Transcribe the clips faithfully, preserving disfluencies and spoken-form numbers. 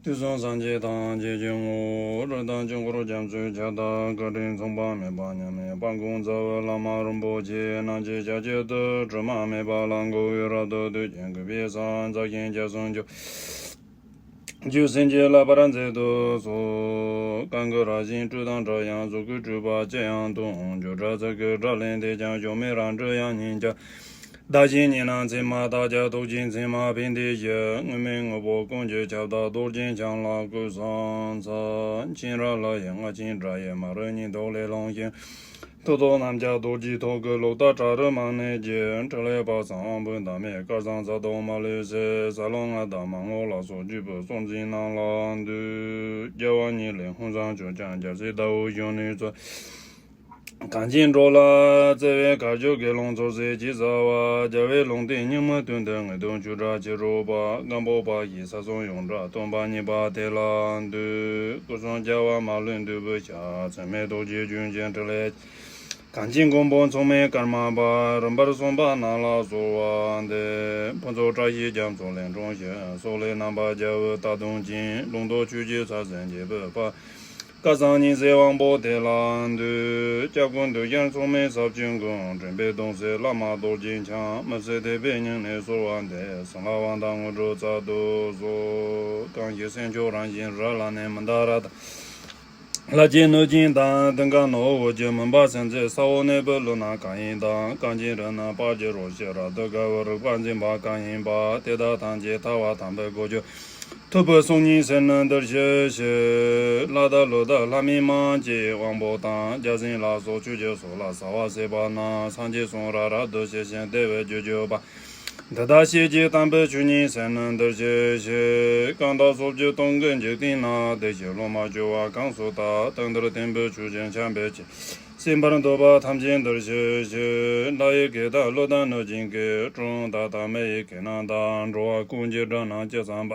དུས་གསུམ་སངས་རྒྱས་ཐམས་ཅད་ཀྱི་ངོ་བོ། རི་དྭགས་དཀྱིལ་འཁོར་རྒྱ་མཚོའི་ཁྱབ་བདག་བཀའ་དྲིན་མཚུངས་པ་མེད་པ་མཉམ་མེད་དཔལ་མགོན་རྩ་བའི་བླ་མ་རིན་པོ་ཆེ་རྣམས་ཀྱི་ཞབས་རྗེས་སུ་དྲི་མ་མེད་པ་ལ་འགོད་པའི་རབ་ཏུ་བསྟོད་ཅིང་གུས་པས་བསང་། མཛད་ཞིང་སྐྱབས་སུ་མཆིའོ། རྒྱུད་བྱིན་གྱིས་བརླབ་པར་མཛད་དུ་གསོལ། གང་གི་རང་བཞིན་སྤྲོས་དང་བྲལ་ཡང་གཟུགས་སྐུའི་སྤྲོས་པ་ཅི་ཡང་སྟོན། བརྗོད་བྲལ་ཚིག་གི་སྒྲ་ལས་འདས་ཀྱང་། གཞོམ་མེད་རང་གྲོལ་དབྱིངས་ཉིད་ཀྱང་། བདག་གཞན་གཉིས་ན་མཚན་མ་དག་ཀྱང་། ཐུགས་རྗེའི་མཚན་མ་ཕན་བདེའི་གཞི། དངོས་མེད་དངོས་པོ་ཀུན་གྱི་ཁྱབ་བདག་རྡོ་རྗེ་འཆང་ལ་གུས་ཕྱག་འཚལ། མཁྱེན་རབ་ལྷ་ཡི་རྔ་ཆེན་སྒྲ་ཡིས། མ་རིག་གཉིད་དུག་ལས་བསླངས་ཤིང་། མཐུ་སྟོབས་རྣམས་ཀྱང་རྡོ་རྗེའི་ཐུགས་ཀྱི་ལུགས་ལྟར། བྲག་རི་མང་ནས་རྒྱས། ཕྲིན་ལས་དཔག་བསམ་དབང་པོའི་བདག་མེད། སྐལ་བཟང་རྩ་རྟོག་མ་ལུས་སྲས། ཟབ་ལམ་ལྔ་དང་མར་ངོ་ལ་སོགས། བརྒྱུད་པའི་སྲོལ་འཛིན་རྣམས་ལ་འདུད། རྒྱལ་བ་ཉིད་ལས་ཧཱུྃ་ཟངས་ཆུ་ལྕམ། རྒྱལ་སྲས་ཟླ་འོད་གཞོན་ནུའི་ཚུལ། གངས་ཅན་འགྲོ་ལ་བརྩེ་བའི་གར་བརྗོད་དགེ་སློང་ཚོགས་ཟེར་གྱིས་བྱ་བ། རྒྱལ་བའི་ལུང་བསྟན་རྙིང་མའི་དོན་དུ། ངེས་དོན་ཆོས་གྲགས་ཕྱི་རོལ་པ། སྒམ་པོ་པ་ཞེས་ས་གསུམ་ཡོངས་གྲགས་སྟོན་པ་གཉིས་པ་དེ་ལ་འདུད། སྐུ་གསུང་རྒྱལ་བ་མ་ལུས་འདུས་པའི་ཞལ། མཚན་མེད་རྡོ་རྗེ་ལྗོན་ཤིང་ཕྲིན་ལས། གངས་ཅན་མགོན་པོ་མཚུངས་མེད་ཀརྨ་པ། རིམ་པར་གསུངས་པ་རྣམས་ལ་གསོལ་བ་འདེབས། ཕུན་ཚོགས་བཀྲ་ཤིས་རྒྱ་མཚོ་ལས་འཁྲུངས་ཤིང་། སོག་ལེའི་རྣམ་པར་རྒྱལ་བའི་རྟ་གདོང་ཅན། ལུང་རྟོགས་ཆོས་ཀྱི་ས་བོན་འབྱེད་པའི་དཔལ། སྐལ་བཟང་ཉི་ཟེར་དབང་པོ་དེ་ལ་འདུད། སྐྱབས་ཀུན་འདུས་ཤར་མཚུངས་མེད་ཟབ་ཆོས་མགོན། འདྲེན་པའི་གདུང་སྲས་བླ་མ་རྡོ་རྗེ་འཆང་། མི་ཟད་དད་པས་སྙིང་ནས་གསོལ་བ་འདེབས། གསང་སྔགས་དབང་ཐང་དངོས་གྲུབ་སྩལ་དུ་གསོལ། གང་ཞིག་སེམས་མཆོག་རང་བཞིན་རབ་ལ་གནས། མནྡ་ར་དང་། ལྷ་བརྒྱའི་གནོད་སྦྱིན་དང་། དུང་དཀར་ནག་པོ་བརྒྱུད་མུན་པ་སེལ་མཛད། ས་འོག་གནས་པའི་ཀླུ་རྣམས་གང་ཡིན་དང་། གངས་ཅན་རི་རྣམས་སྤར་གྱི་རོ་བྱས། རབ་ཏུ་དགའ་བའི་རིག་པ་འཛིན་པ་གང་ཡིན་པ། དེ་དག་ཐམས་ཅད་ཐར་བ་དམ་པའི་སྒོ་ཕྱེ། ཐུབ་པའི་གསུང་སྙན་ཟེར་ནི་འདིར་ཞུ་ཞིག། ལྷ་དང་ཀླུ་དང་ལྷ་མིན་མང་གི་དབང་པོ་དང་། བརྒྱ་བྱིན་ལ་སོགས་ཆོས་ཀྱི་ཚོགས་ལ་གསོལ་བ་འདེབས་པ་རྣམས། སངས་རྒྱས་གསུང་རབ་རབ་ཏུ་ཞི་ཞིང་བདེ་བའི་རྒྱུར་གྱུར་པ། འདི་དག་ཤེས་བྱའི་དམ་པའི་ཆོས་ཉིད་ཟེར་ནི་འདིར་ཞུ་ཞིག། གང་དག་སོ་བརྒྱད་སྟོང་གི་འཇིག་རྟེན་ན། བདེ་གཤེགས་སློབ་མ་བཅུ་པ་གང་སུ་དག། དེང་འདིར་བསྟན་པའི་ཆོས་ཀྱི་ཆར་འབེབས་ཀྱིས། གསན་པར་འདོད་པ་ཐམས་ཅད་འདིར་ཞུ་ཞིག། ལྷ་ཡི་སྐད་དང་ཀླུ་དང་གནོད་སྦྱིན་སྐད། གྲུལ་བུམ་དང་བདག་མེད་ཡི་སྐད་རྣམས་དང་། འགྲོ་བ་ཀུན་གྱི་སྒྲ་རྣམས་ཇི་ཙམ་པ།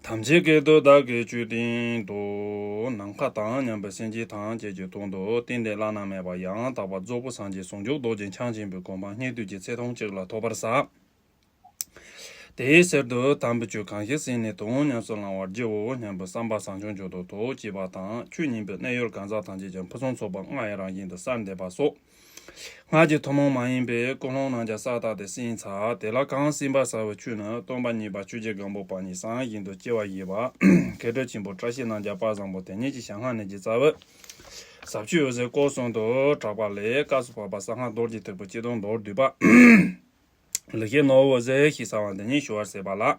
ཐམས་ཅད་སྐད་དུ་བདག་གིས་ཆོས་བསྟན་ཏོ། ནམ་མཁའ་དང་མཉམ་པའི་སེམས་ཅན་ཐམས་ཅད་ཀྱི་དོན་དུ་གཏན་བདེ་བླ་ན་མེད་པ་ཡང་དག་པར་རྫོགས་པའི་སངས་རྒྱས་ཟུང་འཇུག་རྡོ་རྗེ་འཆང་ཆེན་པོའི་གོ་འཕང་སྙིགས་དུས་ཀྱི་ཚེ་ཐུང་གཅིག་ལ་ཐོབ་པར་བྱ། དེའི་ཕྱིར་དུ་དམ་པའི་ཆོས་གང་ཞིག་གསན་ནས་དོན་ཉམས་སུ་བླང་བར་བགྱིའོ་སྙམ་པའི་བསམ་པ་བྱང་ཆུབ་མཆོག་ཏུ་ཐུགས་བསྐྱེད་པ་དང་། ཆོས་ཉན་པའི་གནས་ཡུལ་གང་ཟག་ཐམས་ཅད་ཀྱང་ཕུན་སུམ་ཚོགས་པ་ལྔ་ཡི་རང་བཞིན་དུ་གསལ་འདེབས་པ་སོགས། སྔགས་ཀྱི་ཐུན་མོང་མ་ཡིན་པའི་ཀུན་སློང་རྣམས་ཀྱང་གསལ་བཏབ་སྟེ་གསན་ཚར། དེ་ལ་གང་གསན་པར་བྱ་བའི་ཆོས་ནི། སྟོན་པ་གཉིས་པ་ཆོས་རྗེ་སྒམ་པོ་པ་ཉིད་གསང་བཞིན་དུ་སྐྱེ་བ་བཞེས་པ། མཁས་གྲུབ་ཆེན་པོ་བཀྲ་ཤིས་རྣམ་རྒྱལ་དཔལ་བཟང་པོ་དེ་ཉིད་ཀྱི་ཞལ་སྔ་ནས་ཀྱི་རྩ་བའི་ཟབ་ཆོས་འོད་ཟེར་སྐོར་གསུམ་དུ་གྲགས་པ་ལས། སྐབས་སུ་བབ་པ་གསང་སྔགས་རྡོ་རྗེ་ཐེག་པའི་སྤྱི་དོན་མདོར་བསྡུས་པ། ལེགས་བཤད་ནོར་བུ་འོད་ཟེར་ཞེས་བྱ་བ་འདི་ཉིད་ཞུ་བར་མཛད་པ་ལགས།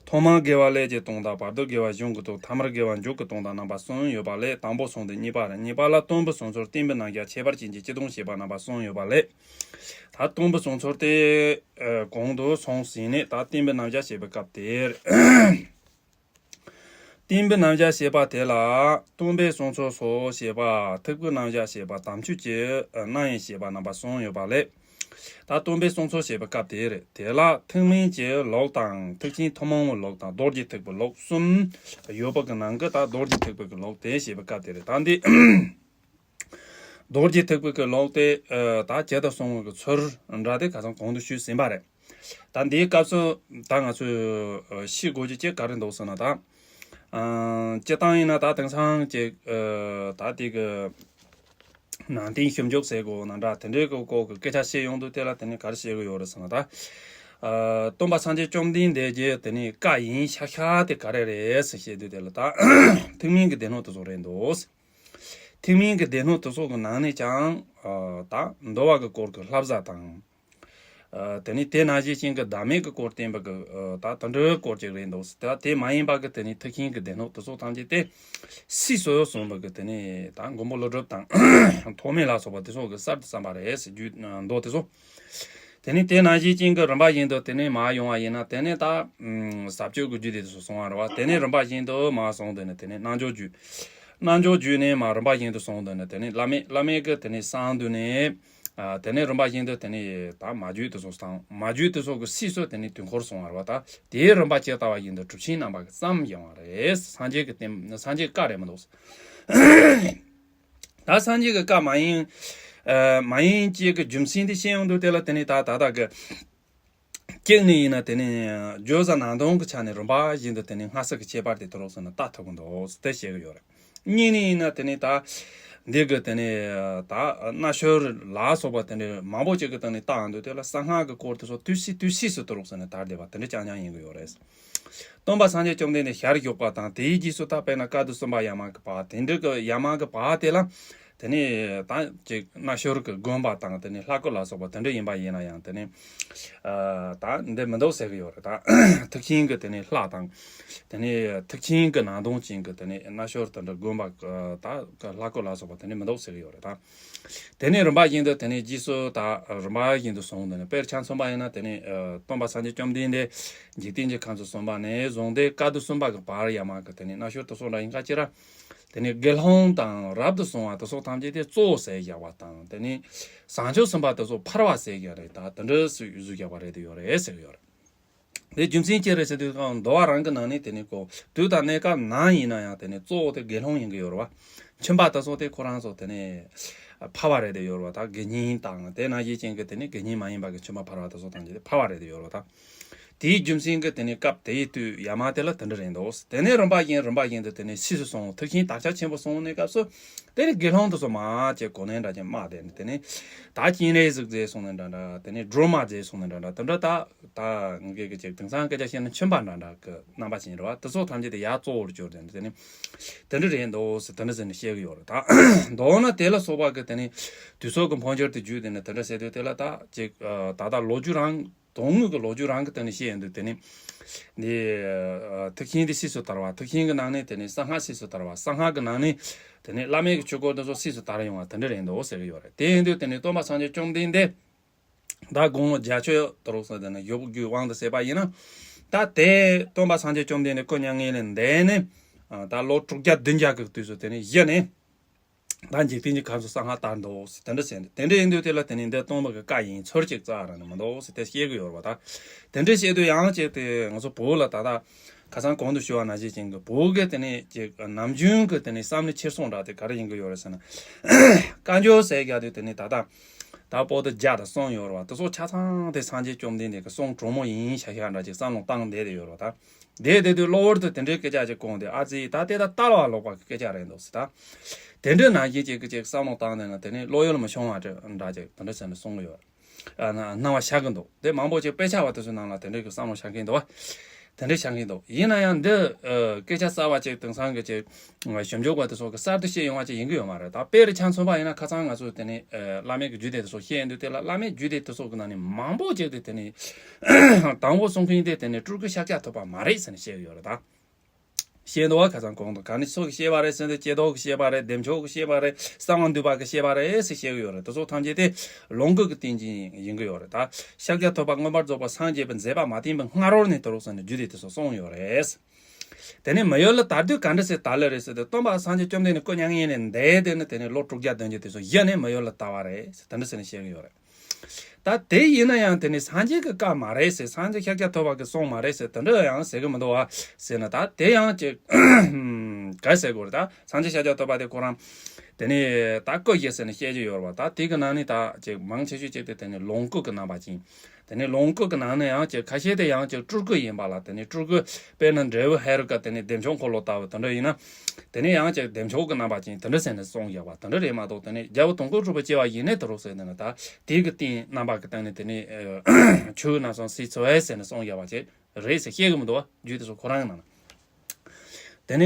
ཐོག་མར་དགེ་བ་ཀླད་ཀྱི་དོན་དང་། བར་དུ་དགེ་བ་གཞུང་གི་དོན། ཐ་མར་དགེ་བ་མཇུག་གི་དོན་དང་། རྣམ་པ་གསུམ་ཡོད་པ་ལས། དང་པོ་གསུམ་སྟེ་གཉིས་པ་རེད། གཉིས་པ་ལ་སྟོན་པའི་གསུང་ཚུལ་བསྟན་པའི་རྣམ་གཞག་ཁྱད་པར་ཅན་གྱི་སྤྱི་དོན་བཤད་པ། རྣམ་པ་གསུམ་ཡོད་པ་ལས། ད་སྟོན་པའི་གསུང་ཚུལ་དེ་གོང་དུ་སོང་ཟིན་ནས། ད་བསྟན་པའི་རྣམ་གཞག་བཤད་པའི་སྐབས་དེར། བསྟན་པའི་རྣམ་གཞག་བཤད་པ་དེ་ལ། སྟོན་པའི་གསུང་ཚུལ་སོགས་བཤད་པ། ཐེག་པའི་རྣམ་གཞག་བཤད་པ། དམ་ཆོས་ཀྱི་རྣམ་དབྱེ་བཤད་པ། རྣམ་པ་གསུམ་ཡོད་པ་ལས། ད་སྟོན་པའི་གསུང་ཚུལ་བཤད་པའི་སྐབས་དེར། དེ་ལ་ཐེག་དམན་གྱི་ལུགས་དང་། ཐེག་ཆེན་ཐུན་མོང་གི་ལུགས་དང་། རྡོ་རྗེ་ཐེག་པའི་ལུགས་གསུམ་ཡོད་པ་གི་ནང་གི། ད་རྡོ་རྗེ་ཐེག་པའི་གི་ལུགས་དེ་བཤད་པའི་སྐབས་དེར། ད་འདི་རྡོ་རྗེ་ཐེག་པའི་གི་ལུགས་དེ་ད་ཇི་ལྟར་གསུང་བའི་གི་ཚུལ་འདྲ་དེ་ཁ་སང་གོང་དུ་ཞུས་ཟིན་པ་རེད། ད་འདིའི་སྐབས་སུ་ད་ང་ཚོས་ཤེས་དགོས་རྒྱུ་ཅིག་ག་རེ་འདུག་ཟེར་ན། ད་སྤྱིར་བཏང་ཡིན་ན། ད་དེང་སང་ཅིག་ད་དེ་གི་ནང་བསྟན་ཞིབ་འཇུག་ཟེར་དགོས་ན་འདྲ། དེ་འདྲའི་གི་སྐོར་གི་སྐད་ཆ་བཤད་ཡོང་དུས། དེ་ལ་དེ་ནས་ག་རེ་བཤད་གི་ཡོད་རེད་ཟེར་ན། ད་སྟོན་པ་སངས་རྒྱས་བཅོམ་ལྡན་འདས་ཀྱི་དེ་ནས་བཀའ་ཡིན་ཤག་ཤག་དེ་ག་རེ་རེད་ཟེར་བཤད་དུས། དེ་ལ་ད་ཐེག་དམན་གྱི་སྡེ་སྣོད་དེ་ཚོ་རེད་འདུག། ཐེག་དམན་གྱི་སྡེ་སྣོད་དེ་ཚོ་གི་ནང་ནས་ཀྱང་ད་འདུལ་བ་གི་སྐོར་གྱི་བསླབ་བྱ་དང་། དེ་ནས་དེ་ནང་བཞིན་ཅན་གྱི་བདག་མེད་ཀྱི་སྐོར་བསྟན་པ་གི་ད་དེ་འདྲའི་སྐོར་ཅིག་རེད་འདུག། ད་དེ་མ་ཡིན་པ་གི་དེ་ནས་ཐེག་ཆེན་གྱི་སྡེ་སྣོད་དེ་ཚོ་ཐམས་ཅད་དེ་སྲིད་སུ་གསུངས་པ་གི་དེ་ནས་ད་མགོན་པོ་ཀླུ་སྒྲུབ་དང་ཐོགས་མེད་ལ་སོགས་པ་དེ་ཚོ་གི་གསར་དུ་བརྩམས་པ་རེད་ཟེར། རྒྱུད་མདོ་དེ་ཚོ། དེ་ནས་དེ་ནང་བཞིན་ཅན་གྱི་རིམ་པ་བཞིན་དུ་དེ་ནས་མར་ཡོང་བ་ཡིན་ན། དེ་ནས་ད་ཟབ་ཆོས་ཀྱི་རྒྱུད་དེ་ཚོ་སོང་བ་རེད་བ། དེ་ནས་རིམ་པ་བཞིན་དུ་མར་སོང་དུས་ནས་དེ་ནས་རྣལ་འབྱོར་རྒྱུད། རྣལ་འབྱོར་རྒྱུད་ནས་མར་རིམ་པ་བཞིན་དུ་སོང་དུས་ནས་དེ་ནས་བླ་མེད། བླ་མེད་ཀྱི་དེ་ནས་གསང་འདུས་ནས། དེ་ནས་རིམ་པ་བཞིན་དུ་དེ་ནས་ད་མ་རྒྱུད་དེ་ཚོ་དང་། མ་རྒྱུད་དེ་ཚོ་གི་སྲིད་སུ་དེ་ནས་དུས་འཁོར་སོང་བ་རེད་བ། ད་དེའི་རིམ་པ་ཇི་ལྟ་བ་བཞིན་དུ་གྲུབ་ཆེན་རྣམ་པ་གིས་བརྩམས་ཡོང་བ་རེད། སངས་རྒྱས་ཀྱི་བསྟན། སངས་རྒྱས་བཀའ་རེད་མི་འདུག། ད་སངས་རྒྱས་ཀྱི་བཀའ་མ་ཡིན། ཨ། མ་ཡིན་ཅིག་གི་རྒྱུ་མཚན་དེ་བཤད་ཡོང་དུས། དེ་ལ་དེ་ནས་ད་ད་ལྟ་གི་ གཅིག་ནས་ཡིན་ན་དེ་ནི་བརྗོད་བྱ་ནང་དོན་གྱི་ཆ་ནས་རིམ་པ་བཞིན་དུ་དེ་ནི་སྔ་ཕྱི་གི་ཁྱད་པར་དེ་དུ་རོགས་སོང་ན་ལྟ་ཐུབ་ཀྱི་འདུག་དེ་བཤད་ཀྱི་ཡོད་རེད། གཉིས་ནས་ཡིན་ན་དེ་ནི་ད་འདི་གི་དེ་ནི་ད་རྣ་ཤོར་ལ་སོགས་པ་དེ་འདྲ་མང་པོ་ཅིག་གི་སྟེང་ནས་བཏང་འདུག་དེ་ལ་གསང་སྔགས་ཀྱི་སྐོར་དེ་ཚོ་དུས་ཕྱིས་དུས་ཕྱིས་སུ་དུ་རོགས་སོང་ན་དར་བསྡད་པ་དེ་འདྲ་རྐྱང་རྐྱང་ཡིན་གྱི་ཡོད་རེད། སྟོན་པ་སངས་རྒྱས་བཅོམ་ལྡན་འདས་ཞལ་བཞུགས་པ་དང་དེའི་རྗེས་སུ་ད་དཔེར་ན་བཀའ་སྡོད་གསུམ་པ་ཡར་མར་གྱི་བར་དེ་འདྲ་གི་ཡར་མར་གྱི་བར་དེ་ལ་དེ་ནས་ད་ཅིག་རྣ་ཤོར་གྱི་དགོན་པ་དང་དེ་ནས་ལྷ་སྐུ་ལ་སོགས་པ་དེ་འདྲ་ཡིན་པ་ཡིན་ན་ཡང་དེ་ནས་ད་འདི་མི་འདུག་ཟེར་གྱི་ཡོད་རེད། ད་ཐེག་ཆེན་གྱི་དེ་ནས་ལྷ་དང་དེ་ནས་ཐེག་ཆེན་གྱི་ནང་དོན་ཅན་གྱི་དེ་ནས་རྣ་ཤོར་དེ་འདྲ་དགོན་པ་ད་ལྷ་སྐུ་ལ་སོགས་པ་དེ་འདྲ་མི་འདུག་ཟེར་གྱི་ཡོད་རེད། ད། དེ་ནས་རིམ་པ་བཞིན་དུ་དེ་ནས་རྗེས་སུ་ད་རིམ་པ་བཞིན་དུ་སོང་། དེ་ནས་དཔེར་ཆ་མཚོན་པ་ཡིན་ན་དེ་ནས་ཨ་སྟོན་པ་སངས་རྒྱས་བཅོམ་ལྡན་འདས་འཇིག་རྟེན་གྱི་ཁམས་སུ་གསུངས་པ་ནས་བཟུང་སྟེ་བཀའ་སྡོད་གསུམ་པ་གི་བར་ཡར་མར་གི་དེ་ནས་རྣ་ཤོར་དུ་སོང་འདྲ་ཡིན་ཁ་ཅིག་ར། དེ་ནས་དགེ་སློང་དང་རབ་ཏུ་བྱུང་བ་དེ་སོགས་ཐམས་ཅད་དེ་གཙོ་བོ་ཟེར་བཞག་པ་དང་དེ་ནས་བྱང་ཆུབ་སེམས་དཔའ་དེ་སོགས་ཕལ་བ་ཟེར་བཞག་རེད། ད་དེ་འདྲ་སུ་བཟོས་བཞག་པ་རེད་དེ་ཡོད་རེད་ཟེར་གི་ཡོད་རེད། དེ་རྒྱུ་མཚན་ཅི་རེད་ཟེར་དུས་འདུལ་བ་རང་གི་ནང་ནས་དེ་ནས་ཀོ་དུས་དང་གནས་སྐབས་ནམ་ཡིན་ན་ཡང་དེ་ནས་གཙོ་བོ་དེ་དགེ་སློང་ཡིན་གྱི་ཡོད་རེད་བ། ཁྱིམ་པ་དེ་ཚོ་དེ་ཁོ་རང་ཚོ་དེ་ནས་ཕལ་བ་རེད་དེ་ཡོད་རེད་བ། ད་དགེ་བསྙེན་དང་དེ་ནང་བཞིན་ཅན་གྱི་དེ་ནས་དགེ་བསྙེན་མ་ཡིན་པ་གི་ཁྱིམ་པ་ཕལ་བ་དེ་ཚོ་དང་དེ་ཕལ་བ་རེད་དེ་ཡོད་རེད་བ། ད་དེའི་རྒྱུ་མཚན་གྱི་དེ་ནས་སྐབས་དེའི་དུས་ཡར་མར་དེ་ལ་དེ་འདྲ་རེད་འདུག་དེ་ནས་རིམ་པ་བཞིན་རིམ་པ་བཞིན་དུ་དེ་ནས་ཕྱིས་སུ་སོང་། ཐེག་ཆེན་དག་ཆ་ཆེན་པོ་སོང་ནས་སྐབས་སུ་དེ་ནས་དགེ་སློང་དེ་ཚོ་མར་ཅིག་གོ་གནས་འདྲ་ཅན་དམག་དེ་ནས་དེ་ནས་ད་སྤྱན་རས་གཟིགས་མཛད་སོང་ནས་འདྲ་འདྲ་དེ་ནས་སྒྲོལ་མ་མཛད་སོང་ནས་འདྲ་འདྲ་དེ་འདྲ་ད། ད་ངེད་ཀྱི་ཅིག་དེང་སང་སྐད་ཆ་བཤད་ན་ཁྱིམ་པ་འདྲ་འདྲ་གི་རྣམ་པ་ཅན་རེད་བ། དེ་ཚོ་ཐམས་ཅད་དེ་ཡར་གཙོ་བོར་གྱུར་ཏེ་དེ་ནི་དེ་འདྲ་རེད་འདུག་ཟེར་དེ་འདྲ་ཟེར་ནས་བཤད་གི་ཡོད་རེད། ད་མདོར་ན་དེ་ལ་སོགས་པ་གི་དེ་ནི་དུས་ཚོད་ཀྱི་འཕོ་འགྱུར་དེ་བརྒྱུད་དེ་ནི་དེ་འདྲ་ཟེར་དུས་དེ་ལ་ད་ཅིག་ད་ལྟ་ལོ་རྒྱུས་རང་དོན་དངོས་ཀྱི་ལོ་རྒྱུས་རང་གི་སྟེང་ནས་བཤད་ཡོང་དུས་དེ་ནི་འདི་ཐེག་ཆེན་དེ་ཕྱིས་སུ་དར་བ། ཐེག་ཆེན་གྱི་ནང་ནས་དེ་ནི་གསང་སྔགས་ཕྱིས་སུ་དར་བ། གསང་སྔགས་ཀྱི་ནང་ནས་དེ་ནི་བླ་མེད་ཀྱི་ཆོས་སྐོར་དེ་ཚོ་ཕྱིས་སུ་དར་ཡོང་བ་དེ་འདྲ་རེད་འདུག་ཟེར་གི་ཡོད་རེད། དེ་ཡིན་དུས་དེ་ནི་སྟོན་པ་སངས་རྒྱས་བཅོམ་ལྡན་འདས། ད་དགུང་ལོ་བརྒྱད་ཅུ་དུ་རོགས་ཟེར་དེ་ནས་ཡོད་རྒྱུའི་དབང་དུ་བྱས་པ་ཡིན་ན། ད་དེ་སྟོན་པ་སངས་རྒྱས་བཅོམ་ལྡན་འདས་སྐུ་མྱ་ངན་ལས་འདས་ནས་ད་ལོ་དྲུག་བརྒྱ་བདུན་བརྒྱ་གི་དུས་སུ་དེ་ནས་གཞི་ནས་ད་འཇིག་རྟེན་གྱི་ཁམས་སུ་གསང་སྔགས་དར་འདུག་ཟེར་དེ་འདྲ་ཟེར་ནས། དེ་འདྲ་ཡིན་དུས་དེ་ལ་དེ་ནས་འདི་སྟོན་པ་གི་བཀའ་ཡིན་ཚོད་ཅིག་རྩ་ར་ནས་མི་འདུག་ཟེར་དེ་བཤད་གི་ཡོད་རེད་བ། ད་དེ་འདྲ་བཤད་དུས་ཡང་ཅིག་དེ་ང་ཚོ་བོད་ལ་ད་ལྟ་ཁ་སང་གོང་དུ་ཞུ་བ་ནང་བཞིན་ཅན་གྱི་བོད་གི་དེ་ནས་ཅིག་ནམ་རྒྱུན་གྱི་དེ་ནས་བསམ་བློའི་འཁྱེར་སོ་འདྲ་དེ་ག་རེ་ཡིན་གི་ཡོད་རེད་ཟེར་ན། བཀའ་འགྱུར་ཟེར་རྒྱུ་དེ་དེ་ནས་ད་ལྟ་ད་པོ་ཏི་བརྒྱ་དང་གསུམ་ཡོད་རེད་བ། དེ་ཚོ་ཆ་ཚང་དེ་སངས་རྒྱས་བཅོམ་ལྡན་འདས་ཀྱི་གསུང་དྲང་མོ་ཡིན་ཤག་ཤག་འདྲ་ཅིག་བསམ་བློ་བཏང་བསྡད་དེ་ཡོད་རེད་བ། ད་དེ་དེ་དུས་གློ་བུར་དུ་དེ་འདྲའི་སྐད་ཆ་ཅིག་གོ་དུས་ཨ་ཙི་ད་དེ་ད་ལྟ་ལ་ལོག་པ་གི་སྐད་ཆ་རེད་འདུག་ཟེར། ད་དེ་འདྲའི་ནང་བཞིན་ཅིག་གི་ཅིག་བསམ་བློ་བཏང་བསྡད་ན་དེ་ནས་བློ་ཡུལ་མི་ཤོང་བ་འདྲ་ཅིག་དེ་འདྲ་ཟེར་ནས་གསུང་གི་ཡོད་རེད། ཨ་ན་སྣང་བ་ཤར་གི་འདུག་དེ་མང་པོ་ཅིག་དཔེ་ཆ་བ་དེ་ཚོའི་ནང་ལ་དེ་འདྲའི་གི་བསམ་བློ་ཤར་གི་འདུག་བ། དེ་འདྲའི་ཤར་གི་འདུག་ཡིན་ན་ཡང་འདི་ཨ་སྐད་ཆ་གསར་བ་ཅིག་དེང་སང་གི་ཅིག་ཞིབ་འཇུག་པ་དེ་ཚོ་གི་གསར་དུ་བཤད་ཡོང་བ་ཅིག་ཡིན་གི་ཡོད་མ་རེད། ད་དཔེ་རུ་ཆ་མཚོན་པ་ཡིན་ན་ཁ་སང་ང་ཚོས་དེ་ནས་ཨ་བླ་མེད་ཀྱི་རྒྱུད་སྡེ་དེ་ཚོ་བཤད་ཡོང་དུས་དེ་ལ་བླ་མེད་རྒྱུད་སྡེ་དེ་ཚོ་གི་ནང་ནས་མང་པོ་ཅིག་དེ་དེ་ནས་དང་པོ་གསུང་མཁན་དེ་དེ་ནས་སྤྲུལ་སྐུ་ཤཱཀྱ་ཐུབ་པ་མ་རེད་ཟེར་ནས་བཤད་གི་ཡོད་རེད་ད། བཤད་འདུག་བ། ཁ་སང་གོང་དུ་ག་ནི་སུ་གིས་བཤད་པ་རེད་ཟེར་ན་ཀྱེ་རྡོར་གིས་བཤད་པ་རེད། བདེ་མཆོག་གིས་བཤད་པ་རེད། གསང་བ་འདུས་པ་གིས་བཤད་པ་རེད་ཟེར་བཤད་གི་ཡོད་རེད། དེ་ཚོ་ཐམས་ཅད་དེ་ལོངས་སྐུ་གི་རྟེན་ཅན་ཡིན་གི་ཡོད་རེད་ད། ཤཱཀྱ་ཐུབ་པ་མངོན་པར་རྫོགས་པར་སངས་རྒྱས་པའི་མཛད་པ་མ་བསྟན་པའི་སྔ་རོལ་ནས་དུ་རུ་ཟེར་ནས་རྒྱུད་སྡེ་དེ་ཚོ་གསུངས་ཡོད་རེད། དེ་ནས་མི་ཡུལ་ལ་དར་དུས་ག་འདྲ་ཟེར་དར་ལེ་རེད་ཟེར་དུས་སྟོན་པ་སངས་རྒྱས་བཅོམ་ལྡན་འདས་སྐུ་མྱ་ངན་ལས་འདས་དེ་ནི་དེ་ནས་ལོ་དྲུག་བརྒྱ་བདུན་བརྒྱ་དེ་ཚོ་གཞི་ནས་མི་ཡུལ་ལ་དར་བ་རེད་ཟེར་དེ་འདྲ་ཟེར་ནས་བཤད་གི་ཡོད་རེད། ད་དེ་ཡིན་ན་ཡང་དེ་ནི་སངས་རྒྱས་ཀྱི་བཀའ་མ་རེད་ཟེར། སངས་རྒྱས་ཤཱཀྱ་ཐུབ་པ་གི་གསུང་མ་རེད་ཟེར་དེ་འདྲ་ཡང་ཟེར་གི་མི་འདུག་བ་ཟེར་ན། ད་དེ་ཡང་ཅིག་ག་ཟེར་དགོས་རེད། ད་སངས་རྒྱས་ཤཱཀྱ་ཐུབ་པ་དེ་ཁོ་རང་དེ་ནི་ད་སྐུ་བཞི་ཟེར་ནས་བཤད་ཀྱི་ཡོད་རེད་བ། ད་དེ་གི་ནང་ནས་ད་ཅིག་མང་ཆེ་ཤོས་ཅིག་དེ་དེ་ནི་ལོངས་སྐུ་གི་རྣམ་པ་ཅན། དེ་ནི་ལོངས་སྐུ་གི་ནང་ནས་ཡང་ཅིག་ཁ་ཤས་དེ་ཡང་ཅིག་སྤྲུལ་སྐུ་ཡིན་པ་ལ། དེ་ནི་སྤྲུལ་སྐུ་དཔེར་ན་འབྲས་བུ་ཧེ་རུ་ཀ་དེ་ནི་བདེ་མཆོག་འཁོར་ལོ་ལྟ་བུ་དེ་འདྲ་ཡིན་ན། དེ་ནས་ཡང་ཅིག་བདེ་མཆོག་གི་རྣམ་པ་ཅན་དེ་འདྲ་ཟེར་ནས་གསུངས་ཡོད་པ་དེ་འདྲ་རེད་མ་གཏོགས། དེ་ནས་རྒྱལ་པོ་དོན་ཀུན་གྲུབ་པའི་སྐྱེ་བ་ཡིན་ནས་དུ་རུ་ཟེར་ནས་ད་དེ་གི་རྟེན་རྣམ་པ་གི་སྟེང་ནས་དེ་ནས་ཆོས་རྣམ་གསུམ་སྲིད་འཚོལ་བས་ཟེར་ནས་གསུངས་ཡོད་པ་ཅིག་རེད་ཟེར་བཤད་གི་མི་འདུག་བ། རྒྱུད་དེ་ཚོ་ཁོ་རང་གི་ནང་ན། དེ་ནས་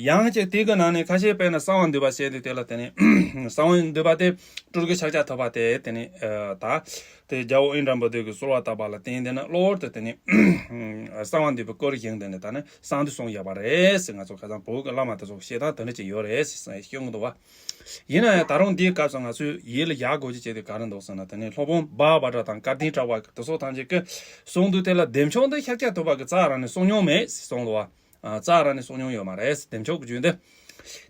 ཡང་ཅིག་དེ་གི་ནང་ནས་ཁ་ཤས་དཔེར་ན་གསང་བ་འདུས་པ་བཤད་དུས་དེ་ལ་དེ་ནས་གསང་བ་འདུས་པ་དེ་སྤྲུལ་སྐུ་ཤཱཀྱ་ཐུབ་པ་དེ་དེ་ནས་ད་དེ་རྒྱལ་པོ་ཨིནྡྲ་བྷུ་ཏི་གི་གསོལ་བ་བཏབ་པ་ལ་བརྟེན་དེ་ནས་གློ་བུར་དུ་དེ་ནས་གསང་བ་འདུས་པའི་སྐུར་བཞེངས་དེ་ནས་ད་ནི་གསང་འདུས་གསུངས་ཡོད་པ་རེད་ཟེར་ང་ཚོ་ཁ་སང་བོད་ཀྱི་བླ་མ་དེ་ཚོ་བཤད་སྟངས་དེ་འདྲ་ཅིག་ཡོད་རེད་ཟེར་ཤོད་གི་འདུག་བ། ཡིན་ན་ཡང་ད་རུང་འདིའི་སྐབས་སུ་ང་ཚོས་ཡིད་ལ་བཞག་དགོས་རྒྱུ་བྱས་ཏེ་ག་རེ་འདུག་ཟེར་ན། དེ་ནས་སློབ་དཔོན་བྷ་བྷ་དྲ་དང་སྐལ་ལྡན་གྲགས་པ་དེ་ཚོ་ཐམས་ཅད་ཀྱིས་གསུངས་དུས་དེ་ལ་བདེ་མཆོག་འདི་ཤཱཀྱ་ཐུབ་པ་གིས་རྩ་རང་ནས་གསུངས་མྱོང་མེད་ཟེར་གསུངས་འདུག་བ། རྩ་རང་ནས་གསུངས་མྱོང་ཡོད་མ་རེད། བདེ་མཆོག་གི་རྒྱུད་འདི།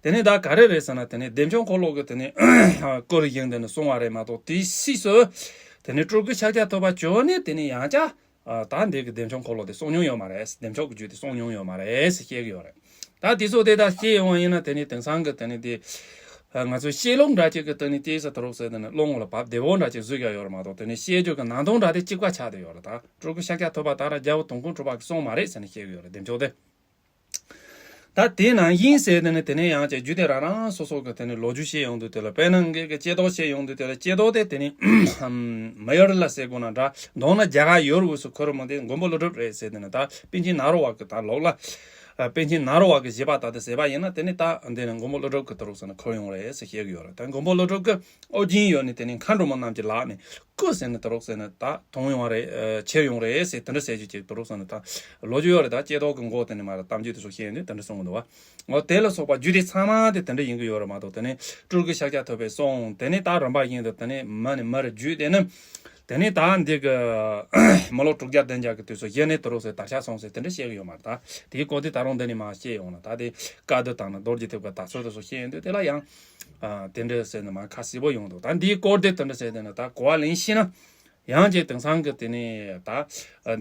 དེ་ནས་ད་ག་རེ་རེད་ཟེར་ན། དེ་ནས་བདེ་མཆོག་འཁོར་ལོ་གི་དེ་ནས་སྐུར་བཞེངས་དེ་ནས་གསུངས་པ་རེད་མ་གཏོགས། དེའི་ཕྱིས་སུ་དེ་ནས་སྤྲུལ་སྐུ་ཤཱཀྱ་ཐུབ་པ་བྱོན་ནས་དེ་ནས་ཡང་བསྐྱར་ད་འདི་གི་བདེ་མཆོག་འཁོར་ལོ་དེ་གསུངས་མྱོང་ཡོད་མ་རེད། བདེ་མཆོག་གི་རྒྱུད་དེ་གསུངས་མྱོང་ཡོད་མ་རེད་ཟེར་བཤད་ཀྱི་ཡོད་རེད། ད་དེ་ཚོ་དེ་ད་བཤད་ཡོང་བ་ཡིན་ན། དེ་ནས་དེང་སང་གི་དེ་ནས་དེ་ ང་ཚོའི་བཤད་ལུགས་འདྲ་ཅིག་གི་སྟེང་ནས་ཏོག་ཙམ་ད་རུང་ཟེར་དེ་ནི་བློ་ངོ་ལ་བབས་བདེ་པོ་འདྲ་ཅིག་བཟོས་ཀྱང་ཡོད་རེད་མ་གཏོགས། དེ་ནི་བཤད་རྒྱུ་གི་ནང་དོན་འདྲ་དེ་གཅིག་པ་ཆགས་བསྡད་ཡོད་རེད། ད་སྤྲུལ་སྐུ་ཤཱཀྱ་ཐུབ་པ་དང་རྒྱལ་པོ་དོན་ཀུན་གྲུབ་པ་གི་གསུང་མ་རེད་ཟེར་ནས་བཤད་ཀྱི་ཡོད་རེད། འདེམས་ཤོག་དེ། ད་དེ་ནང་བཞིན་ཟེར་དེ་ནི་དེ་ནས་ཡང་ཅིག་རྒྱུད་སྡེ་རང་རང་སོ་སོ་གི་དེ་ནི་ལོ་རྒྱུས་བཤད་ཡོང་དུས་དེ་ལ། དཔེར་ན་ངེད་ཀྱི་ཀྱེ་རྡོར་བཤད་ཡོང་དུས་དེ་ལ། ཀྱེ་རྡོར་དེ་དེ་ནི་མི་ཡུལ་ལ་ཟེར་དགོས་ན་འདྲ། མདོར་ན་རྒྱ་གར་ཡུལ་དབུས་སུ་འཁོར་མི་དེ་མགོན་པོ་ཀླུ་སྒྲུབ་རེད་ཟེར་དེ་ནི། ད་པཎ་ཆེན་ནཱ་རོ་པ་གི་ད་ལོགས་ལ། ཨ། པཎ་ཆེན་ནཱ་རོ་པ་གི་བཞེད་པ་ལྟར་དུ་ཟེར་བ་ཡིན་ན། དེ་ནི་ད་འདི་ནི་མགོན་པོ་ཀླུ་སྒྲུབ་ཀྱི་ད་རུང་ཟེར་ན་འཁོར་ཡོང་རེད་ཟེར་བཤད་ཀྱི་ཡོད་རེད། ད་མགོན་པོ་ཀླུ་སྒྲུབ་ཀྱི་ཨོ་རྒྱན་ཡོད་ནི་དེ་ནི་མཁའ་འགྲོ་མ་རྣམས་ཀྱི་ལག་ནས་སྐུ་ཟེར་ནི་ད་རུང་ཟེར་ན་ད་ཐོན་ཡོང་བ་རེད། ཨ། ཁྱེར་ཡོང་རེད་ཟེར། དེ་འདྲ་ཟེར་རྒྱུ་ཅིག་ད་རུང་ཟེར་ན་ད་ལོ་རྒྱུས་ཡོད་རེད། ད་ཀྱེ་རྡོར་གྱི་མགོ་དེ་ནི་མར་གཏམ་རྒྱུད་དེ་ཚོ་བཤད་ཡོང་དུས་དེ་འདྲ་གསུངས་འདུག་བ། འོ། དེ་ལ་སོགས་པ་རྒྱུད་སྡེ་ཚང་མ་དེ་དེ་འདྲ་ཡིན་གྱི་ཡོད་རེད་མ་གཏོགས། དེ་ནི་སྤྲུལ་སྐུ་ཤཱཀྱ་ཐུབ་པའི་གསུང་དེ་ནི་ད་རིམ་པ་བཞིན་དུ་དེ་ནི་མི་ནས་མི་རུ་བརྒྱུད་དེ་ནི། དེ་ནས་ད་འདི་གི་མི་ལོ་དྲུག་བརྒྱ་བདུན་བརྒྱ་གི་དུས་སུ་གཞི་ནས་ད་རུང་ཟེར་དར་ཁྱབ་སོང་ཟེར་དེ་འདྲ་བཤད་གི་ཡོད་མ་རེད། ད་དེའི་སྐོར་དེ་ད་རུང་འདི་ནས་མར་བཤད་ཡོང་ན། ད་དེ་བཀའ་བསྡུ་དང་ནི་རྡོ་རྗེ་ཐེབས་ཀྱི་དར་སྲོལ་དེ་ཚོ་བཤད་ཡོང་དུས་དེ་ལ་ཡང་། ཨ། དེ་འདྲ་ཟེར་ནས་མར་ཁ་གསལ་པོ་ཡོང་འདུག་ད་འདིའི་སྐོར་དེ་དེ་འདྲ་ཟེར་དེ་ནི་ད་གོ་བ་ལེན་ཤེས་ན། ཡང་ཅིག་དེང་སང་གི་དེ་ནས་ད་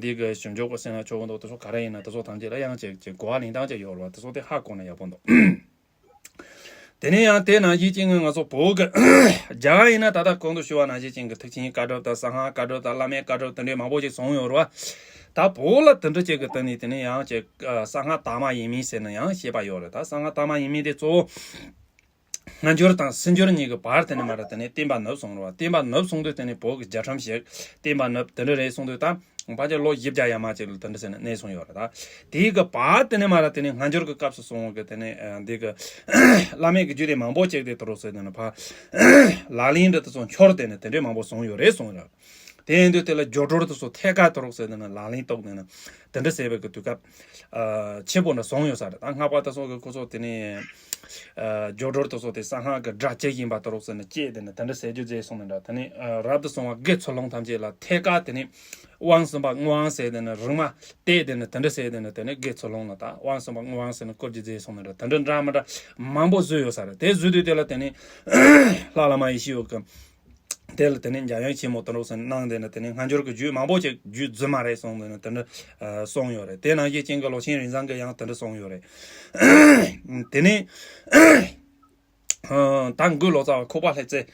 འདི་གི་ཞིབ་འཇུག་གི་ཟེར་ན་ཆོག་གི་འདུག་དེ་ཚོ་ག་རེ་ཡིན་ན་དེ་ཚོ་ཐམས་ཅད་ལ་ཡང་ཅིག་ཅིག་གོ་བ་ལེན་སྟངས་ཅིག་ཡོད་རེད་བ། དེ་ཚོ་དེ་ཧ་གོ་ན་ཡག་པོ་འདུག་དེ་ནས་ཡང་དེ་ནང་བཞིན་ཅན་གྱི་ང་ཚོ་བོད་ཀྱི་རྒྱ་གར་ཡིན་ན། ད་ལྟ་གོང་དུ་ཞུ་བ་ནང་བཞིན་ཅན་གྱི་ཐེག་ཆེན་བཀའ་གྲུབ་དང་། གསང་སྔགས་བཀའ་གྲུབ་དང་། བླ་མེད་བཀའ་གྲུབ་དེ་འདྲའི་མང་པོ་ཞིག་གསུངས་ཡོད་རེད་བ། ད་བོད་ལ་དེ་འདྲ་ཅིག་གི་སྟེང་ནས་དེ་ནས་ཡང་ཅིག་གསང་སྔགས་དྭངས་མ་ཡིན་མིན་ཟེར་ན་ཡང་བཤད་པ་ཡོད་རེད། ད་གསང་སྔགས་དྭངས་མ་ཡིན་མིན་དེ་གཙོ་བོ་སྔ་འགྱུར་དང་སྲིད་འགྱུར་གཉིས་ཀྱི་བར་དེ་ནས་མར་དེ་ནས་བསྟན་པ་ནུབ་སོང་རེད་བ། བསྟན་པ་ནུབ་སོང་དུས་དེ་ནས་བོད་ཀྱི་རྒྱལ་ཁྲིམས་ཤིག་བསྟན་པ་ནུབ་དེ་འདྲ་རེད་སོང་དུས། ད་ཕལ་ཆེར་ལོ་བཞི་བརྒྱ་ཡར་མར་ཅིག་ལ་དེ་འདྲ་ཟེར་ནས་གནས་སོང་ཡོད་རེད། ད་དེའི་གི་བར་དེ་ནས་མར་དེ་ནས་སྔ་འགྱུར་གྱི་སྐབས་སུ་སོང་བ་གི་དེ་ནས། ཨ། འདི་གི་བླ་མེད་ཀྱི་རྒྱུད་སྡེ་མང་པོ་ཅིག་དེ་ད་རུང་ཟེར་དེ་ནས་ཕར་ལག་ལེན་འདི་དེ་ཚོ་འཁྱོར་དེ་ནས་དེ་འདྲའི་མང་པོ་སོང་ཡོད་རེད་གསུངས་རེད། དེ་ཡིན་དུས་དེ་ལ་སྦྱོར་སྒྲོལ་དེ་ཚོ་ཐད་ཀར་ད་རུང་ཟེར་དེ་ནས་ལག་ལེན་གཏོང་དེ་ནས་དེ་འདྲ་ཟེར་བའི་གི་དུས་སྐབས། ཨ། ཆེན་པོ་འདྲ་སོང་ཡོད་ས་རེད། ད་སྔགས་པ་དེ་ཚོ་གི་ཁོ་ཚོ་དེ་ནས། ཨ། སྦྱོར་སྒྲོལ་དེ་ཚོ་དེ་གསང་སྔགས་ཀྱི་སྒྲ་གཅིག་ཡིན་པ་ད་རུང་ཟེར་ནས་བཅད་དེ་ནས་དེ་འདྲ་ཟེར་རྒྱུ་བཟོས་སོང་ནས་འདྲ། དེ་ནས། ཨ། རབ་ཏུ་བྱུང་བ་དགེ་ཚུལ་སློང་ཐམས་ཅད་ལ་ཐད་ཀར་དེ་ནས་དབང་གསུམ་པ་དངོས་དབང་ཟེར་དེ་ནས་རིག་མ་སྟེ་དེ་ནས་དེ་འདྲ་ཟེར་དེ་ནས། དེ་ནས་དགེ་ཚུལ་སློང་ལ་ད་དབང་གསུམ་པ་དངོས་དབང་ཟེར་ནས་བསྐུར་རྒྱུ་བཟོས་སོང་ནས་འདྲ། དེ་འདྲ་འདྲ་མི་འདྲ་མང་པོ་བཟོས་ཡོད་ས་རེད། དེ་བཟོས་དུས་དེ་ལ་དེ་ནས་ལྷ་བླ་མ་ཡེ་ཤེས་འོད་ཀྱིས། དེ་ལ་དེ་ནས་འཇམ་དབྱངས་ཆེན་མོ་དེ་འདྲ་ཟེར་གནང་དེ་ནས། དེ་ནས་སྔ་འགྱུར་གྱི་རྒྱུད་མང་པོ་ཅིག་རྒྱུད་རྫུན་མ་རེད་གསུངས་དེ་ནས་དེ་འདྲ་གསུངས་ཡོད་རེད། དེ་ནང་བཞིན་ཅན་གྱི་ལོ་ཆེན་རིན་བཟང་གིས་ཡང་དེ་འདྲ་གསུངས་ཡོད་རེད། དེ་ནས། ད་འགོས་ལོ་ཙཱ་བ་ཁོག་པ་ལྷེ་རྩེ།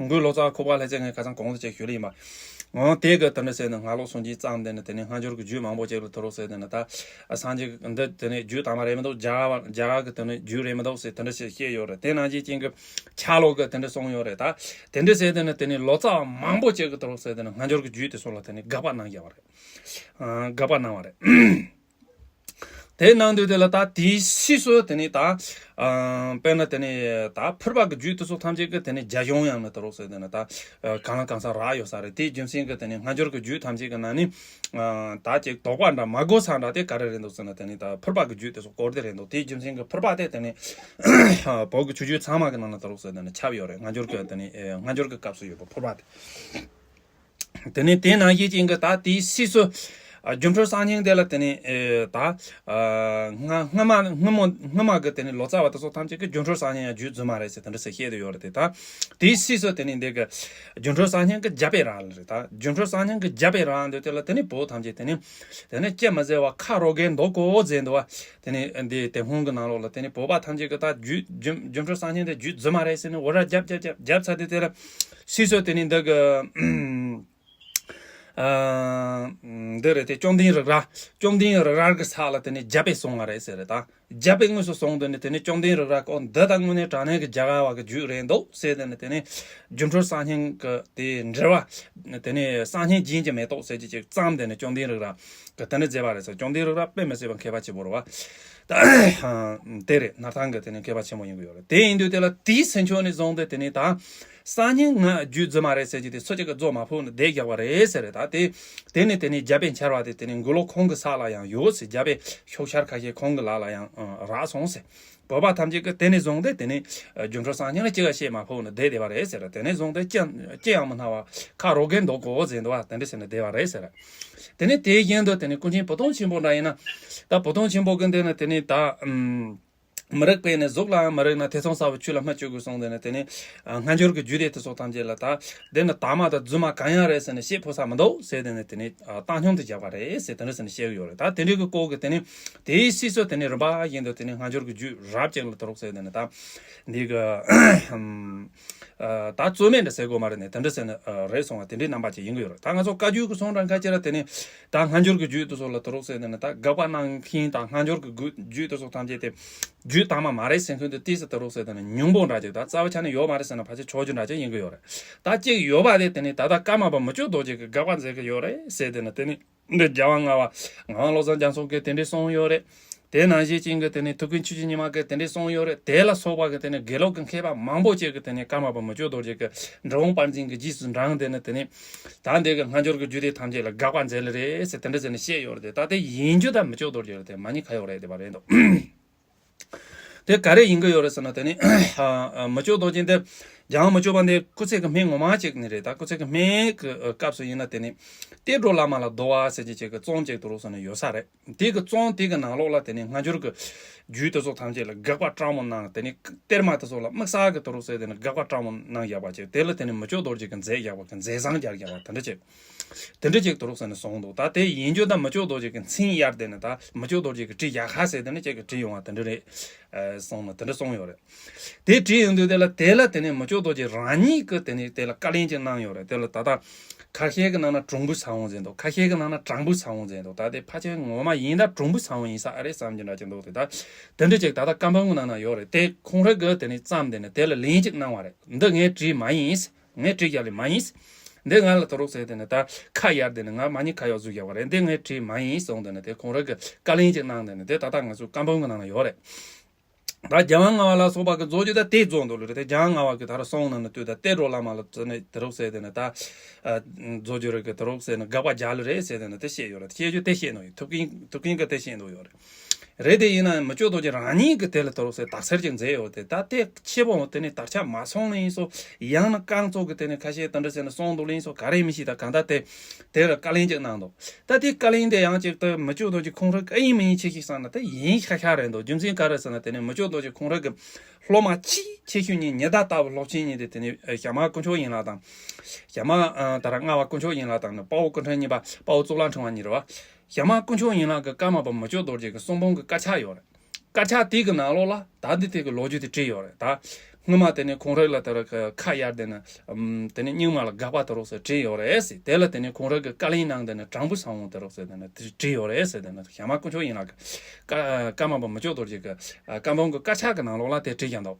འགོས་ལོ་ཙཱ་བ་ཁོག་པ་ལྷེ་རྩེ་ངས་ཁ་སང་གོང་དུ་ཅིག་ཞུས་ལེ་ཡིན་པ། འོ། དེ་གི་དེ་འདྲ་ཟེར་ནས་སྔགས་ལོག་སུན་འབྱིན་བརྩམས་དེ་ནས། དེ་ནས་སྔ་འགྱུར་གྱི་རྒྱུད་མང་པོ་ཅིག་ལ་དེ་རུ་ཟེར་དེ་ནས། ད་སངས་རྒྱས་འདི་དེ་ནས་རྒྱུད་དྭངས་མ་རེད་མི་འདུག་རྒྱ་གར་རྒྱ་གར་གི་དེ་ནས་རྒྱུད་རེད་མི་འདུག་ཟེར་དེ་འདྲ་ཞིག་བཤད་ཡོད་རེད། དེ་ནང་བཞིན་ཅན་གྱི་ཆ་ལོག་གི་དེ་འདྲ་གསུངས་ཡོད་རེད། ད་དེ་འདྲ་ཟེར་དེ་ནས། དེ་ནས་ལོ་ཙཱ་བ་མང་པོ་ཅིག་གི་དེ་རུ་ཟེར་དེ་ནས་སྔ་འགྱུར་གྱི་རྒྱུད་དེ་ཚོ་ལ་དེ་ནས་དགག་པ་གནང་བཞག་པ་རེད། ཨ། དགག་པ་གནང་བ་རེད། དེ་གནང་དུས་དེ་ལ་ད་དེའི་ཕྱིས་སུ་དེ་ནས་ད། ཨ། དཔེར་ན་དེ་ནས་ད་ཕུར་པ་གི་རྒྱུད་དེ་ཚོ་ཐམས་ཅད་ཀྱི་དེ་ནས་རྒྱ་གཞུང་ཡང་ནི་དེ་རུ་ཟེར་དེ་ནས་ད། ཨ། གང་ལ་གང་འཚམ་རག་ཡོད་ས་རེད། དེའི་རྒྱུ་མཚན་གྱིས་དེ་ནས་སྔ་འགྱུར་གྱི་རྒྱུད་ཐམས་ཅད་ཀྱི་ནང་ནས། ཨ། ད་ཅིག་དོགས་པ་འདྲ་མ་དགོས་ས་འདྲ་དེ་ག་རེ་རེད་འདུག་ཟེར་ན། དེ་ནས་ད་ཕུར་པ་གི་རྒྱུད་དེ་ཚོ་སྐོར་དེ་རེད་འདུག་དེའི་རྒྱུ་མཚན་གྱིས་ཕུར་པ་དེ་དེ་ནས་བོད་ཀྱི་ཆོས་བརྒྱུད་ཚང་མ་གི་ནང་ན་དེ་རུ་ཟེར་དེ་ནས་ཁྱབ་ཡོད་རེད། སྔ་འགྱུར་གྱི་དེ་ནས། ཨ། སྔ་འགྱུར་གྱི་སྐབས་སུ་ཡོད་པ་ཕུར་པ་དེ། དེ་ནས་དེ་ནང་བཞིན་ཅན་གྱི་ད་དེའི་ཕྱིས་སུ། ཨ། སྒྱུ་འཕྲུལ་གསར་རྙིང་དེ་ལ་དེ་ནས། ཨེ། ད། ཨ། སྔ་སྔ་མ་སྔ་མོ་སྔ་མ་གི་དེ་ནས་ལོ་ཙཱ་བ་དེ་ཚོ་ཐམས་ཅད་ཀྱིས་སྒྱུ་འཕྲུལ་གསར་རྙིང་ཡང་རྒྱུད་རྫུན་མ་རེད་ཟེར་དེ་འདྲ་ཟེར་བཤད་དེ་ཡོད་རེད་དེ། ད་དེའི་ཕྱིས་སུ་དེ་ནས་འདི་གི་སྒྱུ་འཕྲུལ་གསར་རྙིང་གི་རྒྱབ་པའི་ར་ལ་རེད། ད་སྒྱུ་འཕྲུལ་གསར་རྙིང་གི་རྒྱབ་པའི་ར་འདི་དེ་ལ་དེ་ནས་བོད་ཐམས་ཅད་དེ་ནས། དེ་ནས་ཅི་མི་ཟེར་བ་ཁ་རོག་གེ་འདུག་གོ་ཟེར་འདུག་བ། དེ་ནས་འདི་དེབ་ཁུང་གི་ནང་ལོགས་ལ་དེ་ནས་བོད་པ་ཐམས་ཅད་ཀྱིས་ད་རྒྱུད་སྒྱུ་སྒྱུ་འཕྲུལ་གསར་རྙིང་དེ་རྒྱུད་རྫུན་མ་རེད་ཟེར་ནས་འུར་ར་རྒྱབ་རྒྱབ་རྒྱབ་རྒྱབ་ཚར་དུས་དེ་ལ། ཕྱིས་སུ་དེ་ནས་འདི་གི། ཨ། འདི་རེད་དེ། བཅོམ་ལྡན་རིགས་ར། བཅོམ་ལྡན་རིགས་ར་གི་ས་ལ་དེ་ནས་རྒྱབ་པའི་སོང་བ་རེད་ཟེར་རེད། ད་རྒྱབ་པའི་དངོས་སུ་སོང་དུས་ནས་དེ་ནས་བཅོམ་ལྡན་རིགས་ར་ཀོ་འདི་ད་དངོས་གནས་དྲང་གནས་ཀྱི་རྒྱ་གར་བ་གི་རྒྱུད་རེད་འདུག་ཟེར་དེ་ནས། དེ་ནས་སྒྱུ་འཕྲུལ་གསར་རྙིང་གི་དེ་འགྲེལ་བ། དེ་ནས་གསར་རྙིང་རྒྱན་གྱི་མེ་ཏོག་ཟེར་གྱི་ཅིག་བརྩམས་དེ་ནས་བཅོམ་ལྡན་རིགས་ར་གི་དེ་འདྲ་མཛད་པ་རེད་ཟེར། བཅོམ་ལྡན་རིགས་ར་དཔེ་མི་སྲིད་པ་མཁས་པ་ཆེན་པོ་རེད་བ། ད་དེ་རེད། སྣར་ཐང་གི་དེ་ནས་མཁས་པ་ཆེན་པོ་ཡིན་གྱི་ཡོད་རེད། དེ་ཡིན་དུས་དེ་ལ་དེའི་ཚུན་ཆོད་ནས་བཟུང་སྟེ་དེ་ནས་ད། གསར་རྙིང་ང་རྒྱུད་རྫུན་མ་རེད་ཟེར་གྱི་དེ་སུ་གཅིག་གིས་རྫོགས་མ་ཕུལ་ནས་བསྡད་བཞག་པ་རེད་ཟེར་རེད། ད་དེ་དེ་ནས་དེ་ནས་རྒྱ་དཔེ་འཆར་བ་དེ་དེ་ནས་འགོས་ལོག་ཁོང་གི་ས་ལ་ཡང་ཡོད་ཟེར། རྒྱ་དཔེ་ཤོག་ཤར་ཁ་ཤས་ཁོང་གི་ལག་ལ་ཡང་རག་སོང་ཟེར། བོད་པ་ཐམས་ཅད་ཀྱིས་དེ་ནས་བཟུང་སྟེ་དེ་ནས་སྒྱུ་འཕྲུལ་གསར་རྙིང་ལ་གཅིག་ལ་བཤད་མ་ཕོད་ནས་བསྡད་བསྡད་པ་རེད་ཟེར། དེ་ནས་བཟུང་སྟེ་ཅི་ཅི་ཡང་མི་སྣང་བ་ཁ་རོག་གེ་འདུག་གོ་ཟེར་འདུག་བ། དེ་འདྲ་ཟེར་ནས་བསྡད་པ་རེད་ཟེར། དེ་ནས་དེ་བཞིན་དུ་དེ་ནས་ཀུན་མཁྱེན་བུ་སྟོན་ཆེན་པོ་འདྲ་ཡིན་ན། ད་བུ་སྟོན་ཆེན་པོ་གི་འདི་ནི་དེ་ནས་ད་ཨམ། མི་རིག་པས་ནི་གཟུགས་ལའང་མི་རིག་ན། ཐེ་ཚོམ་ཟ་བའི་ཆོས་ལ་མི་སྤྱོད་དགོས་གསུངས། དེ་ནི་དེ་ནི་ཨ་སྔ་འགྱུར་གྱི་རྒྱུད་སྡེ་དེ་ཚོ་ཐམས་ཅད་ལ་ད་དེ་ནི་དར་མ་དང་རྫུན་མ་གང་ཡང་རེད་ཟེར་ནས་བཤད་ཕོད་ས་མི་འདུག་ཟེར། དེ་ནི་དེ་ནི་ཨ་བཏང་སྙོམས་དུ་བཞག་པ་རེད་ཟེར། དེ་འདྲ་ཟེར་ནས་བཤད་ཀྱི་ཡོད་རེད། ད་དེ་འདྲའི་གི་སྐོར་གྱི་དེ་ནི་དེའི་སྲིད་སུ་དེ་ནི་རིམ་པ་བཞིན་དུ་དེ་ནི་སྔ་འགྱུར་གྱི་རྒྱུད་རབ་ཅིག་ལ་དེ་རོགས་ཟེར། དེ་ནི་ད་འདི་གི་ཨ་ད་རྩོད་མེད་འདྲ་ཟེར་དགོས་མ་རེད་ནས། དེ་འདྲ་ཟེར་ནས་ཨ་རེད་སོང་བ་དེ་འདྲའི་རྣམ་པ་ཅིག་ཡིན་གྱི་ཡོད་རེད། ད་ང་ཚོ་བཀའ་བརྒྱུད་ཀྱི་གསུང་རང་ཁ་ཅིག་ལ་དེ་ནི་ད་སྔ་འགྱུར་གྱི་རྒྱུད་དེ་ཚོ་ལ་དེ་རོགས་ཟེར། དེ་ནི་ད་དགག་པ་གནང་མཁན་དང་སྔ་འགྱུར་གྱི་རྒྱུད་དེ་ཚོ་ཐམས་ཅད་དེ། རྒྱུད་དག་མ་མ་རེད་ཟེར་མཁན་དེ་ཏོག་ཙམ་དེ་རོགས་ཟེར། དེ་ནི་ཉུང་པོ་འདྲ་ཅིག་དང་། རྩ་བའི་ཆ་ནས་ཡོད་མ་རེད་ཟེར་ན་ཕལ་ཆེར་ཆོག་རྒྱུ་འདྲ་ཅིག་ཡིན་གྱི་ཡོད་རེད། ད་གཅིག་ཡོད་པ་དེ་དེ་ནི་ད་ལྟ་ཀརྨ་པ་མི་བསྐྱོད་རྡོ་རྗེ་གིས་དགག་པ་མཛད་ཀྱི་ཡོད་རེད་ཟེར། དེ་ནི་དེ་ནི་འདི་རྒྱལ་དབང་ལྔ་པ་ངག་དབང་བློ་བཟང་རྒྱ་མཚོ་གིས་དེ་འདྲས་གསུངས་ཡོད་རེད། དེ་ནང་བཞིན་ཅན་གྱི་དེ་ནི་ཐུབ་བསྟན་ཆོས་ཀྱི་ཉི་མ་གིས་དེ་འདྲས་གསུངས་ཡོད་རེད། དེ་ལ་སོགས་པ་གི་དེ་ནི་དགེ་ལུགས་ཀྱི་མཁས་པ་མང་པོ་ཅིག་གིས་དེ་ནི་ཀརྨ་པ་མི་བསྐྱོད་རྡོ་རྗེ་གི་འབྲི་གུང་དཔལ་འཛིན་གྱི་རྗེས་སུ་འབྲངས། དེ་ནི་དེ་ནི་ད་འདི་གི་སྔ་འགྱུར་གྱི་རྒྱུད་སྡེ་ཐམས་ཅད་ལ་དགག་པ་མཛད་ལེ་རེད་ཟེར། དེ་འདྲ་ཟེར་ནས་བཤད་ཡོད་རེད། དེ་ད་དེ་ཡིན་རྒྱུ་ད་མི་བསྐྱོད་རྡོ་རྗེ་རེད། དེ་མ་ཉེས་ཁ་ཡོག་རེད། དེ་བ་རེད་འདུག་དེ་ག་རེ་ཡིན་གྱི་ཡོད་རེད་ཟེར་ན། དེ་ནི་ཨ་ཨ་མི་བསྐྱོད་རྡོ་རྗེ་འདི་རྒྱལ་དབང་མི་བསྐྱོད་པ་འདི་སྐུ་ཚེ་གི་སྨད་ངོ་མ་གཅིག་ནི་རེད། ད་སྐུ་ཚེ་གི་སྨད་གི་སྐབས་སུ་ཡིན་ན་དེ་ནི་གཏེར་སྒྲོག་བླ་མ་ལ་བསྡོ་བ་ཟེར་གྱི་ཅིག་གི་རྩོམ་ཅིག་དེ་རོགས་ཟེར་ནས་ཡོད་ས་རེད། དེ་གི་རྩོམ་དེ་གི་ནང་ལོགས་ལ་དེ་ནི་སྔ་འགྱུར་གྱི་རྒྱུད་དེ་ཚོ་ཐམས་ཅད་ལ་དགག་པ་སྤྲང་མོ་གནང་། དེ་ནི་གཏེར་མ་དེ་ཚོ་ལ་དམིགས་བསལ་གྱི་དེ་རོགས་ཟེར། དེ་ནི་དགག་པ་སྤྲང་མོ་གནང་བཞག་པ་ཅིག་དེ་ལ་དེ་ནི་མི་བསྐྱོད་རྡོ་རྗེ་གིས་མཛད་བཞག་པ་གི་མཛད་བཟང་སྦྱར་བཞག་པ་དེ་འདྲ་ཅིག་དེ་འདྲ་ཅིག་དེ་རོགས་ཟེར་ནས་གསུངས་འདུག་ད་དེ་ཡིན་རྒྱུ་ད་མི་བསྐྱོད་རྡོ་རྗེ་གི་མཚན་གཡར། དེ་ནི་ད་མི་བསྐྱོད་རྡོ་རྗེ་གི་བྲིས་བཞག་ཁ་ཟེར། དེ་ནི་ཅིག་གི་བྲིས་ཡོང་བ་དེ་འདྲ་རེད། ཨ་གསུངས་ནས་དེ་འདྲ་གསུངས་ཡོད་རེད། དེ་བྲིས་ཡོང་དུས་དེ་ལ་དེ་ལ་དེ་ནི་མི་བསྐྱོད་རྡོ་རྗེ་རང་ཉིད་ཀྱིས་དེ་ནི་དེ་ལ་བཀའ་ལན་ཅིག་གནང་ཡོད་རེད། དེ་ལ་ད་ལྟ་ཁ་ཤས་ཀྱི་ནང་ན་དྲང་པོའི་ས་བོན་ཟེར་འདུག་ཁ་ཤས་ཀྱི་ནང་ན་དྲང་པོའི་ས་བོན་ཟེར་འདུག་ད་དེ་ཕལ་ཆེར་ངོ་མ་ཡིན་ད་དྲང་པོའི་ས་བོན་ཡིན་ས་ཨ་རེད་བསམ་གྱི་འདྲ་ཅིག་འདུག་དེ་ད་དེ་འདྲ་ཅིག་ད་ལྟ་བཀའ་འབུམ་གྱི་ནང་ན་ཡོད་རེད། དེ་ཁོང་རང་གིས་དེ་ནི་བརྩམས། དེ་ནི་དེ་ལ་ལན་ཅིག་གནང་བ་རེད། འདི་ངས་བྲིས་མ་ཡིན། ངས་བྲིས་རྒྱག་ལེ་མ་ཡིན། འདི་ང་ལ་དེ་རོགས་ཟེར། དེ་ནི་ད་ཁ་གཡར། དེ་ནི་ང་མ་ཉེས་ཁ་གཡོག་བཟོས་བཞག་པ་རེད། འདི་ངས་བྲིས་མ་ཡིན་གསུངས། དེ་ནི་དེ་ཁོང་རང་གིས་བཀའ་ལན་ཅིག་གནང་། དེ་ནི་དེ་ད་ལྟ་ང་ཚོའི་བཀའ་འབུམ་གྱི་ནང་ན་ཡོད་རེད། ད་རྒྱལ་དབང་ལྔ་པ་ལ་སོགས་པ་གི་རྫོགས་རྒྱུ་ད་དེ་རྫོགས་འདུག་ལེ་རེད། དེ་རྒྱལ་དབང་ལྔ་པ་གི་ད་ར་གསུང་གནང་ནས་ལྟོས་ད་གཏེར་སྒྲོག་བླ་མ་ལ་ཟེར་ནས་དེ་རོགས་ཟེར། དེ་ནི་ད་ཨ་རྫོགས་རྒྱུ་རེད་གི་དེ་རོགས་ཟེར་ནས་དགག་པ་རྒྱག་ལེ་རེད་ཟེར། དེ་ནི་དེ་བཤད་ཡོད་རེད། བཤད་རྒྱུ་དེ་བཤད་ནོ་ཡིན། ཐུབ་བསྟན་ཐུབ་བསྟན་གི་དེ་བཤད་འདུག་ཡོད་རེད། རེད། དེ་ཡིན་ན་མི་བསྐྱོད་རྡོ་རྗེ་རང་ཉིད་ཀྱིས་དེ་ལ་དེ་རོགས་ཟེར་དག་ཚར་ཅིག་མཛད་ཡོད། དེ་ད་དེ་ཆེ་བོ་དེ་ནི་དར་ཆ་མ་སོང་ནི་ཡིན་སོ། ཡང་ན་རྐང་བཙུགས་ཀྱི་དེ་ནི་ཁ་ཤས་དེ་འདྲ་ཟེར་ནས་གསུངས་འདུག་ལེ་ཡིན་སོ། ག་རེ་མི་ཤེས། ད་གང་ལྟར་དེ་དེ་ལ་བཀའ་ལན་ཅིག་གནང་འདུག་ད་དེ་བཀའ་ལན་དེ་ཡང་ཅིག་ཏུ་མི་བསྐྱོད་རྡོ་རྗེ་ཁོང་རང་གི་ཨེ་ཡིན་མི་ཡིན་ཆེ་ཤོས་བསམ་ན་དེ་ཡིན་ཤ་ཤ་རེད་འདུག་རྒྱུ་མཚན་ག་རེ་ཟེར་ན། དེ་ནི་མི་བསྐྱོད་རྡོ་རྗེ་ཁོང་རང་གི་སློབ་མ་ཆེས་ཆེ་ཤོས་གཉིས། ཉི་ཟླ་ལྟ་བུ་སློབ་ཆེན་གཉིས་དེ་དེ་ནི་ཞྭ་དམར་དཀོན་མཆོག་ཡན་ལག་དང་། ཞྭ་དམར་ཨ་ད་ར་རྔ་བ་དཀོན་མཆོག་ཡན་ལག་དང་ནི་དཔའ་བོ་སྐུ་ཕྲེང་གཉིས་པ་དཔའ་བོ་གཙུག་ལག་ཕྲེང་བ་གཉིས་རེད་བ། ཞྭ་དམར་དཀོན་མཆོག་ཡན་ལག་གི་ཀརྨ་པ་མི་བསྐྱོད་རྡོ་རྗེ་གི་གསུང་འབུམ་གི་དཀར་ཆག་ཡོད་རེད། དཀར་ཆག་དེ་གི་ནང་ལོགས་ལ་ད་འདི་དེ་གི་ལོ་རྒྱུས་དེ་བྲིས་ཡོད་རེད། ད་སྔོན་མ་དེ་ནས་ཁོང་རང་ལ་དེ་ར་ཁ་གཡར། དེ་ནས་ཨམ་དེ་ནས་རྙིང་མ་ལ་དགག་པ་དེ་རོགས་ཟེར་བྲིས་ཡོད་རེད་ཟེར། དེ་ལ་དེ་ནས་ཁོང་རང་གི་བཀའ་ལན་གནང་། དེ་ནས་དྲང་པོའི་ས་བོན་དེ་རོགས་ཟེར་དེ་ནས་བྲིས་ཡོད་རེད་ཟེར། དེ་ནས་ཞྭ་དམར་དཀོན་མཆོག་ཡན་ལག་གི་ཀ་ཀརྨ་པ་མི་བསྐྱོད་རྡོ་རྗེ་གི་ཀརྨ་པ་གི་དཀར་ཆག་གི་ནང་ལོགས་ལ་དེ་བྲིས་ཀྱང་འདུག་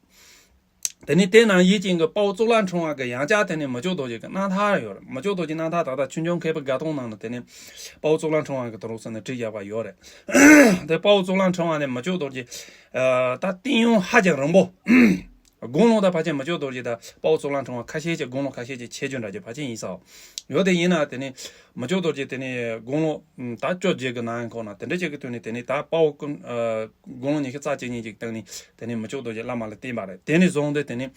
དེ་ནི་དེ་ནང་བཞིན་ཅན་གྱི་དཔའ་བོ་གཙུག་ལག་ཕྲེང་བ་གི་ཡང་བསྐྱར་དེ་ནི་མི་བསྐྱོད་རྡོ་རྗེ་གི་རྣམ་ཐར་ཡོད་རེད། མི་བསྐྱོད་རྡོ་རྗེ་རྣམ་ཐར་ད་ལྟ་ཆོས་འབྱུང་མཁས་པའི་དགའ་སྟོན་ནང་ན་དེ་ནི་དཔའ་བོ་གཙུག་ལག་ཕྲེང་བ་གི་དེ་རོགས་ཟེར་ནས་བྲིས་བཞག་པ་ཡོད་རེད། དེ་དཔའ་བོ་གཙུག་ལག་ཕྲེང་བ་ནས་མི་བསྐྱོད་རྡོ་རྗེ་ཨ་ད་བསྟན་ཡུན་ཧ་ཅང་རིང་པོ། དགུང་ལོ་ད་ཕལ་ཆེར་མི་བསྐྱོད་རྡོ་རྗེ་དང་དཔའ་བོ་གཙུག་ལག་ཕྲེང་བ་ཁ་ཤས་ཀྱི་དགུང་ལོ་ཁ་ཤས་ཀྱི་ཆེ་ཆུང་འདྲ་ཅིག་ཕལ་ཆེར་ཡིན་ས་ཡོད། དེ་ཡིན་ན་དེ་ནི་མི་བསྐྱོད་རྡོ་རྗེ་དེ་ནི་དགུང་ལོ་ད་བཅོ་བརྒྱད་ཀྱི་ནང་ཁོག་ན་དེ་འདྲ་ཅིག་གི་དུས་ནས་དེ་ནི་ད་དཔའ་བོ་ཀུན་ཨ་དགུང་ལོ་ཉི་ཤུ་རྩ་གཅིག་གཉིས་ཅིག་སྟེང་ནས་དེ་ནི་མི་བསྐྱོད་རྡོ་རྗེ་བླ་མ་ལ་བསྟེན་པ་རེད། དེ་ནས་བཟུང་སྟེ་དེ་ནི་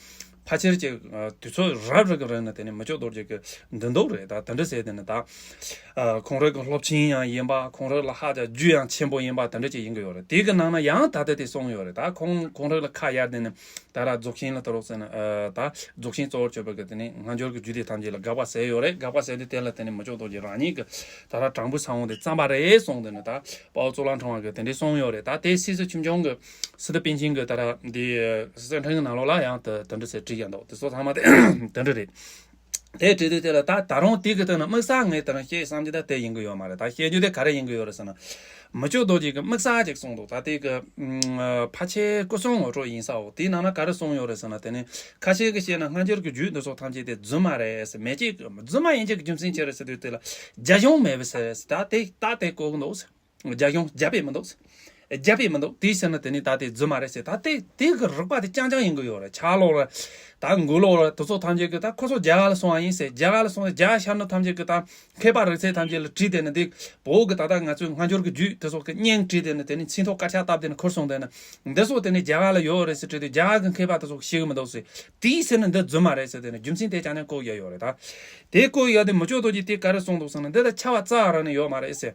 ཕལ་ཆེར་གྱི་ཨ་དུས་ཚོད་རབ་རིབ་ཀྱི་རིང་ན་དེ་ནི་མི་བསྐྱོད་རྡོ་རྗེ་གི་འདི་འདུག་རེད། ད་དེ་འདྲ་ཟེར། དེ་ནི་ད་ཨ་ཁོང་རང་གི་སློབ་ཆེན་ཡང་ཡིན་པ། ཁོང་རང་ལ་ཧ་ཅང་རྒྱུས་ཡང་ཆེན་པོ་ཡིན་པ་དེ་འདྲ་ཅིག་ཡིན་གྱི་ཡོད་རེད། དེ་གི་ནང་ན་ཡང་ད་ལྟ་དེ་གསུངས་ཡོད་རེད། ད་ཁོང་ཁོང་རང་ལ་ཁ་གཡར། དེ་ནི་ད་ར་རྫོགས་ཆེན་ལ་དེ་རོགས་ཟེར་ན་ཨ་ད་རྫོགས་ཆེན་གཙོ་བོར་གྱུར་པ་གི་དེ་ནི་སྔ་འགྱུར་གྱི་རྒྱུད་སྡེ་ཐམས་ཅད་ལ་དགག་པ་ཟེར་ཡོད་རེད། དགག་པ་ཟེར་དུས་དེ་ལ་དེ་ནི་མི་བསྐྱོད་རྡོ་རྗེ་རང་ཉིད་ཀྱིས་ད་ར་དྲང་པོའི་ས་བོན་དེ་བརྩམས་པ་རེད་གསུངས། དེ་ནི་ད་དཔའ་བོ་གཙུག་ལག་ཕྲེང་བ་གིས་དེ་འདྲས་གསུངས་ཡོད་རེད། ད་དེ་སྲིད་ཞུ་ཆོས་འབྱུང་གི་སི་ཏུ་པཎ་ཆེན་གྱི་ད་ར་འདི་གསེར་ཕྲེང་གི་ནང་ལོགས་ལ་ཡང་དེ་དེ་འདྲ་ཟེར་བྲིས་ཀྱང་འདུག་དེ་ཚོ་ཚང་མ་དེ་དེ་འདྲ་རེད། དེ་བྲིས་དུས་དེ་ལ་ད་ད་རུང་དེ་གི་སྟེང་ན་དམིགས་བསལ་ངས་དེ་རིང་བཤད་བསམ་གྱི་ད་དེ་ཡིན་གི་ཡོད་མ་རེད། ད་བཤད་རྒྱུ་དེ་ག་རེ་ཡིན་གི་ཡོད་རེད་ཟེར་ན། མི་བསྐྱོད་རྡོ་རྗེ་གིས་དམིགས་བསལ་ཅིག་གསུངས་འདུག་ད་དེ་གི་ཨ་ཕལ་ཆེར་སྐུ་གསུང་ངོ་སྤྲོད་ཡིན་ས་འོ། དེའི་ནང་ན་ག་རེ་གསུངས་ཡོད་རེད་ཟེར་ན། དེ་ནི་ཁ་ཤས་ཀྱིས་བཤད་ན་སྔ་འགྱུར་གྱི་རྒྱུད་འདི་ཚོ་ཐམས་ཅད་དེ་རྫུན་མ་རེད་ཟེར། མེད་ཅིག་རྫུན་མ་ཡིན་ཅིག་རྒྱུ་མཚན་ཅི་རེད་ཟེར་དུས་དེ་ལ་རྒྱ་གཞུང་མེད་པས་ཟེར། ད་དེ་ད་དེ་གོ་གི་འདུག་ཟེར། རྒྱ་གཞུང་རྒྱབ་པས་མི་འདུག་ཟེར། རྒྱབ་པས་མི་འདུག་དེ་ཟེར་ན་དེ་ནི་ད་དེ་རྫུན་མ་རེད་ཟེར། ད་དེ་དེ་གི་རིགས་པ་དེ་རྐྱང་རྐྱང་ཡིན་གི་ཡོད་རེད། ཕྱག་ལོག་རེད། ད་མགོ་ལོག་རེད། དེ་ཚོ་ཐམས་ཅད་ཀྱིས་ད་ཁོ་ཚོ་རྒྱ་གར་ལ་སོང་བ་ཡིན་ཟེར། རྒྱ་གར་ལ་སོང་ཟེར། རྒྱ་གར་ཤར་ནུབ་ཐམས་ཅད་ཀྱིས་ད་མཁས་པ་རིག་རྩལ་ཐམས་ཅད་ལ་དྲིས། དེ་ནི་འདི་བོད་ཀྱི་ད་ལྟ་ང་ཚོའི་སྔ་འགྱུར་གྱི་རྒྱུད་དེ་ཚོ་གི་སྙན་དྲིས། དེ་ནི་དེ་ནི་ཚིག་ཐོ་དཀར་ཆག་བཏབ། དེ་ནི་ཁུར་སོང་། དེ་ནི་འདི་ཚོ་དེ་ནི་རྒྱ་གར་ལ་ཡོད་རེད་ཟེར་དྲིས་དུས་རྒྱ་གར་གྱི་མཁས་པ་དེ་ཚོ་ཤེས་གི་མི་འདུག་ཟེར། དེའི་ཟེར་ན་འདི་རྫུན་མ་རེད་ཟེར། དེ་ནི་རྒྱུ་མཚན་དེ་ཅང་ནས་བཀོད་ཡ་ཡོད་རེད། ད་དེ་བཀོད་ཡ་དེ་མི་བསྐྱོད་རྡོ་རྗེ་དེ་ག་རེ་གསུངས་འདུག་ཟེར་ན། འདི་ལ་ཆ་བ་རྩ་བ་རང་ནས་ཡོད་མ་རེད་ཟེར།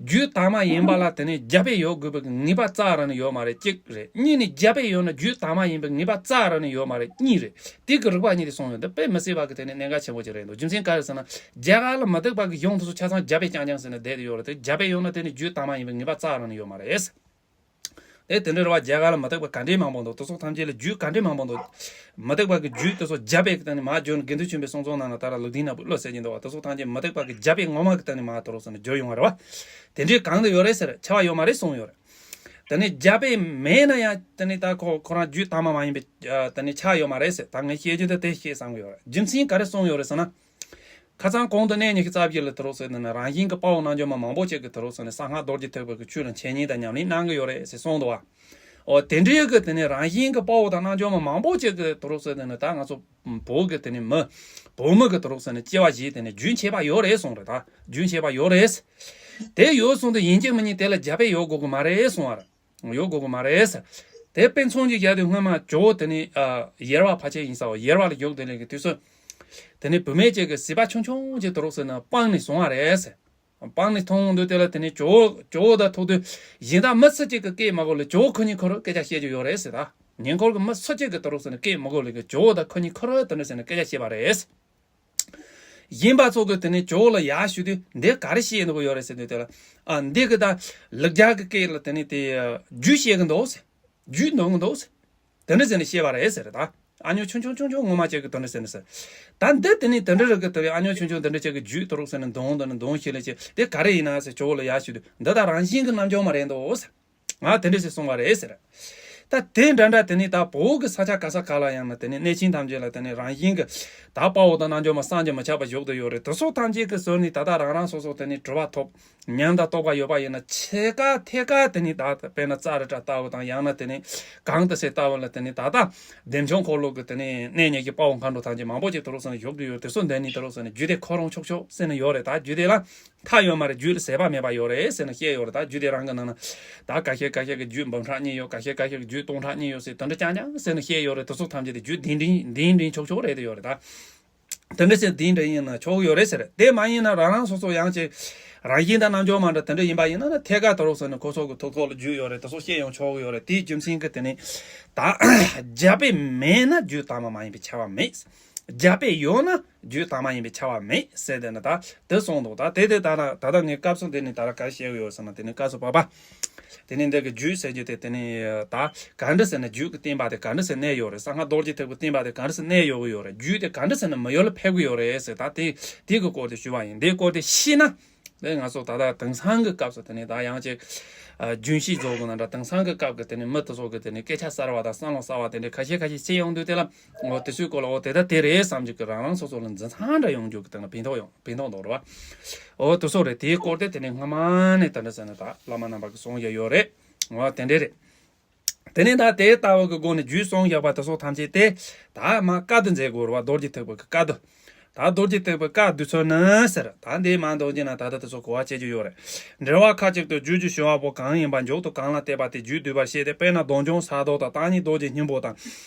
རྒྱུད་དྭངས་མ་ཡིན་པ་ལ་དེ་ནི་རྒྱ་དཔེ་ཡོད་དགོས་པའི་ངེས་པ་རྩ་བ་ནས་ཡོད་མ་རེད། གཅིག་རེད། གཉིས་ནི་རྒྱ་དཔེ་ཡོད་ན་རྒྱུད་དྭངས་མ་ཡིན་པའི་ངེས་པ་རྩ་བ་ནས་ཡོད་མ་རེད། གཉིས་རེད། དེ་གི་རིགས་པ་གཉིས་དེ་གསུངས་ཡོད། འདི་དཔེ་མི་སྲིད་པ་གི་དེ་ནི་གནད་འགག་ཆེན་པོ་ཅིག་རེད་འདུག་རྒྱུ་མཚན་ག་རེ་ཟེར་ན། རྒྱ་གར་ལ་མི་སྡུག་པ་གི་གཞུང་དེ་ཚོ་ཆ་ཚང་རྒྱ་དཔེ་རྐྱང་རྐྱང་ཟེར་ནས་བསྡད་དེ་ཡོད་རེད་དེ། རྒྱ་དཔེ་ཡོད་ན་དེ་ནི་རྒྱུད་དྭངས་མ་ཡིན་པའི་ངེས་པ་རྩ་བ་ནས་ཡོད་མ་རེད། དེ་དེ་འདྲ་རེད་བ། རྒྱ་གར་ལ་མི་སྡུག་པ་ག་འདྲའི་མང་པོ་འདུག་དེ་ཚོ་ཐམས་ཅད་ལ་རྒྱུད་ག་འདྲའི་མང་པོ་འདུག་མི་སྡུག་པ་གི་རྒྱུད་དེ་ཚོ་རྒྱ་དཔེ་གི་སྟེང་ནས་མར་བརྗོད་ནས། དགེ་འདུན་ཆོས་འཕེལ་གསུང་རྩོམ་ནང་ན་ད་ལ་ལུགས་ལྡན་ན་བུ་བློ་ཟེར་གྱིན་འདུག་བ། དེ་ཚོ་ཐམས་ཅད་མི་སྡུག་པ་གི་རྒྱ་དཔེ་ངོ་མ་གི་སྟེང་ནས་མར་དེ་རོགས་ཟེར་ནས་བརྗོད་ཡོང་བ་རེད་བ། དེ་འདྲའི་གང་དུ་ཡོད་རེད་ཟེར། ཆ་བ་ཡོད་མ་རེད་གསུངས་ཡོད་རེད། དེ་ནས་རྒྱ་དཔེ་མེད་ན་ཡང་དེ་ནས་ད་ཁོ་ཁོ་རང་རྒྱུད་དྭངས་མ་མ་ཡིན་པའི་ཨ་དེ་ནས་ཆ་ཡོད་མ་རེད་ཟེར། ད་ངས་བཤད་རྒྱུ་དེ་དེ་བཤད་བསམ་གི་ཡོད་རེད། རྒྱུ་མཚན་ག་རེ་གསུངས་ཡོད་རེད་ཟེར་ན། ཁ་སང་གོང་དུ་གནས་ཉི་ཤུ་རྩ་བཞི་ལ་དེ་རོགས་ཟེར་ནས་རང་བཞིན་གྱི་དཔའ་བོ་རྣལ་འབྱོར་མ་མང་པོ་ཅིག་གིས་དེ་རོགས་ཟེར་ནས་གསང་སྔགས་རྡོ་རྗེ་ཐེག་པ་གི་ཆོས་ལ་འཆད་ཉན་དང་ཉམས་ལེན་གནང་གི་ཡོད་རེད་ཟེར་གསུངས་འདུག་བ། འོ་དེ་འདྲའི་གི་དེ་ནས་རང་བཞིན་གྱི་དཔའ་བོ་དང་རྣལ་འབྱོར་མ་མང་པོ་ཅིག་གིས་དེ་རོགས་ཟེར་ནས་ད་ང་ཚོ་བོད་ཀྱི་དེ་ནས་མི་བོད་མི་གི་དེ་རོགས་ཟེར་ནས་སྐྱེ་བ་བཞེས་དེ་ནས་རྒྱུན་ཆད་པ་ཡོད་རེད་གསུངས་རེད། ད་རྒྱུན་ཆད་པ་ཡོད་རེད། དེ་ཡོད་སོང་དུས་ཡིན་གཅིག་མིན་གཉིས་དེ་ལ་རྒྱ་དཔེ་ཡོད་དགོས་གི་མ་རེད་གསུངས་པ་རེད། ཡོད་དགོས་གི་མ་རེད་ཟེར། དེ་དཔེ་མཚོན་གྱི་བཞག་དུས་སྔོན་མ་ཇོ་བོ་དེ་ནི་ཨ་ཡེར་བ་ཕལ་ཆེར་ཡིན་ས་བ། ཡེར་བ་ལ་བཞུགས་དེ་ནས་གི་དུས་སུ། དེ་ནས་བུད་མེད་ཅིག་གིས་བྱིས་པ་ཆུང་ཆུང་ཅིག་དེ་རོགས་ཟེར་ནས་སྤངས་ནས་སོང་བ་རེད་ཟེར། སྤངས་ནས་སོང་དུས་དེ་ལ་དེ་ནས་ཇོ་བོ་ཇོ་བོ་དང་ཐུག་དུས་གཞན་དག་མི་སུ་གཅིག་གིས་སྐད་མ་གོ་ལ་ཇོ་བོ་ཁོ་གཉིས་ཁོ་རང་སྐད་ཆ་བཤད་རྒྱུ་ཡོད་རེད་ཟེར། ད་ཉེ་འཁོར་གྱི་མི་སུ་གཅིག་གིས་དེ་རོགས་ཟེར་ནས་སྐད་མ་གོ་ལ་གི་ཇོ་བོ་དང་ཁོ་གཉིས་ཁོ་རང་དེ་འདྲ་ཟེར་ནས་སྐད་ཆ་བཤད་པ་རེད། གཞན་པ་ཚོ་གིས་དེ་ནས་ཇོ་བོ་ལ་ཡར་ཞུས་དུས་འདི་ག་རེ་བཤད་ཡོང་གི་ཡོད་རེད་ཟེར་དུས་དེ་ལ། ཨ་འདི་གི་ད་ལུག་རྒྱ་གི་སྐད་ལ་དེ་ནས་དེ་རྒྱུད་བཤད་གི་འདུག་ཟེར། རྒྱུད་འདོན་གི་འདུག་ཟེར། དེ་འདྲ་ཟེར་ནས་བཤད་པ་རེད་ཟེར། ད་ཨ་ཉོ་ཆུང་ཆུང་ཆུང་ཆུང་ངོ་མ་ཅིག་གིས་དེ་འདྲ་ཟེར་ནས་ཟེར། ད་འདི་དེ་ནས་དེ་འདྲ་རེད་གི་དེ་རེད། ཨ་ཉོ་ཆུང་ཆུང་དེ་འདྲ་ཅིག་གིས་རྒྱུད་དེ་རོགས་ཟེར་ནས་འདོན་འདོན་ནས་འདོན་ཤེས་ལེ་ཅིག་དེ་ག་རེ་ཡིན་ན་ཟེར་ཇོ་བོ་ལ་ཡར་ཞུས་དུས་འདི་ད་རང་བཞིན་གྱི་རྣལ་འབྱོར་མ་རེད་འདུག་ཟེར། ང་དེ་འདྲ་ཞིག་གསུང་བ་རེད་ཟེར། ད་དེ་འདྲ་འདྲ་དེ་ནི་ད་བོད་ཀྱི་ས་ཆ་ག་ས་ག་ལ་ཡང་ན་དེ་ནི་གནས་ཆེན་ཐམས་ཅད་ལ་དེ་ནི་རང་བཞིན་གྱི་ད་དཔའ་བོ་དང་རྣལ་འབྱོར་མ་བསམ་གྱིས་མི་ཁྱབ་པ་བཞུགས་ཏེ་ཡོད་རེད། དེ་ཚོ་ཐམས་ཅད་ཀྱི་ཟུར་ནས་ད་ལྟ་རང་རང་སོ་སོ་དེ་ནི་གྲུབ་པ་ཐོབ། ཉམས་དང་རྟོགས་པ་ཡོད་པ་ཡིན་ན་ཆེ་ཀ་ཐེ་ཀ་དེ་ནི་ད་དཔེར་ན་ཙཱ་རི་ཏྲ་ལྟ་བུ་དང་ཡང་ན་དེ་ནི་གང་དུ་སེ་ལྟ་བུ་ལ་དེ་ནི་ད་ལྟ་བདེ་མཆོག་འཁོར་ལོ་གི་དེ་ནི་གནས་ཉེ་ཀྱི་དཔའ་བོ་མཁའ་འགྲོ་ཐམས་ཅད་མང་པོ་ཅིག་དེ་རོགས་ཟེར་ནས་བཞུགས་ཏེ་ཡོད། དེ་ཚོ་འདི་ནི་དེ་རོགས་ཟེར་ནས་རྒྱུད་སྡེ་ཁོ་རང་ཆོག་ཆོག་ཟེར་ནས་ཡོད་རེད། ད་རྒྱུད་སྡེ་ལ། མཐའ་ཡོད་མ་རེད། རྒྱུད་ལ་ཟད་པ་མེད་པ་ཡོད་རེད་ཟེར་ནས་བཤད་ཡོད་རེད། ད་རྒྱུད་སྡེ་རང་གི་ནང་ན་ད་ཁ་ཤས་ཁ་ཤས་ཀྱི་རྒྱུད་འབུམ་ཕྲག་གཉིས་ཡོད། ཁ་ཤས་ཁ་ཤས་ཀྱི་རྒྱུད་སྟོང་ཕྲག་གཉིས་ཡོད་ཟེར་དེ་འདྲ་རྐྱང་རྐྱང་ཟེར་ནས་བཤད་ཡོད་རེད། དེ་ཚོ་ཐམས་ཅད་དེ་རྒྱུད་འདི་འདྲ་འདི་འདྲ་ཆོག་ཆོག་རེད་དེ་ཡོད་རེད། ད་དེ་འདྲ་ཟེར་འདི་འདྲ་ཡིན་ན་ཆོག་ཡོད་རེད་ཟེར། དེ་མ་ཡིན་ན་རང་རང་སོ་སོ་ཡང་ཅིག་རང་བཞིན་དང་རྣལ་འབྱོར་མ་འདྲ་དེ་འདྲ་ཡིན་པ་ཡིན་ན་ན་ཐད་ཀར་དེ་རོགས་ཟེར་ནས་ཁོ་ཚོ་གི་ཐུགས་ཐོག་ལ་རྒྱུད་ཡོད་རེད། དེ་ཚོ་བཤད་ཡང་ཆོག་ཡོད་རེད། དེའི་རྒྱུ་མཚན་གྱིས་དེ་ནི་ད་རྒྱ་དཔེ་མེད་ན་རྒྱུད་དྭངས་མ་མ་ཡིན་པའི་ཁྱབ་པ་མེད། རྒྱ་དཔེ་ཡོད་ན་རྒྱུད་དྭངས་མ་ཡིན་པའི་ཁྱབ་པ་མེད་ཟེར་དེ་ནི་ད་དེ་གསུངས་འདུག་ད་དེ་དེ་ད་ན་ད་ལྟ་ངས་སྐབས་སུ་འདི་ནི་ད་ལྟ་ག་རེ་བཤད་གི་ཡོད་ཟེར་ན། དེ་ནི་སྐབས་སུ་བབ་པ། དེ་ནི་འདི་གི་རྒྱུད་ཟེར་རྒྱུ་དེ་དེ་ནི་ད་ག་འདྲ་ཟེར་ན་རྒྱུད་ཀྱི་བསྟན་པ་དེ་ག་འདྲ་ཟེར་གནས་ཡོད་རེད། གསང་སྔགས་རྡོ་རྗེ་ཐེག་པའི་བསྟན་པ་དེ་ག་འདྲ་ཟེར་གནས་ཡོད་གི་ཡོད་རེད། རྒྱུད་དེ་ག་འདྲ་ཟེར་ན་མི་ཡུལ་ལ་ཕེབས་གི་ཡོད་རེད་ཟེར། ད་དེ་དེ་གི་སྐོར་དེ་ཞུ་བ་ཡིན། དེའི་སྐོར་དེ་ཤེས་ན། དེ་ང་ཚོ་ད་ལྟ་དེང་སང་གི་སྐབས་སུ་དེ་ནི་ད་ཡང་ཅིག་ཨ་རྒྱུན་ཤེས་རྫོགས་དགོས་ན་འདྲ། དེང་སང་གི་སྐབས་ཀྱི་དེ་ནི་མི་དེ་ཚོ་གི་དེ་ནི་སྐད་ཆ་གསར་བ་དང་བསམ་བློ་གསར་བ་དེ་འདྲའི་ཁ་ཤས་ཁ་ཤས་བཤད་ཡོང་དུས་དེ་ལ་འོ་དེ་ཚོའི་སྐོར་ལ་འོ་དེ་ད་དེ་རེད་བསམ་གྱི་གི་རང་རང་སོ་སོ་ལ་འཛིན་སྟངས་འདྲ་ཡོང་རྒྱུ་གི་དེ་ནི་ཕན་ཐོགས་ཡོང་ཕན་ཐོགས་འདུག་རེད་བ། འོ་དེ་ཚོ་རེད། དེའི་སྐོར་དེ་དེ་ནི་སྔ་མ་ནས་དེ་འདྲ་ཟེར་ནས་ད་བླ་མ་རྣམ་པ་གི་གསུང་ཡ་ཡོད་རེད། འོ་དེ་འདྲ་རེད། དེ་ནས་ད་དེ་ལྟ་བུ་གི་སྒོ་ནས་རྒྱུད་གསུངས་བཞག་པ་དེ་ཚོ་ཐམས་ཅད་དེ་ད་མ་བཀའ་བསྡུ་མཛད་དགོས་རེད་བ། རྡོ་རྗེ་ཐེག་པ་གི་བཀའ་བསྡུ། ད་རྡོ་རྗེ་ཐེག་པའི་བཀའ་བསྡུས་ཚུལ་ནི་ཟེར། ད་འདི་མ་འདོན་གྱི་ན་ད་ལྟ་དེ་ཚོ་གོ་བ་བྱེད་རྒྱུ་ཡོད་རེད། འགྲེལ་པ་ཁ་ཅིག་ཏུ་རྒྱུད་ཀྱི་ཞི་བ་པོ་གང་ཡིན་པ་མཇུག་ཏུ་གང་ལ་བལྟས་པ་དེ་རྒྱུད་བསྡུས་པར་བཤད་དེ། དཔེར་ན་གདོང་བྱུང་ས་རྡོ་དང་བརྟག་གཉིས་རྡོ་རྗེ་སྙིང་པོ་དང་།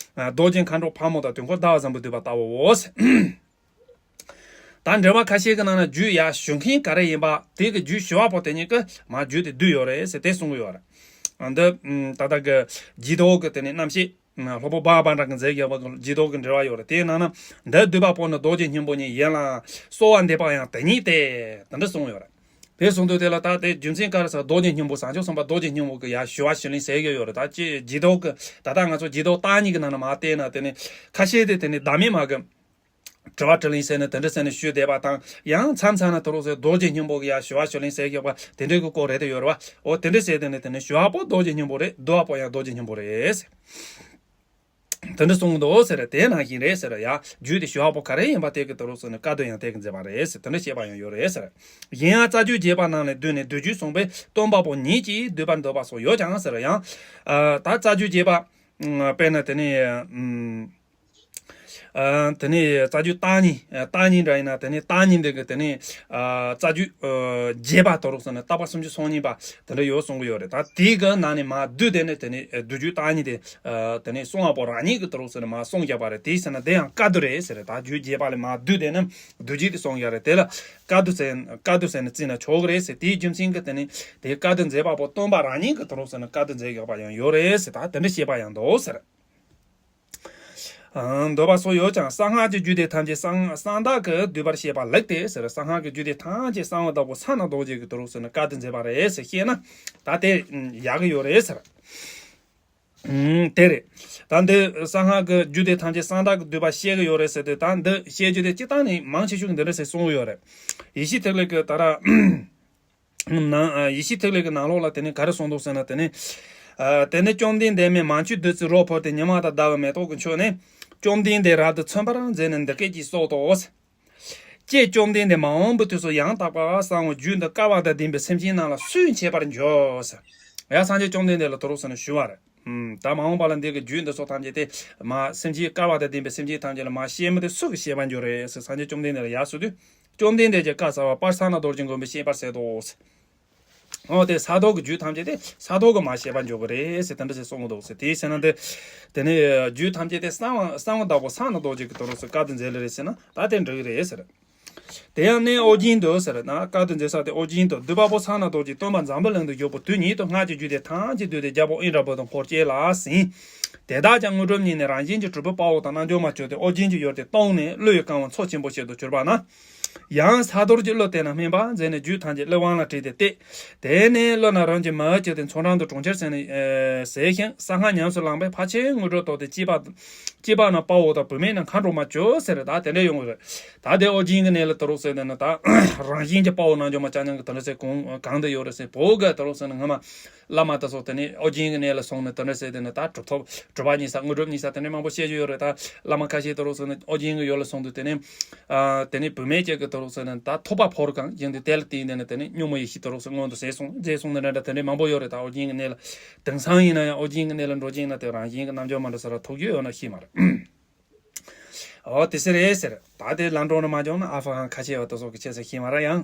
རྡོ་རྗེ་མཁའ་འགྲོ་ཕག་མོ་དང་དུས་འཁོར་ཟླ་བ་བཟང་པོ་བསྡུས་པ་ལྟ་བུའོ། ད་འགྲེལ་པ་ཁ་ཤས་ཀྱི་ནང་ན་རྒྱུད་ཡར་ཞུ་མཁན་ག་རེ་ཡིན་པ་དེ་གི་རྒྱུད་ཞི་བ་པོ་དེ་ཉིད་ཀྱིས་མར་རྒྱུད་དེ་བསྡུས་ཡོད་རེད་ཟེར་དེ་གསུང་གི་ཡོད་རེད། འདི་ད་ལྟ་གི་ཇི་ལྟ་གི་དེ་ནི་རྣམ་བཤད། སློབ་དཔོན་འབའ་འབའ་འབྲང་གིས་མཛད་ཡོད་པ་ཇི་ལྟ་གི་འགྲེལ་བ་ཡོད་རེད། དེའི་ནང་ན་འདི་བསྡུས་པ་པོ་ནི་རྡོ་རྗེ་སྙིང་པོ་ཉིད་ཡིན་ལ། གསོལ་བ་འདེབས་པ་ཡང་དེ་ཉིད་དེ། དེ་འདྲ་གསུངས་ཡོད་རེད། དེ་གསུངས་དུས་དེ་ལ་ད་དེ་རྒྱུ་མཚན་ག་རེ་ཟེར། རྡོ་རྗེ་སྙིང་པོ་བྱང་ཆུབ་སེམས་དཔའ་རྡོ་རྗེ་སྙིང་པོ་གི་ཡར་ཞི་བ་ཞུ་ལེན་ཟེར་གྱི་ཡོད་རེད། ད་ཅི་ཇི་ལྟ་གི་ད་ལྟ་ང་ཚོ་ཇི་ལྟ་བརྟག་གཉིས་ཀྱི་ནང་ན་མར་བལྟས་ན་དེ་ནི་ཁ་ཤས་དེ་དེ་ནི་བདག་མེད་མ་གི་དྲི་བ་དྲིས་ལན་ཟེར་ནས་དེ་འདྲ་ཟེར་ནས་ཞུས་བསྡད་པ་དང་། ཡང་མཚམས་མཚམས་ན་དེ་རུ་ཟེར་རྡོ་རྗེ་སྙིང་པོ་གི་ཡར་ཞི་བ་ཞུ་ལེན་ཟེར་གྱི་ཡོད་པ་དེ་འདྲའི་གི་སྐོར་རེད་དེ་ཡོད་རེད་བ། འོ་དེ་འདྲ་ཟེར་དེ་ནི་དེ་ནི་ཞི་བ་པོ་རྡོ་རྗེ་སྙིང་པོ་རེད། བསྡུ་བ་པོ་ཡང་རྡོ་རྗེ་སྙིང་པོ་རེད། དེ་འདྲ་གསུངས་འདུག་ཟེར། དེ་ནང་བཞིན་རེད་ཟེར་ཡ། རྒྱུད་དེ་ཞི་བ་པོ་ག་རེ་ཡིན་པ་དེ་གི་དེ་རུ་ཟེར་ནས་བཀའ་བསྡུ་ཡང་དེ་གི་མཛད་པ་རེད་ཟེར། དེ་འདྲ་བཤད་པ་ཡང་ཡོད་རེད་ཟེར། གཞན་ཡང་རྩ་རྒྱུད་རྒྱས་པ་རྣམས་ལས་བསྡུས་ནས་མདོ་རྒྱུད་གསུངས་པས་སྟོན་པ་པོ་ཉིད་ཀྱིས་བསྡུས་པར་འདོད་པ་སོགས་ཡོད་ཀྱང་ཟེར་ཡང་། ཨ་ད་རྩ་རྒྱུད་རྒྱས་པ། ཨ་དཔེར་ན་དེ་ནི། ཨམ། ཨ། དེ་ནས་རྩ་རྒྱུད་བརྟག་གཉིས། ཨ། བརྟག་གཉིས་འདྲ་ཡིན་ན་དེ་ནས་བརྟག་གཉིས་འདི་གི་དེ་ནས། ཨ། རྩ་རྒྱུད། ཨ། རྒྱས་པ་དོ་རུག་ཟེར་ན་བརྟག་པ་སུམ་ཅུ་སོ་གཉིས་པ་དེ་འདྲ་ཡོད་གསུང་གི་ཡོད་རེད། ད་དེའི་གི་ནང་ནས་མར་བསྡུས་དེ་ནས་དེ་ནས་བསྡུས་རྒྱུད་བརྟག་གཉིས་དེ། ཨ། དེ་ནས་གསུང་བ་པོ་རང་ཉིད་ཀྱི་དོ་རུག་ཟེར་ན་མར་གསུངས་བཞག་པ་རེད། དེའི་ཟེར་ན་དེ་ཡང་བཀའ་བསྡུ་རེད་ཟེར་རེད། ད་རྒྱུད་རྒྱས་པ་ལས་མར་བསྡུས་དེ་ནས་བསྡུས་རྒྱུད་དེ་གསུངས་བཞག་རེད། དེ་ལ་བཀའ་བསྡུ་ཟེར། བཀའ་བསྡུ་ཟེར་ནས་བརྩིས་ན་ཆོག་གི་རེད་ཟེར། དེའི་རྒྱུ་མཚན་གྱིས་དེ་ནས་དེའི་བཀའ་བསྡུ་མཛད་པ་པོ་སྟོན་པ་རང་ཉིད་ཀྱི་དོ་རུག་ཟེར་ན་བཀའ་བསྡུ་མཛད་བཞག་པ་ཡང་ཡོད་རེད་ཟེར། ད་དེ་འདྲ་བཤད་པ་ཡང་འདུག་ཟེར། ཨང་། འདོད་པ་སོགས་ཡོད་ཀྱང་གསང་སྔགས་ཀྱི་རྒྱུད་སྡེ་ཐམས་ཅད་གསང་གསང་བདག་གིས་བསྡུས་པར་བཤད་པ་ལེགས་ཏེ་ཟེར། གསང་སྔགས་ཀྱི་རྒྱུད་སྡེ་ཐམས་ཅད་གསང་བ་བདག་པོ་ས་ན་རྡོ་རྗེ་གི་དོ་རུག་ཟེར་ན་བཀའ་བསྡུ་མཛད་པ་རེད་ཟེར་བཤད་ན་ད་དེ་ཡག་གི་ཡོད་རེད་ཟེར། ཨང་། དེ་རེད། ད་འདི་གསང་སྔགས་ཀྱི་རྒྱུད་སྡེ་ཐམས་ཅད་གསང་བདག་གིས་བསྡུས་པ་བཤད་གི་ཡོད་རེད་ཟེར་དུས། ད་འདི་བཤད་རྒྱུ་དེ་སྤྱིར་བཏང་ནས་མང་ཆེ་ཤོས་ཀྱིས་འདི་འདྲ་ཟེར་གསུང་གི་ཡོད་རེད། ཡེ་ཤེས་ཐིག་ལེ་གི་ད་ར། ནང་། ཨ། ཡེ་ཤེས་ཐིག་ལེ་གི་ནང་ལོགས་ལ་དེ་ནས་ག་རེ་གསུངས་འདུག་ཟེར་ན་དེ་ནས། ཨ། དེ་ནས་བཅོམ་ལྡན་འདས་མས་མན་ཆོད་བདུད་རྩིའི་རོ་ཕོར་ཏེ། ཉི་མ་དང་ཟླ་བའི་མེ་ཏོག་གིས་མཆོད་ནས། བཅོམ་ལྡན་འདས་རབ་ཏུ་མཚོན་པར་མཛད་ནས་འདི་སྐད་ཅེས་གསོལ་ཏོ། ཀྱེ་བཅོམ་ལྡན་འདས། མ་འོངས་པའི་དུས་སུ་ཡང་དག་པར་གསང་བའི་རྒྱུད་འདི་སྐལ་བ་དང་ལྡན་པའི་སེམས་ཅན་རྣམས་ལ་སུས་འཆད་པར་འགྱུར་ཟེར། ཡ། སངས་རྒྱས་བཅོམ་ལྡན་འདས་ལ་དོ་རུག་ཟེར་ནས་ཞུ་བ་རེད། ཨུམ། ད་མ་འོངས་པ་ལ་འདི་གི་རྒྱུད་འདི་ཚོ་ཐམས་ཅད་དེ་མ་སེམས་ཅན་སྐལ་བ་དང་ལྡན་པའི་སེམས་ཅན་ཐམས་ཅད་ལ་མ་བཤད་མི་དེ་སུ་གིས་བཤད་པར་འགྱུར་རེད་ཟེར་སངས་རྒྱས་བཅོམ་ལྡན་འདས་ལ་ཡར་ཞུ་དུས། བཅོམ་ལྡན་འདས་ཀྱིས་བཀའ་སྩལ་པ། པར་ས་ན་རྡོ་རྗེ་མགོན་པོས་བཤད་པར་ཟད་དོ་ཟེར། འོ། དེ་ས་རྡོ་གི་རྒྱུད་ཐམས་ཅད་དེ་ས་རྡོ་གིས་མ་བཤད་པར་འགྱུར་གི་རེད་ཟེར་དེ་འདྲ་ཟེར་གསུང་གི་འདུག་ཟེར། དེའི་ཚེ་ན་འདི། དེ་ནས་རྒྱུད་ཐམས་ཅད་དེ་གསང་བ་གསང་བ་བདག་པོ་ས་ན་རྡོ་རྗེ་གི་དོ་རུག་ཟེར་བཀའ་བསྡུ་མཛད་ལེ་རེད་ཟེར་ན་ད་དེ་འགྲིག་གི་རེད་ཟེར། དེ་ཡང་ནི་ཨོ་རྒྱན་དུ་ཟེར་ན། བཀའ་བསྡུ་མཛད་ས་དེ་ཨོ་རྒྱན་དུ། འདུས་པ་པོ་ས་ན་རྡོ་རྗེ་སྟོན་པ་འཛམ་བུ་གླིང་དུ་བཞུགས་པའི་དུས་ཉིད་དུ་སྔགས་ཀྱི་རྒྱུད་སྡེ་ཐམས་ཅད་བསྡུས་ཏེ་རྒྱལ་པོ་ཨིནྡྲ་བྷུ་ཏི་འཁོར་བཅས་ལ་གསན། དེ་དག་ཀྱང་དངོས་གྲུབ་བརྙེས་ནས་རང་བཞིན་གྱིས་གྲུབ་པའི་དཔའ་བོ་དང་རྣལ་འབྱོར་མ་བྱོན་ཏེ་ཨོ་རྒྱན་གྱི་ཡུལ་དེ་སྟོང་ནས་ཀླུ་ཡི་རྐང་པ་མཚོ་ཆེན་པོ་ཞིག་ཏུ་གྱུར་པ་ན། ཡང་ས་རྡོ་རྗེ་ཀླུ་དེ་ན་སྨིན་པ་མཛད་ནས་རྒྱུད་ཐམས་ཅད་ཀླུ་དབང་ལ་བྲིས་ཏེ་གཏད། དེ་ནས་ཀླུ་རྣམས་རིམ་གྱིས་མི་བསྐྱོད་དེ་མཚོ་འགྲམ་དུ་གྲོང་ཁྱེར་བྱས་ནས་ཟས་ཤིང་གསང་སྔགས་ཉམས་སུ་བླངས་པས་ཕལ་ཆེར་དངོས་གྲུབ་ཐོབ་སྟེ་སྐྱེས་པ། སྐྱེས་པ་རྣམས་དཔའ་བོ་དང་བུད་མེད་རྣམས་མཁའ་འགྲོ་མར་བྱོན་ཟེར། ད་དེ་འདྲ་ཡོང་གི་རེད། ད་དེ་ཨོ་རྒྱན་གྱི་གནས་ལ་དོ་རུག་ཟེར་དེ་ནི་ད་རང་བཞིན་གྱི་དཔའ་བོ་རྣལ་འབྱོར་མ་རྐྱང་རྐྱང་གི་དེ་འདྲ་ཟེར་གང་གང་དུ་ཡོད་རེད་ཟེར། བོད་ག་དོ་རུག་ཟེར་ན་སྔ་མ། བླ་མ་དེ་ཚོ་དེ་ནས་ཨོ་རྒྱན་གྱི་གནས་ལ་སོང་ནས་དེ་འདྲ་ཟེར་དེ་ནི་ད་གྲུབ་ཐོབ་གྲུབ་པ་བརྙེས་ས་དངོས་གྲུབ་བརྙེས་ས་དེ་འདྲ་མང་པོ་བཤད་རྒྱུ་ཡོད་རེད། ད་བླ་མ་ཁ་ཤས་དོ་རུག་ཟེར་ན་ཨོ་རྒྱན་གྱི་ཡུལ་ལ་སོང་དུས་དེ་ནས། ཨ། དེ་ནས་བུད་མེད་ཅིག་གིས་དོ་རུག་ཟེར་ན་ད་ཐུབ་པ་ཕོར་གང་ཡིན་དུས་དེ་ལ་བརྟེན་དེ་ནས་དེ་ནས་སྙིང་པོ་ཡེ་ཤེས་དོ་རུག་ཟེར་མངོན་དུ་བྱས་སོང་མཛད་སོང་ནི་འདྲ་འདྲ་དེ་འདྲ་མང་པོ་ཡོད་རེད། ད་ཨོ་རྒྱན་གྱི་གནས་ལ་དེང་སང་ཡིན་ན་ཡང་ཨོ་རྒྱན་གྱི་གནས་ལ་འགྲོ་རྒྱུ་ཡིན་ན་དེ་རང་བཞིན་གྱི་རྣལ་འབྱོར་མ་འདྲ་ས་ར་ཐུག་རྒྱུ་ཡོད་ན་ཤེས་མ་རེད། ཨོ་དེ་ཟེར་རེད་ཟེར། ད་དེ་ལམ་འགྲོ་ནི་མ་འཇོག་ན་ཨ་ཕ་ཧང་ཁ་ཆེ་བ་དེ་ཚོ་གི་ཆེ་ས་ཤེས་མ་ར་ཡང་།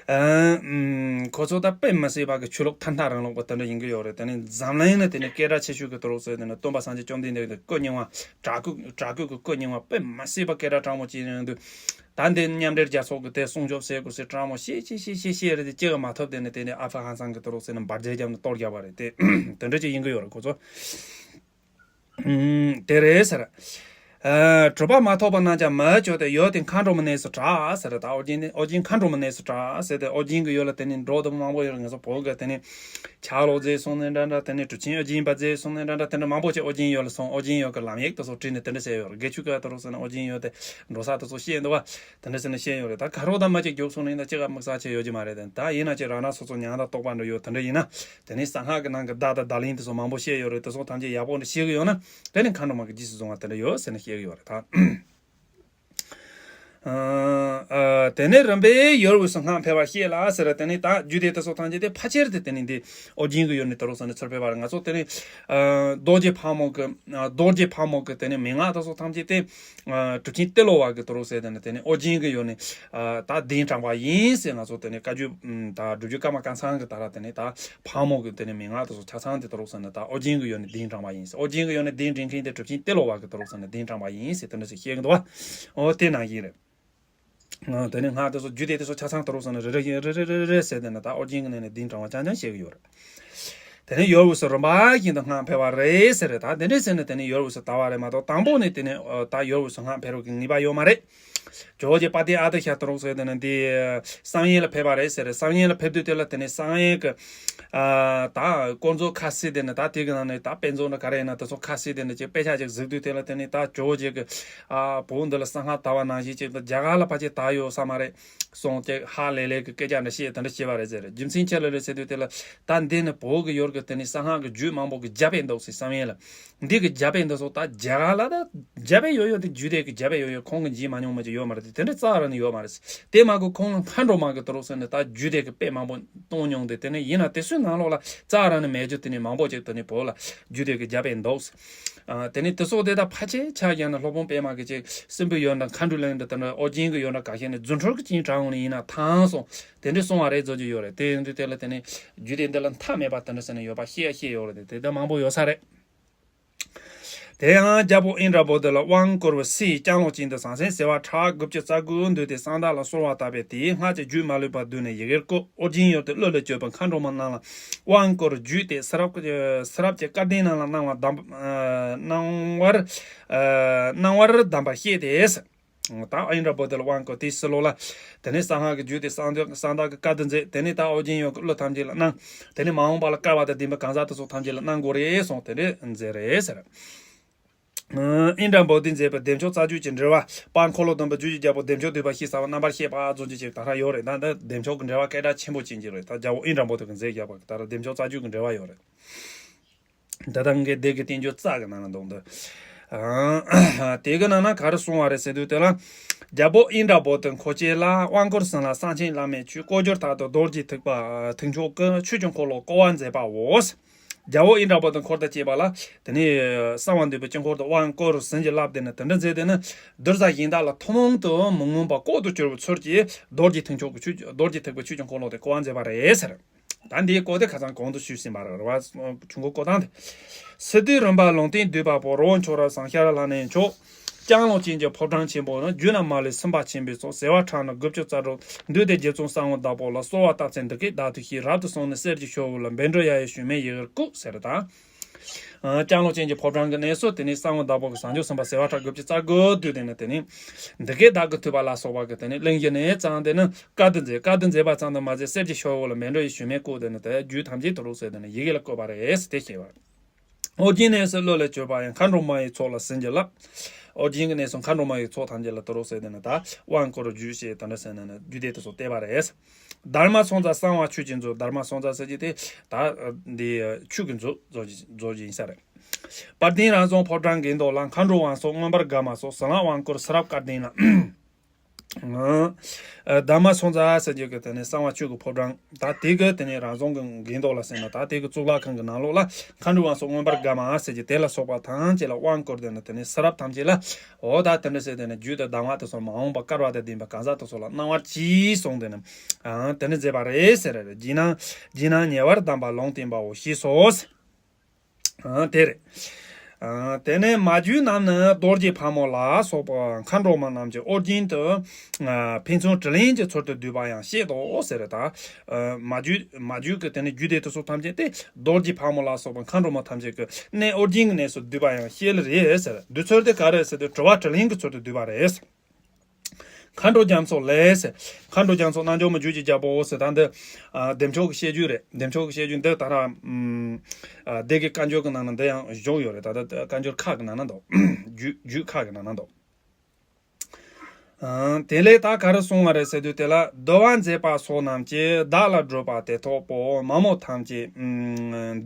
ཨ། ཨུམ། ཁོ་ཚོ་ད་དཔེ་མི་སྲིད་པ་གི་ཆོས་ལུགས་མཐའ་མཐའ་རང་ལོག་པ་དེ་འདྲ་ཡིན་གི་ཡོད་རེད། དེ་ནི་འཛམ་གླིང་ནི་དེ་ནི་སྐད་གྲགས་ཆེ་ཤོས་ཀྱི་དུ་རུག་ཟེར་དེ་ནི་སྟོན་པ་སངས་རྒྱས་བཅོམ་ལྡན་འདས་ཀྱི་སྐུ་རྙིང་བ། དྲག་སྐུད་དྲག་སྐུད་ཀྱི་སྐུ་རྙིང་བ་དཔེ་མི་སྲིད་པ་སྐད་གྲགས་དྲང་མོ་ཅིག་ཡིན་དུས། ད་འདི་མཉམ་འབྲེལ་རྒྱལ་ཚོགས་ཀྱི་དེ་སྲུང་སྐྱོབ་ཟེར་དགོས་ཟེར་དྲང་མོ་བཤད་བཤད་བཤད་བཤད་བཤད་རེད་དེ་གཅིག་གི་མ་ཐོབ། དེ་ནི་དེ་ནི་ཨ་ཕ་ཧང་སང་གི་དུ་རུག་ཟེར་ནི་འབར་རྫས་རྒྱབ་ནི་གཏོར་རྒྱབ་པ་རེད་དེ། དེ་འདྲ་ཅིག་ཡིན་གི་ཡོད་རེད་ཁོ་ཚོ། ཨུམ། དེ་རེད་ཟེར། ཨ། གྲུབ་པ་མ་ཐོབ་པ་རྣམས་ཀྱང་མི་བསྐྱོད་དེ་ཡུལ་དེ་མཁའ་འགྲོ་མའི་གནས་སུ་གྲགས་ཟེར། ད་ཨོ་རྒྱན་ནི་ཨོ་རྒྱན་མཁའ་འགྲོ་མའི་གནས་སུ་གྲགས་ཟེར་ཏེ་ཨོ་རྒྱན་གྱི་ཡུལ་ལ་དེ་ནི་འགྲོ་དུ་མང་པོ་ཡོད་རེད། ང་ཚོ་བོད་གི་དེ་ནི་ཆ་ལོག་མཛད་སོང་ནི་འདྲ་འདྲ། དེ་ནི་གྲུབ་ཆེན་ཨོ་རྒྱན་པ་མཛད་སོང་ནི་འདྲ་འདྲ། དེ་འདྲ་མང་པོ་ཅིག་ཨོ་རྒྱན་ཡུལ་ལ་སོང་། ཨོ་རྒྱན་ཡུལ་གི་ལམ་ཡིག་དེ་ཚོ་བྲིས་ནས་དེ་འདྲ་བྱས་ཡོད་རེད། དགེ་ཆོས་ཀ་དེ་རུ་ཟེར་ན་ཨོ་རྒྱན་ཡུལ་དེ་འགྲོ་ས་དེ་ཚོ་བཤད་འདུག་བ། དེ་འདྲ་ཟེར་ནས་བཤད་ཡོད་རེད། ད་ག་རོགས་ད་མ་ཅིག་རྒྱུགས་སོང་ནི་ཡིན་ད་ཅི་ག་དམིགས་བསལ་ཆེ་ཡོད་ཀྱི་མ་རེད། དེ་ད་ཡིན་ན་ཅིག་རང་རང་སོ་སོ་ཉམས་དང་རྟོགས་པ་འདྲ་ཡོད་དེ་འདྲ་ཡིན་ན། དེ་ནས་གསང་སྔགས་ཀྱི་ནང་གི་བརྡ་དང་བརྡ་ལན་དེ་ཚོ་མང་པོ་བཤད་ཡོད་རེད། དེ་ཚོ་ཐམས་ཅད་ཡག་པོ་འདྲ་ཤེས་གི་ཡོད་ན། དེ་ནས་མཁའ་འགྲོ་མ་གི་རྗེས་སུ་བཟུང་བ་དེ་འདྲ་ཡོད་ཟེར་ནས་བཤད་གི་ཡོད་རེད་ད། ཨ། ཨ། དེ་ནས་རིམ་པས་ཡོལ་དབུས་སུ་སྔགས་འཕེལ་བར་བཤད་ལ་ཟེར། དེ་ནས་ད་རྒྱུད་སྡེ་དེ་ཚོ་ཐམས་ཅད་དེ་ཕལ་ཆེར་དེ་དེ་ནས་འདི་ཨོ་རྒྱན་གྱི་ཡུལ་ནས་དེ་རུ་ཟེར་ནས་ཚུར་ཕེབས་པ་རེད། ང་ཚོ་དེ་ནས། ཨ། རྡོ་རྗེ་ཕག་མོ་གི། ཨ། རྡོ་རྗེ་ཕག་མོ་གི་དེ་ནས་མན་ངག་དེ་ཚོ་ཐམས་ཅད་དེ། ཨ། གྲུབ་ཆེན་ཏེ་ལོ་བ་གི་དོ་རུག་ཟེར་དེ་ནི་དེ་ནི་ཨོ་རྒྱན་གྱི་ཡུལ་ནས། ཨ། ད་གདན་དྲངས་པ་ཡིན་ཟེར། ང་ཚོ་དེ་ནི་བཀའ་བརྒྱུད། ཨམ། ད་སྒྲུབ་བརྒྱུད་ཀརྨ་ཀཾ་ཚང་གི་ད་ར་དེ་ནི་ད་ཕག་མོ་གི་དེ་ནི་མན་ངག་དེ་ཚོ་ཆ་ཚང་དེ་དོ་རུག་ཟེར་ནི་ད་ཨོ་རྒྱན་གྱི་ཡུལ་ནས་གདན་དྲངས་པ་ཡིན་ཟེར། ཨོ་རྒྱན་གྱི་ཡུལ་ནས་གདན་འདྲེན་མཁན་དེ་གྲུབ་ཆེན་ཏེ་ལོ་བ་གི་དོ་རུག་ཟེར་ནི་གདན་དྲངས་པ་ཡིན་ཟེར་དེ་འདྲ་ཞིག་བཤད་གི་འདུག་བ། ཨོ་དེ་ནང་བཞིན་རེད། ཨ། དེ་ནས་སྔགས་དེ་ཚོ་རྒྱུད་སྡེ་དེ་ཚོ་ཆ་ཚང་དུ་རུག་སོང་ནས་རེ་རེ་བཞིན་རེ་རེ་རེ་རེ་ཟེར་དེ་ནས་ད་ཨོ་རྒྱན་གྱི་ནང་ནས་གདན་དྲངས་པ་རྐྱང་རྐྱང་བཤད་ཀྱི་ཡོད་རེད། དེ་ནས་ཡོལ་དབུས་སུ་རིམ་པ་བཞིན་དུ་སྔགས་འཕེལ་བ་རེད་ཟེར་རེད། ད་དེ་འདྲས་ཟེར་ནས་དེ་ནས་ཡོལ་དབུས་སུ་དར་བ་རེད་མ་གཏོགས་དང་པོ་ནས་དེ་ནས་ད་ཡོལ་དབུས་སུ་སྔགས་འཕེལ་རོགས་ཀྱི་ངེས་པ་ཡོད་མ་རེད། ཇོ་བོ་རྗེ་དཔལ་ལྡན་ཨ་ཏི་ཤ་དུ་རུག་ཟེར་དེ་ནས་འདི་བསམ་ཡས་ལ་ཕེབས་པ་རེད་ཟེར་རེད། བསམ་ཡས་ལ་ཕེབས་དུས་དེ་ལ་དེ་ནས་བསམ་ཡས་ཀྱི། ཨ། ད་དཀོན་མཆོག་ཁ་གསལ་དེ་ནས་ད་དེ་གི་ནང་ནས་ད་དཔེ་མཛོད་འདྲ་ག་རེ་ཡིན་ན་དེ་ཚོ་ཁ་གསལ་དེ་ནས་ཅིག་དཔེ་ཆ་ཅིག་གཟིགས་དུས་དེ་ལ་དེ་ནས་ད་ཇོ་བོ་རྗེ་གི། ཨ། བོད་འདི་ལ་གསང་སྔགས་དར་བ་ནང་བཞིན་ཅིག་ད་རྒྱ་གར་ལ་ཕལ་ཆེར་དར་ཡོད་ས་མ་རེད་གསུངས་ཏེ་ཧ་ལས་ལས་ཀྱི་སྐད་ཆ་འདྲ་བཤད་དེ་འདྲ་བཤད་པ་རེད་ཟེར། རྒྱུ་མཚན་ཅི་ལ་རེད་ཟེར་དུས་དེ་ལ་ད་འདི་ནི་བོད་ཀྱི་ཡུལ་གྱི་དེ་ནས་གསང་སྔགས་ཀྱི་རྒྱུད་མང་པོ་གི་རྒྱ་དཔེ་འདུག་ཟེར། བསམ་ཡས་ལ་འདི་གི་རྒྱ་དཔེ་འདི་ཚོ་ད་རྒྱ་གར་ལ་ད་རྒྱ་དཔེ་ཡོད་ཡོད་དེ་རྒྱུད་སྡེ་གི་རྒྱ་དཔེ་ཡོད་ཡོད་ཁོང་གི་འཇིག་མ་མྱོང་མ་ཅིག་ཡོད་མ་རེད། དེ་འདྲ་རྩ་ར་ནས་ཡོད་མ་རེད། དེ་མ་གི་ཁོང་ལ་མཁའ་འགྲོ་མ་གི་དུ་རུ་ཟེར་ནས་ད་རྒྱུད་སྡེ་གི་དཔེ་མང་པོ་གཏོང་མྱོང་དེ། དེ་ནས་ཡིན་ན་དེ་ཚོའི་ནང་ལོགས་ལ་རྩ་ར་ནས་མེད་རྒྱུ་དེ་ནས་མང་པོ་ཅིག་དེ་ནས་བོད་ལ་རྒྱུད་སྡེ་གི་རྒྱ་དཔེ་འདུག། ཨ། དེ་ནས་དེ་སོགས་དེ་དག་ཕལ་ཆེར་ཆ་བཞག་ན་སློབ་དཔོན་པད་མ་གི་ཅིག་སྲིན་པོའི་ཡུལ་འདྲ་མཁའ་འགྲོའི་གླིང་འདྲ་དེ་འདྲ་ཨོ་རྒྱན་གྱི་ཡུལ་འདྲ་ཁ་ཤས་ནས་རྫུ་འཕྲུལ་གྱི་ཅིག་དྲངས་འོང་ནས་ཡིན་ན་ཐང་སོང་། དེ་འདྲའི་གསུང་བ་རེད་བཟོ་རྒྱུ་ཡོད་རེད། དེ་ཡིན་དུས་དེ་ལ་དེ་ནས་རྒྱུད་སྡེ་འདི་ལ་མཐའ་མེད་པ་དེ་འདྲ་ཟེར་ནས་ཡོད་པ་བཤད་བཤད་ཡོད་རེད། དེ་དེ་འདྲ་མང་པོ་ཡོད་ས་རེད། དེ་ཡང་རྒྱལ་པོ་ཨིནྡྲ་བྷུ་ཏི་ལ་དབང་བསྐུར་བའི་སའི་ལྕང་ལོ་ཅན་དུ་ཟང་ཟིང་ཟེ་བ་ཁྲག་དགུ་བཅུ་རྩ་དགུ་འདུས་ཏེ་གསང་བདག་ལ་གསོལ་བ་བཏབ་པས། དེའི་སྔགས་ཀྱི་རྒྱུད་མ་ལུས་པ་བསྡུས་ནས་ཡི་གེར་བཀོད། ཨོ་རྒྱན་ཡུལ་དུ་ཀླུ་ལས་བྱོན་པའི་མཁའ་འགྲོ་མ་རྣམས་ལ་དབང་བསྐུར་བརྒྱུད་དེ་ས་རབ་ས་རབ་ཀྱི་སྐལ་ལྡན་རྣམས་ལ་གནང་བ་གདམས། ཨ། གནང་བར། ཨ། གནང་བར་གདམས་པར་བཤད་དེ། ད་ཨིནྡྲ་བྷུ་ཏི་ལ་དབང་བསྐུར་དེའི་ཕྱི་ལོགས་ལ། དེ་ནས་གསང་སྔགས་ཀྱི་རྒྱུད་དེ་གསང་སྔགས་ཀྱི་བཀའ་དེ་མཛད། དེ་ནས་ད་ཨོ་རྒྱན་ཡུལ་གྱི་ཀླུ་ཐམས་ཅད་ལ་གནང་། དེ་ནས་མ་འོངས་པ་ལ་བསྐལ་པ་དང་ལྡན་པའི་གང་ཟག་དེ་ཚོ་ཐམས་ཅད་ལ་གནང་དགོས་རེད་གསུངས། དེ་འདྲས་མཛད་རེད་ཟེར། ཨིནྡྲ་བྷུ་ཏིས་མཛད་པའི་བདེ་མཆོག་རྩ་རྒྱུད་ཀྱི་འགྲེལ་བ། དཔལ་འཁོར་ལོ་སྡོམ་པའི་རྒྱུད་ཀྱི་རྒྱལ་པོ་བདེ་མཆོག་བསྡུས་པ་ཞེས་བྱ་བ་རྣམ་པར་བཤད་པ་རྫོགས་ཀྱི་ཅིག་ད་ལྟ་ཡོད་རེད། ད་འདི་བདེ་མཆོག་གི་འགྲེལ་བ་སྐད་གྲགས་ཆེན་པོ་ཅན་ཅིག་རེད། ད་རྒྱལ་པོ་ཨིནྡྲ་བྷུ་ཏི་གིས་མཛད་རྒྱག་པ་ད་ལྟ་བདེ་མཆོག་རྩ་རྒྱུད་ཀྱི་འགྲེལ་བ་ཡོད་རེད། ད་ལྟ་ངས་འདི་གི་བསྟན་བཅོས་རྩ་གི་ནང་ན་འདུག་འདི། ཨ། དེ་གི་ནང་ན་ག་རེ་གསུངས་པ་རེད་ཟེར་དུས་དེ་ལ། རྒྱལ་པོ་ཨིནྡྲ་བྷུ་ཏི་འཁོར་བཅས་ལ། དབང་བསྐུར་ཟིན་ལ་གསང་ཆེན་བླ་མས་མཆོད། སྐུ་སྒྱུར་དག་ཏུ་རྡོ་རྗེ་ཐེག་པ་ཐེག་མཆོག་གི་ཆོས་ཀྱི་འཁོར་ལོ་བསྐོར་བ་མཛད་པའོ། རྒྱལ་པོ་ཨིནྡྲ་བྷུ་ཏི་འཁོར་དང་བཅས་པ་ལ་དེ་ནས་གསང་བ་འདུས་པའི་དཀྱིལ་འཁོར་དུ་དབང་བསྐུར་ཟིན་གྱི་བསླབ་དེ་ནི་དེ་འདྲ་མཛད་དེ་ནི། གདུལ་བྱ་གཞན་དག་ལ་ཐུན་མོང་དུ་མི་མངོན་པ་ལྐོག་ཏུ་གྱུར་པའི་ཚུལ་གྱིས་རྡོ་རྗེ་ཐེག་མཆོག་གི་ཆོས། རྡོ་རྗེ་ཐེག་པའི་ཆོས་ཀྱི་འཁོར་ལོ་དེ་བསྐོར་བ་མཛད་པ་རེད་ཟེར། ད་འདིའི་སྐོར་དེ་ཁ་སང་གོང་དུ་ཞུས་ཟིན་པ་རེད་བ། ཆུང་ཀུ་བཀོད་སྟངས་དེ། སི་ཏུ་རིམ་པ་ལུང་བསྟན་བསྡུས་པ་པོ། རི་བོ་མཆོག་རབ་ཟངས་ཤར་ལྷ་ནས་མཆོག། ལྕང་ལོ་ཅན་གྱི་ཕོ་བྲང་ཆེན་པོ་ན། རྒྱུད་རྣམས་མ་ལུས་སེམས་དཔའ་ཆེན་པོའི་ཚོགས། ཟེ་བ་ཁྲག་ནི་དགུ་བཅུ་རྩ་དྲུག་འདུས་ཏེ། རྗེ་བཙུན་གསང་བའི་བདག་པོ་ལ། གསོལ་བ་བཏབ་ཚེ་འདི་སྐད་བདག་ཏུ་གཤེགས། རབ་ཏུ་བཟུང་ནས་གསེར་གྱི་ཤོག་བུ་ལ། བཻ་ཌཱུརྱ་ཡི་ཞུན་མའི་ཡི་གེར་བཀོད་ཟེར་ད། ཨ། ལྕང་ལོ་ཅན་གྱི་ཕོ་བྲང་གི་གནས་སུ་དེ་ནས་གསང་བའི་བདག་པོ་གི་བྱང་ཆུབ་སེམས་དཔའ་ཟེ་བ་ཁྲག་དགུ་བཅུ་རྩ་དགུ་འདུས་ཏེ་ནི་དེ་ནས། འདི་སྐད་བདག་གིས་ཐོས་པ་ལ་སོགས་པ་གི་དེ་ནས་གླིང་བཞི་ནས་བརྩམས་ཏེ་ནི་བཀའ་དེ་མཛད། བཀའ་དེ་མཛད་པ་ཙམ་དུ་མ་ཟད། གསེར་གྱི་ཤོག་བུ་ལ་བཻ་ཌཱུརྱ་ཡི་ཞུན་མས་བཀོད་དེ་ནི་དེ་རྒྱུད་ཐམས་ཅད་དུ་རུ་ཟེར་དེ་ནི་ཡི་གེ་ལ་བཀོད་པ་རེད་ཟེར་དེ་བཤད་པ། ཨོ་རྒྱན་གནས་སུ་ཀླུ་ལས་བྱོན་པ་ཡང་། མཁའ་འགྲོ་མ་ཡི་ཚོགས་ལ་ཟིན་གྱིས་བརླབས། ཨོ་རྒྱན་གྱི་གནས་སུ་མཁའ་འགྲོ་མ་ཡི་ཚོགས་ཐམས་ཅད་ལ་དུ་རུ་ཟེར་དེ་ནི་ད་དབང་བསྐུར་རོ་རྒྱུད་བཤད་དེ་འདྲ་ཟེར་ནས་ནི་རྒྱུད་སྡེ་དེ་ཚོ་བལྟས་པ་རེད། དྷརྨ་སོང་ཙང་གསང་བ་ཆོས་ཀྱི་མཛོད། དྷརྨ་སོང་ཙང་ཟེར་གྱི་དེ་ད་འདི་ཆོས་ཀྱི་མཛོད་རྫོགས་རྫོགས་ཡིན་ས་རེད། དཔལ་ལྡན་རང་བྱུང་ཕོ་བྲང་གི་མདོག་ལ། མཁའ་འགྲོ་དབང་སོགས་མངོན་པར་དགའ་མ་སོགས། ཟིན་ལ་དབང་བསྐུར་ས་རབ་སྐལ་ལྡན་ལ། ཨ། དྷརྨ་སོང་ཙང་ཟེར་རྒྱུ་གི་དེ་ནས་གསང་བ་ཆོས་ཀྱི་ཕོ་བྲང་ད་དེ་གི་དེ་ནས་རང་བྱུང་གི་མདོག་ལ་ཟེར་ན་ད་དེ་གི་གཙུག་ལག་ཁང་གི་ནང་ལོགས་ལ་མཁའ་འགྲོ་དབང་སོགས་མངོན་པར་དགའ་མ་ཟེར་གྱི་དེ་ལ་སོགས་པ་ཐམས་ཅད་ལ་དབང་བསྐུར་དེ་ནས་དེ་ནས་ས་རབ་ཐམས་ཅད་ལ། འོ་ད་དེ་འདྲ་ཟེར་དེ་ནས་རྒྱུད་དང་གདམས་ངག་དེ་ཚོ་མ་འོངས་པ་བསྐལ་པ་དང་ལྡན་པའི་གང་ཟག་དེ་ཚོ་ལ་གནང་བར་གྱིས་གསུངས་དེ་ནས། ཨ། དེ་འདྲ་མཛད་པ་རེད་ཟེར་རེད། རྗེས་གནང་རྗེས་གནང་ཉེ་བར་གདམས་པ་ལུང་བསྟན་པའོ་ཞེས་སོ། ཨ། དེ་རེད། ཨ། དེ་ནས་མ་རྒྱུད་རྣམས་ནི་རྡོ་རྗེ་ཕག་མོ་ལ་སོགས་པ་མཁའ་འགྲོ་མ་རྣམས་ཀྱི་ཨོ་རྒྱན་དུ། ཨ། ཕན་ཚུན་དྲི་ལན་གྱི་ཚུལ་དུ་བསྡུས་པ་ཡང་བཤད་དོ་ཟེར་རེད་ད། ཨ། མ་རྒྱུད་མ་རྒྱུད་ཀྱི་དེ་ནས་རྒྱུད་སྡེ་དེ་ཚོ་ཐམས་ཅད་དེ་རྡོ་རྗེ་ཕག་མོ་ལ་སོགས་པ་མཁའ་འགྲོ་མ་ཐམས་ཅད་ཀྱི་གནས་ཨོ་རྒྱན་གྱི་གནས་སུ་བསྡུས་པ་ཡང་བཤད་ལེ་རེད་ཟེར། བསྡུས་ཚུལ་དེ་ག་རེ་ཟེར་དུས་དྲི་བ་དྲིས་ལན་གྱི་ཚུལ་དུ་བསྡུས་པ་རེད། མཁའ་འགྲོ་རྒྱ་མཚོ་ལས་ཟེར། མཁའ་འགྲོ་རྒྱ་མཚོ་རྣལ་འབྱོར་མའི་རྒྱུད་ཀྱི་རྒྱལ་པོ་ཟེར་ད་འདི། ཨ། བདེ་མཆོག་གི་བཤད་རྒྱུད་རེད། བདེ་མཆོག་གི་བཤད་རྒྱུད་འདི་ད་ར། ཨ། སྡེ་དགེ་བཀའ་འགྱུར་གྱི་ནང་ན་འདི་ཡང་བཞུགས་ཡོད་རེད། ད་ལྟ་བཀའ་འགྱུར་ཁག་གི་ནང་ན་འདུག། རྒྱུད་རྒྱུད་ཁག་གི་ནང་ན་འདུག། ཨ། དེ་ལས་ད་ག་རེ་གསུངས་པ་རེད་ཟེར་དུས་དེ་ལ། འདུལ་བ་མཛད་པ་སོགས་རྣམས་ཀྱིས། བདག་ལ་བགྲོད་པ་དེ་ཐོབ་བོ། མ་མོ་ཐམས་ཅད་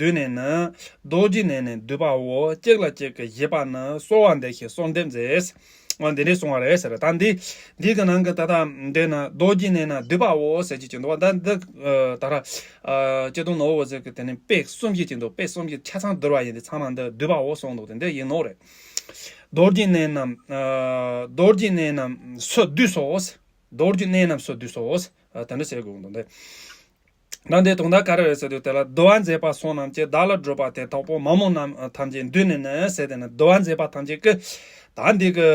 འདུས་ནས་ནི། རྡོ་རྗེ་གནས་ནས་བསྡུས་པའོ། གཅིག་ལ་གཅིག་གི་བཞེད་པ་ནི། གསོལ་བ་འདི་བཞིན་གསོལ་འདེབས་མཛད། འོ་འདི་འདྲས་གསུངས་པ་རེད་ཟེར། ད་འདི་འདི་གི་ནང་གི་ད་ལྟ་འདི་ན་རྡོ་རྗེ་གནས་ན་བསྡུས་པའོ་ཟེར་གྱི་ཅིག་འདུག་བ། ད་འདི་ད་ར་ཨ་ཅི་དུང་ནོ་བོ་ཟེར་གི་དེ་ནི་དཔེ་གསུམ་གྱི་ཅིག་འདུག། དཔེ་གསུམ་གྱི་ཆ་ཚང་བསྡུར་བ་ཡིན་ཏེ་ཚང་མ་འདི་བསྡུས་པའོ་གསུངས་འདུག། དེ་འདི་ཡིན་ནོ་རེད། རྡོ་རྗེ་གནས་རྣམས། ཨ། རྡོ་རྗེ་གནས་རྣམས་སུ་བསྡུས་སོ། རྡོ་རྗེ་གནས་རྣམས་སུ་བསྡུས་སོ། ཨ། དེ་འདྲ་ཟེར་དགོས་འདུག་འདི། ད་འདི་དོན་དག་ག་རེ་རེད་ཟེར་དུས་དེ་ལ། འདུལ་བ་མཛད་པ་སོགས་རྣམས་ཀྱིས། བདག་ལ་བགྲོད་པ་དེ་ཐོབ་བོ། མ་མོ་རྣམས་ཐམས་ཅད་འདུས་ནས་ནི་ཟེར་དེ་ནི་འདུལ་བ་མཛད་པ་ཐམས་ཅད་ཀྱིས། ད་འདི་གི།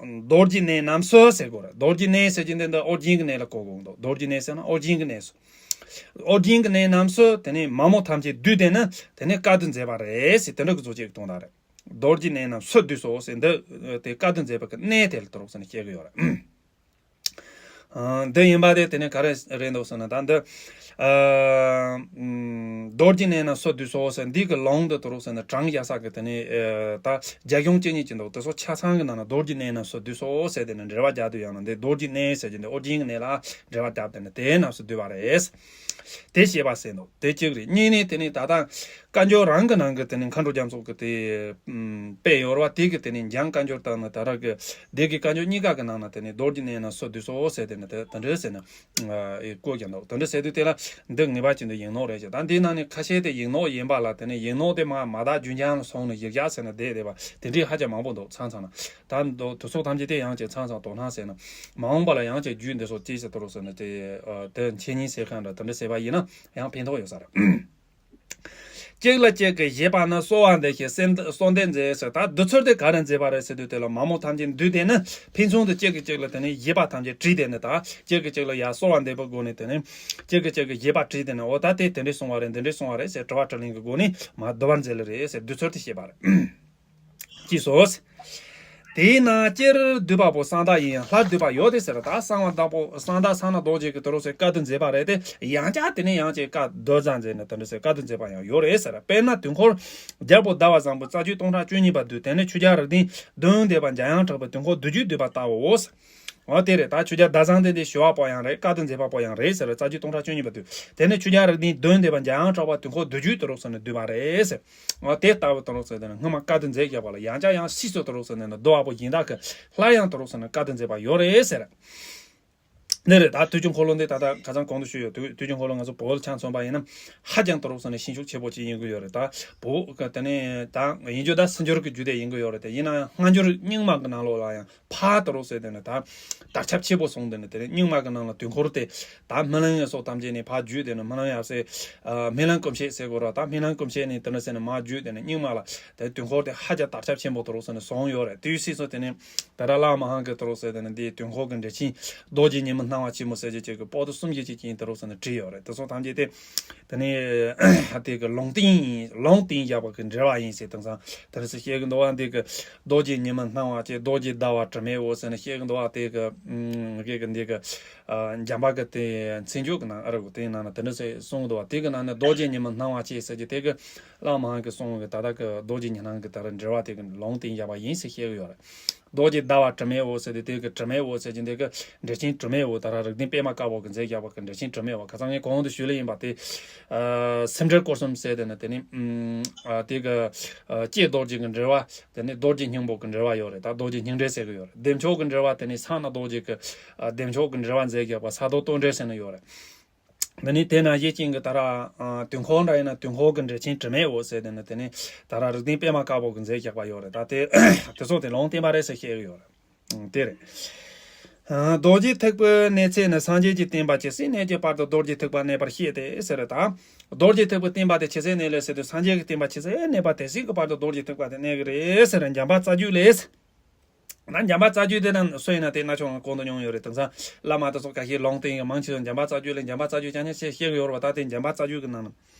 ཨ། རྡོ་རྗེ་གནས་རྣམས་སུ་ཟེར་དགོས་རེད། རྡོ་རྗེ་གནས་ཟེར་གྱི་འདི་འདི་ཨོ་རྒྱན་གྱི་གནས་ལ་གོ་དགོས་འདུག། རྡོ་རྗེ་གནས་ཟེར་ན་ཨོ་རྒྱན་གྱི་གནས་སུ། ཨོ་རྒྱན་གྱི་གནས་རྣམས་སུ་དེ་ནས་མ་མོ་ཐམས་ཅད་འདུས་ཏེ་ནི་དེ་ནས་བཀའ་སྡོད་མཛད་པ་རེད་ཟེར། དེ་འདྲ་གི་བཟོ་བཅོས་ཀྱི་དོན་དག་རེད། རྡོ་རྗེ་གནས་རྣམས་སུ་བསྡུས་སོ་ཟེར་འདི་དེ་བཀའ་སྡོད་མཛད་པ་གི་གནས་དེ་ལ་དུ་རོགས་ཟེར་ནས་བཤད་གི་ཡོད་རེད། ཨ། འདི་ཡིན་པ་དེ་དེ་ནས་ག་རེ་རེད་འདུག་ཟེར་ན། ད་འདི། ཨ། ཨམ། རྡོ་རྗེ་གནས་ན་སུ་འདུས་སོ་ཟེར། འདི་གི་ལུང་འདི་དུ་རུག་ཟེར་ན། བྲང་རྒྱ་ས་གི་དེ་ནས། ཨ། ད་རྒྱ་གཞུང་བཅུ་གཉིས་ཀྱི་འདུག་དེ་ཚོ་ཆ་ཚང་གི་ནང་ན་རྡོ་རྗེ་གནས་ན་སུ་འདུས་སོ་ཟེར། དེ་ནས་འགྲེལ་པ་རྒྱབ་དུས་ཡང་ན་འདི་རྡོ་རྗེ་གནས་ཟེར་གྱི་འདི་ཨོ་རྒྱན་གྱི་གནས་ལ་འགྲེལ་པ་རྒྱབ། དེ་ནས་དེ་ན་སུ་འདུས་པ་རེད། དེ་བཤད་པ་ཟེར་འདུག་དེ་གཅིག་རེད། གཉིས་ནས་དེ་ནས་ད་ལྟ་བཀའ་འགྱུར་རང་གི་ནང་གི་དེ་ནས་མཁའ་འགྲོ་རྒྱ་མཚོ་གི་དེ་ཨམ། དཔེ་ཡོད་རེད་བ། དེ་གི་དེ་ནས་འཇང་བཀའ་འགྱུར་དང་ནི་ད་ར་གི་སྡེ་དགེ་བཀའ་འགྱུར་གཉིས་ཀ་གི་ནང་ན་དེ་ནས་རྡོ་རྗེ་གནས་ན་སུ་འདུས་སོ་ཟེར། དེ་ནས་དེ་དེ་འདྲ་ཟེར་ན། ཨ། ཨེ། བཀོད་ཀྱང་འདུག་དེ་འདྲ་ཟེར་དུས་དེ་ལ་འདི་ངེས་པར་ཅན་དུ་ཡིག་ནོར་རེད་ཅེས། ད་འདི་ནང་ནས་ཁ་ཤས་དེ་ཡིག་ནོར་ཡིན་པ་ལ་དེ་ནས་ཡིག་ནོར་དེ་མ་མ་དག་རྒྱུན་འབྱམས་ལ་སོང་ནས་ཡིག་བརྒྱ་ཟེར་ན་བསྡད་བསྡད་པ་དེ་འདྲའི་ཧ་ཅང་མང་པོ་འདུག་ཚང་ཚང་ན། ད་མདོ་དེ་ཚོ་ཐམས་ཅད་དེ་ཡང་ཅིག་ཚང་ཚང་དོ་སྣང་ཟེར་ན། མ་འོངས་པ་ལ་ཡང་ཅིག་རྒྱུད་འདི་ཚོ་ཅིག་ཟེར་དུ་རུ་ཟེར་ན་དེ། ཨ། དེ་འཆད་ཉན་ཟེར་མཁན་འདྲ་དེ་འདྲ་ཟེར་བ་ཡིན་ན་ཡང་ཕན་ཐོགས་ཡོད་ས་རེད། གཅིག་ལ་གཅིག་གིས་བཞེད་པ་ནི་གསོལ་བ་འདེབས་ཤིང་གསོལ་འདེབས་མཛད་ཟེར། ད་འདི་ཚུལ་དེ་ག་རེ་མཛད་པ་རེད་ཟེར་དུས་དེ་ལ་མ་མོ་ཐམས་ཅད་འདུས་ཏེ་ནི་ཕན་ཚུན་དུ་གཅིག་གིས་གཅིག་ལ་དེ་ནས་བཞེད་པ་ཐམས་ཅད་དྲིས་ཏེ་ནི། ད་གཅིག་གིས་གཅིག་ལ་ཡ་གསོལ་བ་འདེབས་པའི་སྒོ་ནས་དེ་ནས་གཅིག་གིས་གཅིག་གི་བཞེད་པ་དྲིས་ཏེ་ནི། འོ་ད་དེ་དེ་འདྲས་གསུངས་པ་རེད། འདི་འདྲས་གསུངས་པ་རེད་ཟེར་དྲི་བ་དྲིས་ལན་གྱི་སྒོ་ནས་མ་བསྡུ་བར་མཛད་ལེ་རེད་ཟེར། འདི་ཚུལ་དེ་བཤད་པ་རེད། ཅེས་སོ། དེས་ན་སྤྱིར་འདུས་པ་པོ་གསང་བདག་ཡིན་ཡང་སླར་འདུས་པ་ཡོད་དེ་ཟེར། ད་གསང་བ་བདག་པོ་གསང་བདག་གསང་སྔགས་རྡོ་རྗེ་གི་དུ་རུ་ཟེར་བཀའ་བསྡུ་མཛད་པ་རེད་དེ། ཡང་བསྐྱར་དེ་ནས་ཡང་ཅིག་བཀའ་བསྡུ་ཙམ་མཛད་ནས་དེ་འདྲ་ཟེར་བཀའ་བསྡུ་མཛད་པ་ཡང་ཡོད་རེད་ཟེར། དཔེར་ན་དུས་འཁོར་རྒྱལ་པོ་ཟླ་བ་བཟང་པོའི་རྩ་རྒྱུད་སྟོང་ཕྲག་བཅུ་གཉིས་པ་བསྡུས། དེ་ནས་ཆོས་རྒྱལ་རིགས་ལྡན་བདུན་འདས་པ་འཇམ་དབྱངས་གྲགས་པའི་དུས་འཁོར་བསྡུ་རྒྱུད་བསྡུས་པ་ལྟ་བུའོ། འོ་དེ་རེད། ད་ཆོས་རྒྱལ་ཟླ་བཟང་དེ་འདི་ཞུ་བ་པོ་ཡང་རེད། བཀའ་བསྡུ་མཛད་པ་པོ་ཡང་རེད་ཟེར། རྩ་རྒྱུད་སྟོང་ཕྲག་བཅུ་གཉིས་པ་བསྡུས། དེ་ནས་ཆོས་རྒྱལ་རིགས་ལྡན་བདུན་འདས་པ་འཇམ་དབྱངས་གྲགས་པ་དུས་འཁོར་བསྡུ་རྒྱུད་དུ་རུ་ཟེར་ནས་བསྡུས་པ་རེད་ཟེར། འོ་དེ་ལྟ་བུ་དུ་རུ་ཟེར་དེ་ནས་སྔོན་མ་བཀའ་བསྡུ་མཛད་རྒྱག་པ་ལ་ཡང་བསྐྱར་ཡང་སྲིད་སུ་དུ་རུ་ཟེར་ནས་ནི་བསྡུ་བ་པོ་གཞན་དག་གིས་སླར་ཡང་དུ་རུ་ཟེར་ནས་བཀའ་བསྡུ་མཛད་པ་ཡོད་རེད་ཟེར། འདི་རེད། ད་དུས་ཀྱི་འཁོར་ལོ་འདི་ད་ལྟ་ཁ་སང་གོང་དུ་ཞུས་ཡོད། དུས་དུས་ཀྱི་འཁོར་ལོ་ང་ཚོ་བོད་ལ་ཆ་མཚོན་པ་ཡིན་ན་ཧ་ཅང་དུ་རུ་ཟེར་ནས་ཤན་ཤུགས་ཆེ་པོ་ཅིག་ཡིན་གྱི་ཡོད་རེད། ད་བོད་ཀྱི་དེ་ནས་ད་ཡིན་རྒྱུ་ད་སྲིད་འབྱོར་གྱི་རྒྱུད་དེ་ཡིན་གྱི་ཡོད་རེད་དེ། ཡིན་ན་ཡང་སྔ་འགྱུར་རྙིང་མ་གི་ནང་ལོགས་ལ་ཡང་ཕར་དུ་རུ་ཟེར་དེ་ནས་ད་དར་ཁྱབ་ཆེ་པོ་སོང་། དེ་ནས་དེ་ནས་རྙིང་མ་གི་ནང་ལ་དུས་འཁོར་དེ་ད་སྨིན་གླིང་ཡ་སོགས་ཐམས་ཅད་ནས་ཕར་བརྒྱུད་དེ་ནས་སྨིན་གླིང་ཡབ་སྲས། ཨ། སྨིན་གླིང་ཀུན་བཤད་ཟེར་དགོས་ར། ད་སྨིན་གླིང་ཀུན་བཤད་ནས་དེ་ནས་ཟེར་ནས་མར་བརྒྱུད་དེ་ནས་རྙིང་མ་ལ་དེ་དུས་འཁོར་དེ་ཧ་ཅང་དར་ཁྱབ་ཆེན་པོ་དུ་རུ་ཟེར་ནས་སོང་ཡོད་རེད། དེའི་སྲིད་སོ་དེ་ནས་ད་ར་བླ་མ་ཧང་གི་དུ་རུ་ཟེར་དེ་ནས་འདི་དུས་འཁོར་གྱི་འགྲེལ་ཆེན་རྡོ་རྗེ་ཉི་མ་སྣང་བ་ཆེན་མོ་ཟེར་གྱི་ཅིག་གི་པོ་ཏི་གསུམ་བཞི་ཅིག་ཀྱིན་དུ་རུ་ཟེར་ནས་བྲིས་ཡོད་རེད། དེ་སོགས་ཐམས་ཅད་དེ། དེ་ནས་དེ་གི་ལུང་བསྟན་ཡིན། ལུང་བསྟན་བཞག་པ་གི་འགྲེལ་པ་ཡིན་ཟེར། དེང་སང་དེ་རེ་ཟེར་བཤད་གི་འདུག་བ། འདི་གི་རྡོ་རྗེ་ཉི་མ་སྣང་བ་ཅན། རྡོ་རྗེ་ཟླ་བ་དྲི་མེད་འོད་ཟེར་ནས་བཤད་གི་འདུག་བ། དེ་གི་ཨུམ། གི་གི་འདི་གི་ཨ། འཇམ་དཔལ་གི་དེ་མཚན་བརྗོད་གི་ནང་ཨ་ར་གི་དེའི་ནང་ན་དེ་འདྲ་ཟེར་གསུངས་གི་འདུག་བ། དེ་གི་ནང་ནས་རྡོ་རྗེ་ཉི་མ་སྣང་བ་ཅན་ཟེར་གྱི་དེ་གི་བླ་མ་ཧང་གི་གསུངས་གི་ད་ལྟ་གི་རྡོ་རྗེ་ཉི་སྣང་གི་ད་ར་འགྲེལ་པ་དེ་གི་ལུང་བསྟན་བཞག་པ་ཡིན་ཟེར་བཤད་གི་ཡོད་རེད། རྡོ་རྗེ་ཟླ་བ་དྲི་མེད་འོད་ཟེར་ཏེ། དེ་གི་དྲི་མེད་འོད་ཟེར་གྱི་འདི་གི་འགྲེལ་ཆེན་དྲི་མེད་འོད། ད་ར་རིགས་ལྡན་པད་མ་དཀར་པོ་གི་མཛད་བཞག་པ་གི་འགྲེལ་ཆེན་དྲི་མེད་འོད། ཁ་སང་ངས་གོང་དུ་ཞུས་ལེ་ཡིན་པ་དེ། ཨ། སེམས་འགྲེལ་སྐོར་གསུམ་ཟེར་དེ་ནི་དེ་ནི་ཨ། དེ་གི་ཨ། ཀྱེ་རྡོ་རྗེ་གི་འགྲེལ་པ། དེ་ནི་རྡོ་རྗེ་སྙིང་པོ་གི་འགྲེལ་པ་ཡོད་རེད། ད་རྡོ་རྗེ་སྙིང་འགྲེལ་ཟེར་གི་ཡོད་རེད། བདེ་མཆོག་གི་འགྲེལ་པ་དེ་ནི་གསང་སྔགས་རྡོ་རྗེ་གི་ཨ། བདེ་མཆོག་གི་འགྲེལ་པ་མཛད་བཞག་པ་ས་རྡོ་རྟོག་འགྲེལ་ཟེར་ནི་ཡོད་རེད། འདི་ནི་དེ་ན་གཞི་ཅན་གྱི་ད་ར་ཨ། དུས་འཁོར་འདྲ་ཡིན་ན་དུས་འཁོར་གྱི་འགྲེལ་ཆེན་དྲི་མེད་འོད་ཟེར་དེ་ནི་དེ་ནི་ད་ར་རིགས་ལྡན་པད་མ་དཀར་པོ་གིས་མཛད་བཞག་པ་ཡོད་རེད། ད་དེ་དེ་ཚོ་དེ་ལུང་བསྟན་པ་རེད་ཟེར་བཤད་ཀྱི་ཡོད་རེད། ཨང་། དེ་རེད། ཨ། རྡོ་རྗེ་ཐེག་པའི་གནས་ཚད་ནི་སངས་རྒྱས་ཀྱི་བསྟན་པ་ཇི་སྲིད་གནས་ཀྱི་བར་དུ་རྡོ་རྗེ་ཐེག་པ་གནས་པར་བཤད་དེ་ཟེར། ད་རྡོ་རྗེ་ཐེག་པའི་བསྟན་པ་དེ་ཇི་སྲིད་གནས་ལས་ཟེར་དུས་སངས་རྒྱས་ཀྱི་བསྟན་པ་ཇི་སྲིད་གནས་པ་དེ་སྲིད་ཀྱི་བར་དུ་རྡོ་རྗེ་ཐེག་པ་དེ་གནས་ཀྱི་རེད་ཟེར། འཇམ་དཔལ་རྩ་རྒྱུད་ལས། ན་འཇམ་དཔལ་རྩ་རྒྱུད་དེ་ན་སུ་ཡིན་ན་དེ་ན་ཆུང་གོང་དུ་མྱོང་ཡོད་རེད། དེང་སང་བླ་མ་དེ་ཚོ་ཁ་ཤས་ལུང་བསྟན་གྱི་མང་ཆེ་བ་འཇམ་དཔལ་རྩ་རྒྱུད་ལས། འཇམ་དཔལ་རྩ་རྒྱུད་ཅང་ཅང་ཞེས་བཤད་ཀྱི་ཡོད་རེད་པ། ད་དེ་འཇམ་དཔལ་རྩ་རྒྱུད་ཀྱི་ནང་ན།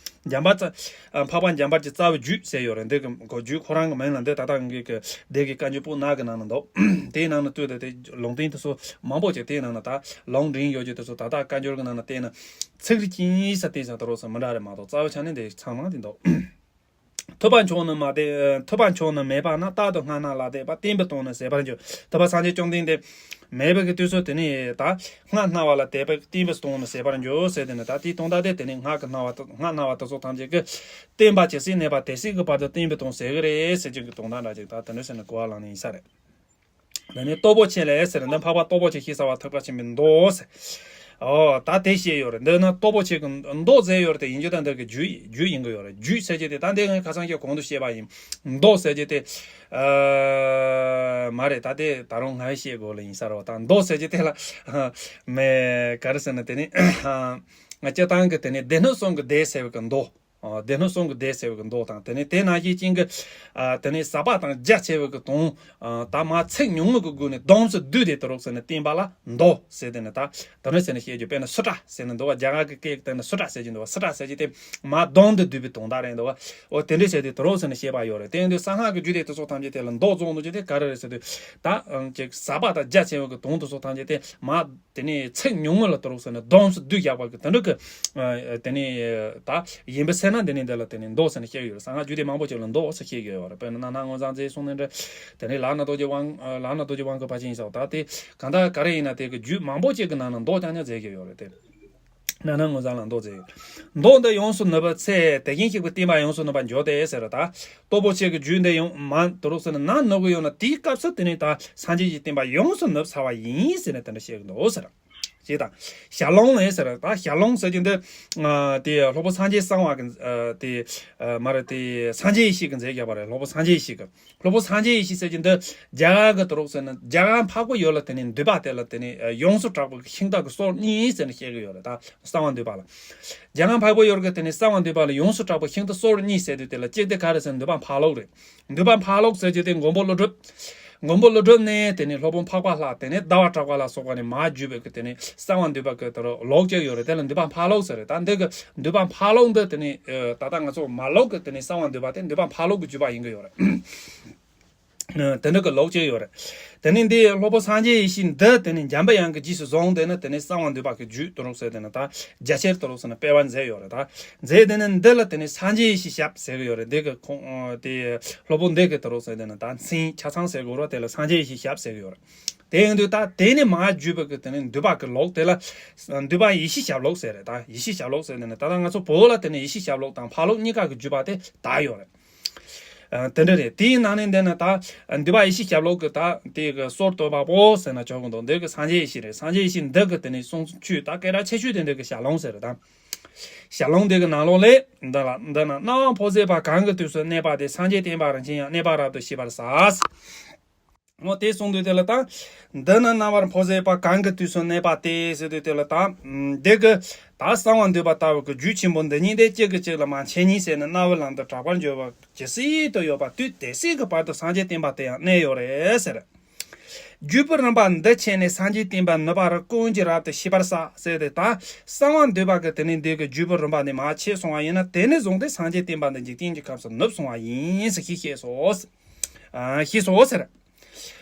འཇམ་དཔལ་རྩ། ཨ། འཕགས་པ་འཇམ་དཔལ་གྱི་རྩ་བའི་རྒྱུད་ཟེར་ཡོད་རེད། འདི་གི་གོ་རྒྱུད་ཁོ་རང་གི་མིང་ལ་འདི་ད་ལྟ་ངེད་ཀྱི་སྡེ་དགེ་བཀའ་འགྱུར་པོ་ནག་གི་ནང་ན་འདུག་དེའི་ནང་ན་ལྟོས་ཏེ་དེ་ལུང་བསྟན་དེ་ཚོ་མང་པོ་ཅིག་དེའི་ནང་ན་ད་ལུང་འདྲེན་ཡོད་རྒྱུ་དེ་ཚོ་ད་ལྟ་བཀའ་འགྱུར་གྱི་ནང་ན་བལྟས་ན་ཚིག་རིགས་ཅིག་ས་བལྟས་ས་དུ་རོགས་སུ་མི་འདྲ་རེད་མ་གཏོགས་རྩ་བའི་ཆ་ནས་འདི་ཚང་མ་དེ་འདུག་ཐུབ་པ་མཆོག་ནི་མ་དད། ཐུབ་པ་མཆོག་ནི་མེད་པ་ན། རྟག་ཏུ་སྔགས་སྣང་ལ་དད་པ། བསྟན་པའི་དོན་ནི་ཟད་པར་འགྱུར། ཐུབ་པ་སངས་རྒྱས་བཅོམ་ལྡན་འདས་མེད་པའི་གི་དུས་སུ་དེ་ནི་ད་སྔགས་སྣང་བ་ལ་དད་པའི་བསྟན་པའི་དོན་ནི་ཟད་པར་འགྱུར་ཟེར་དེ་ནི་ད་དེའི་དོན་དག་དེ་དེ་ནི་སྔགས་ཀྱི་སྣང་བ་དང་སྔགས་སྣང་བ་དེ་ཚོ་ཐམས་ཅད་ཀྱི་བསྟན་པ་ཇི་སྲིད་གནས་པ་དེ་སྲིད་ཀྱི་བར་དུ་བསྟན་པའི་དོན་ཟད་གི་རེད་ཟེར་གྱི་གི་དོན་དག་འདྲ་ཅིག་ད་དེ་འདྲ་ཟེར་ནས་གོ་བ་བླངས་ནས་ཡིན་ས་རེད། འདི་ནི་སྟོབས་པོ་ཆེ་ལས་ཟེར་འདི་འཕགས་པ་སྟོབས་པོ་ཆེ་ཞེས་བྱ་བ་ཐེག་པ་ཆེན་པོའི་མདོ་ཟེར། ཨོ། ད་དེ་བཤད་ཡོད་རེད། འདི་ན་སྟོབས་པོ་ཆེ་གི་མདོ་ཟེར་ཡོད་རེད་དེ། ཡིན་རྒྱུ་ད་འདི་གི་རྒྱུད་རྒྱུད་ཡིན་གི་ཡོད་རེད། རྒྱུད་ཟེར་གྱི་དེ་ད་འདི་ངས་ཁ་སང་ཞིག་གོང་དུ་བཤད་པ་ཡིན། མདོ་ཟེར་གྱི་དེ། ཨ། མ་རེད། ད་དེ་ད་རུང་ང་བཤད་དགོས་ལ་ཡིན་ས་རེད་བ། ད་མདོ་ཟེར་གྱི་དེ་ལ་མེ་ག་རེ་ཟེར་ན་དེ་ནི་ང་སྤྱིར་བཏང་གི་དེ་ནི་སྡེ་སྣོད་གསུམ་གྱི་སྡེ་ཟེར་བའི་གི་མདོ། ཨ། སྡེ་སྣོད་གསུམ་གྱི་སྡེ་ཟེར་བའི་གི་མདོ་དང་། དེ་ནས་དེ་ནང་བཞིན་ཅན་གྱི། ཨ། དེ་ནས་ཟབ་པ་དང་རྒྱ་ཆེ་བའི་གི་དོན། ཨ། ད་མ་ཚིག་ཉུང་ངུ་གི་སྒོ་ནས་སྡོམས་སུ་བསྡུས་ཏེ་དུ་རུག་ཟེར་ནས་བསྟན་པ་ལ་མདོ་ཟེར་དེ་ནི་ད་དུ་རུག་ཟེར་ནས་བཤད་རྒྱུ། དཔེར་ན་སུ་ཏྲ་ཟེར་ནས་འདུག་བ། རྒྱ་གར་གྱི་སྐད་དེ་ནི་སུ་ཏྲ་ཟེར་གྱི་འདུག་བ། སུ་ཏྲ་ཟེར་གྱི་དེ་མ་སྡོམས་ཏེ་བསྡུས་པའི་དོན་དག་རེད་འདུག་བ། འོ་དེ་འདྲ་བྱས་ཏེ་དུ་རུག་ཟེར་ནས་བཤད་པ་ཡོད་རེད། དེ་ཡིན་དུས་གསང་སྔགས་ཀྱི་རྒྱུད་སྡེ་དེ་ཚོ་ཐམས་ཅད་དེ་ལ་མདོ་རྫོགས་འདུག་རྒྱུ་དེ་ག་རེ་རེད་ཟེར་དུས། ད་ཅིག་ཟབ་པ་དང་རྒྱ་ཆེ་བའི་གི་དོན་དེ་ཚོ་ཐམས་ཅད་དེ་མ། དེ་ནས་ཚིག་ཉུང་ངུ་ལ་དུ་རུག་ཟེར་ནས་སྡོམས་སུ་བསྡུས་བཞག་པ་གི་དེ་འདྲ་གི། ཨ། དེ་ནས་ད་ཡིན་པ་ཟེར་ན་འདི་ནས་འདི་ལ་དེ་ནས་མདོ་ཟེར་ནས་བཤད་ཡོད་རེད། གསང་སྔགས་རྒྱུད་སྡེ་མང་པོ་ཅིག་ལ་མདོ་ཟེར་བཤད་ཡོད་རེད། དཔེར་ན་རྣ་ནས་མངོན་བྱང་མཛོད་གསུངས་ནས་འདྲ། དེ་ནས་ལ་ན་རྡོ་རྗེ་དབང་། ལ་ན་རྡོ་རྗེ་དབང་གི་ཕར་ཕྱིན་སོགས། ད་དེ་གང་ལྟར་ག་རེ་ཡིན་ན་དེ་གི་རྒྱུད་མང་པོ་ཅིག་གི་ནང་ན་མདོ་རྐྱང་རྐྱང་མཛད་ཀྱི་ཡོད་རེད་དེ། རྣ་ནས་མངོན་བྱང་ལ་མདོ་མཛད་ཡོད། མདོ་འདི་ཡོངས་སུ་ནུབ་པའི་ཚེ། དེ་བཞིན་གཤེགས་པའི་བསྟན་པ་ཡོངས་སུ་ནུབ་པར་འགྱུར་ཏེ་ཟེར། ད་སྟོབས་པོ་ཆེ་གི་རྒྱུད་འདི་ཡོངས་མ་དུ་རུག་ཟེར་ནས་ནམ་ནུབ་ཀྱི་ཡོད་ན་དེའི་སྐབས་སུ་དེ་ནས་ད་སངས་རྒྱས་ཀྱི་བསྟན་པ་ཡོངས་སུ་ནུབ་ཚར་བ་ཡིན་ཟེར་ནས་དེ་འདྲ་བཤད་ཀྱི་འདུག་ཟེར། ཅེས་དང་། ཞལ་ལུང་ལས་ཟེར། ད་ཞལ་ལུང་ཟེར་རྒྱུ་འདི། ཨ། དེ་སློབ་དཔོན་སངས་རྒྱས་གསང་བ་གི། ཨ། དེ། ཨ། མ་རེད། དེ་སངས་རྒྱས་ཡེ་ཤེས་ཀྱིས་མཛད་བཞག་པ་རེད། སློབ་དཔོན་སངས་རྒྱས་ཡེ་ཤེས་ཀྱིས། སློབ་དཔོན་སངས་རྒྱས་ཡེ་ཤེས་ཟེར་གྱི་འདི་རྒྱ་གར་གྱི་དུ་རུག་ཟེར་ན་རྒྱ་གར་འཕགས་པའི་ཡུལ་ལ་དེ་ནས་འདུས་པ་དེ་ལ་དེ་ནས་ཡོངས་སུ་གྲགས་པའི་ཤིང་རྟ་གི་སྲོལ་གཉིས་ཟེར་ནས་བཤད་ཀྱི་ཡོད་རེད། ད་གསང་བ་འདུས་པ་ལ། རྒྱ་གར་འཕགས་པའི་ཡུལ་གྱི་དེ་ནས་གསང་བ་འདུས་པ་ལ་ཡོངས་སུ་གྲགས་པའི་ཤིང་རྟ་སྲོལ་གཉིས་ཟེར་དུས་དེ་ལ་གཅིག་དེ་ག་རེ་ཟེར་ན་འདུས་པ་འཕགས་ལོག་རེད། འདུས་པ་འཕགས་ལོག་ཟེར་རྒྱུ་དེ་མགོན་པོ་ཀླུ་སྒྲུབ། མགོན་པོ་ཀླུ་སྒྲུབ་ནས་དེ་ནས་སློབ་དཔོན་འཕགས་པ་ལྷ། དེ་ནས་ཟླ་བ་གྲགས་པ་ལ་སོགས་པ་ནས་མར་བརྒྱུད་པའི་གི་དེ་ནས་གསང་བ་འདུས་པ་གི་དེ་རུ་ལོག་ཅིག་ཡོད་རེད། དེ་ལ་འདུས་པ་འཕགས་ལོག་ཟེར་རེད། ད་འདི་གི་འདུས་པ་འཕགས་ལོག་འདི་དེ་ནི། ཨ། ད་ལྟ་ང་ཚོ་མ་ལོག་གི་དེ་ནི་གསང་བ་འདུས་པ་དེ་འདུས་པ་འཕགས་ལོག་གི་བརྒྱུད་པ་ཡིན་གི་ཡོད་རེད། ཨ། དེ་འདྲ་གི་ལོག་ཅིག་ཡོད་རེད། དེ་ནི་འདི་སློབ་དཔོན་སངས་རྒྱས་ཡེ་ཤེས་འདི་དེ་ནི་འཇམ་པའི་དབྱངས་ཀྱིས་རྗེས་སུ་བཟུང་། དེ་ནི་དེ་ནི་གསང་བ་འདུས་པ་གི་རྒྱུད་དུ་རུག་ཟེར། དེ་ནི་ད་རྒྱ་ཆེར་དུ་རུག་ཟེར་ནས་སྤེལ་བ་མཛད་ཡོད་རེད། ད་མཛད་དེ་ནི་འདི་ལ་དེ་ནི་སངས་རྒྱས་ཡེ་ཤེས་ཞབས་ཟེར་གི་ཡོད་རེད། འདི་གི་ཁོང་། ཨ། དེ་སློབ་དཔོན་འདི་གི་དུ་རུག་ཟེར། དེ་ནི་ད་མཚན་ཆ་ཚང་ཟེར་གི་ཡོད་རེད། དེ་ལ་སངས་རྒྱས་ཡེ་ཤེས་ཞབས་ཟེར་གི་ཡོད་རེད། དེ་ཡིན་དུས་ད་དེ་ནས་མར་བརྒྱུད་པའི་གི་དེ་ནས་འདུས་པ་གི་ལོག་དེ་ལ་འདུས་པ་ཡེ་ཤེས་ཞབས་ལོག་ཟེར་རེད། ད་ཡེ་ཤེས་ཞབས་ལོག་ཟེར་དེ་ནི་ད་ལྟ་ང་ཚོ་བོད་ལ་དེ་ནས་ཡེ་ཤེས་ཞབས་ལོག་དང་འཕགས་ལོག་གཉིས་ཀ་གི་བརྒྱུད་པ་དེ་དར་ཡོད་རེད། ཨ། དེ་འདྲ་རེད། དེའི་ནང་ནས་འདི་ནི་ད་འདུས་པ་ཡེ་ཤེས་ཞབས་ལོག་གི་ད་དེ་གི་སྲོལ་བཏོད་པ་པོ་ཟེར་ན་ཆོག་གི་འདུག་འདི་གི་སངས་རྒྱས་ཡེ་ཤེས་རེད། སངས་རྒྱས་ཡེ་ཤེས་འདི་གི་དེ་ནས་གསུང་ཆོས་ད་སྐད་གྲགས་ཆེ་ཤོས་དེ་འདི་གི་ཞལ་ལུང་ཟེར་རེད། ད་ཞལ་ལུང་འདི་གི་ནང་ལོགས་ལས་འདི་ལ་འདི་ན། སྣང་བ་འཕོ་མཛད་པ་གང་གི་དུས་སུ་གནས་པ་དེ། སངས་རྒྱས་བསྟན་པ་རིན་ཆེན་ཡང་། གནས་པ་རབ་ཏུ་ཤེས་པར་བྱ། འོ་དེ་གསུངས་དུས་དེ་ལ་ད། འདི་ན་སྣང་བ་འཕོ་མཛད་པ་གང་གི་དུས་སུ་གནས་པ་དེ་ཟེར་དུས་དེ་ལ་ད། འདི་གི་ད་གསང་བ་འདུས་པ་ལྟ་བུ་གི་རྒྱུད་ཆེན་པོ་འདི་གཉིས་དེ་གཅིག་གིས་གཅིག་ལ་མ་ཆད་གཉིས་བྱས་ནས་རྣ་བའི་ལམ་དུ་གྲགས་པར་འགྱུར་བ་ཇི་སྲིད་དུ་ཡོད་པ་དུས་དེ་སྲིད་ཀྱི་བར་དུ་སངས་རྒྱས་བསྟན་པ་དེ་ཡང་གནས་ཡོད་རེད་ཟེར། བརྒྱུད་པའི་རིམ་པ་འདི་ཆད་ནས་སངས་རྒྱས་བསྟན་པ་ནུབ་པ་རེ་ཀུན་གྱིས་རབ་ཏུ་ཤེས་པར་བྱ་ཟེར་ཏེ། ད་གསང་བ་འདུས་པ་གི་དེ་ནས་འདི་གི་བརྒྱུད་པའི་རིམ་པ་འདི་མ་ཆད་སོང་བ་ཡིན་ན་དེ་ནས་བཟུང་སྟེ་སངས་རྒྱས་བསྟན་པ་འདི་འཇིག་རྟེན་གྱི་ཁམས་སུ་ནུབ་སོང་བ་ཡིན་ཟེར་ཞེས་བཤད་སོ། ཨ། ཞེས་སོ་ཟེར།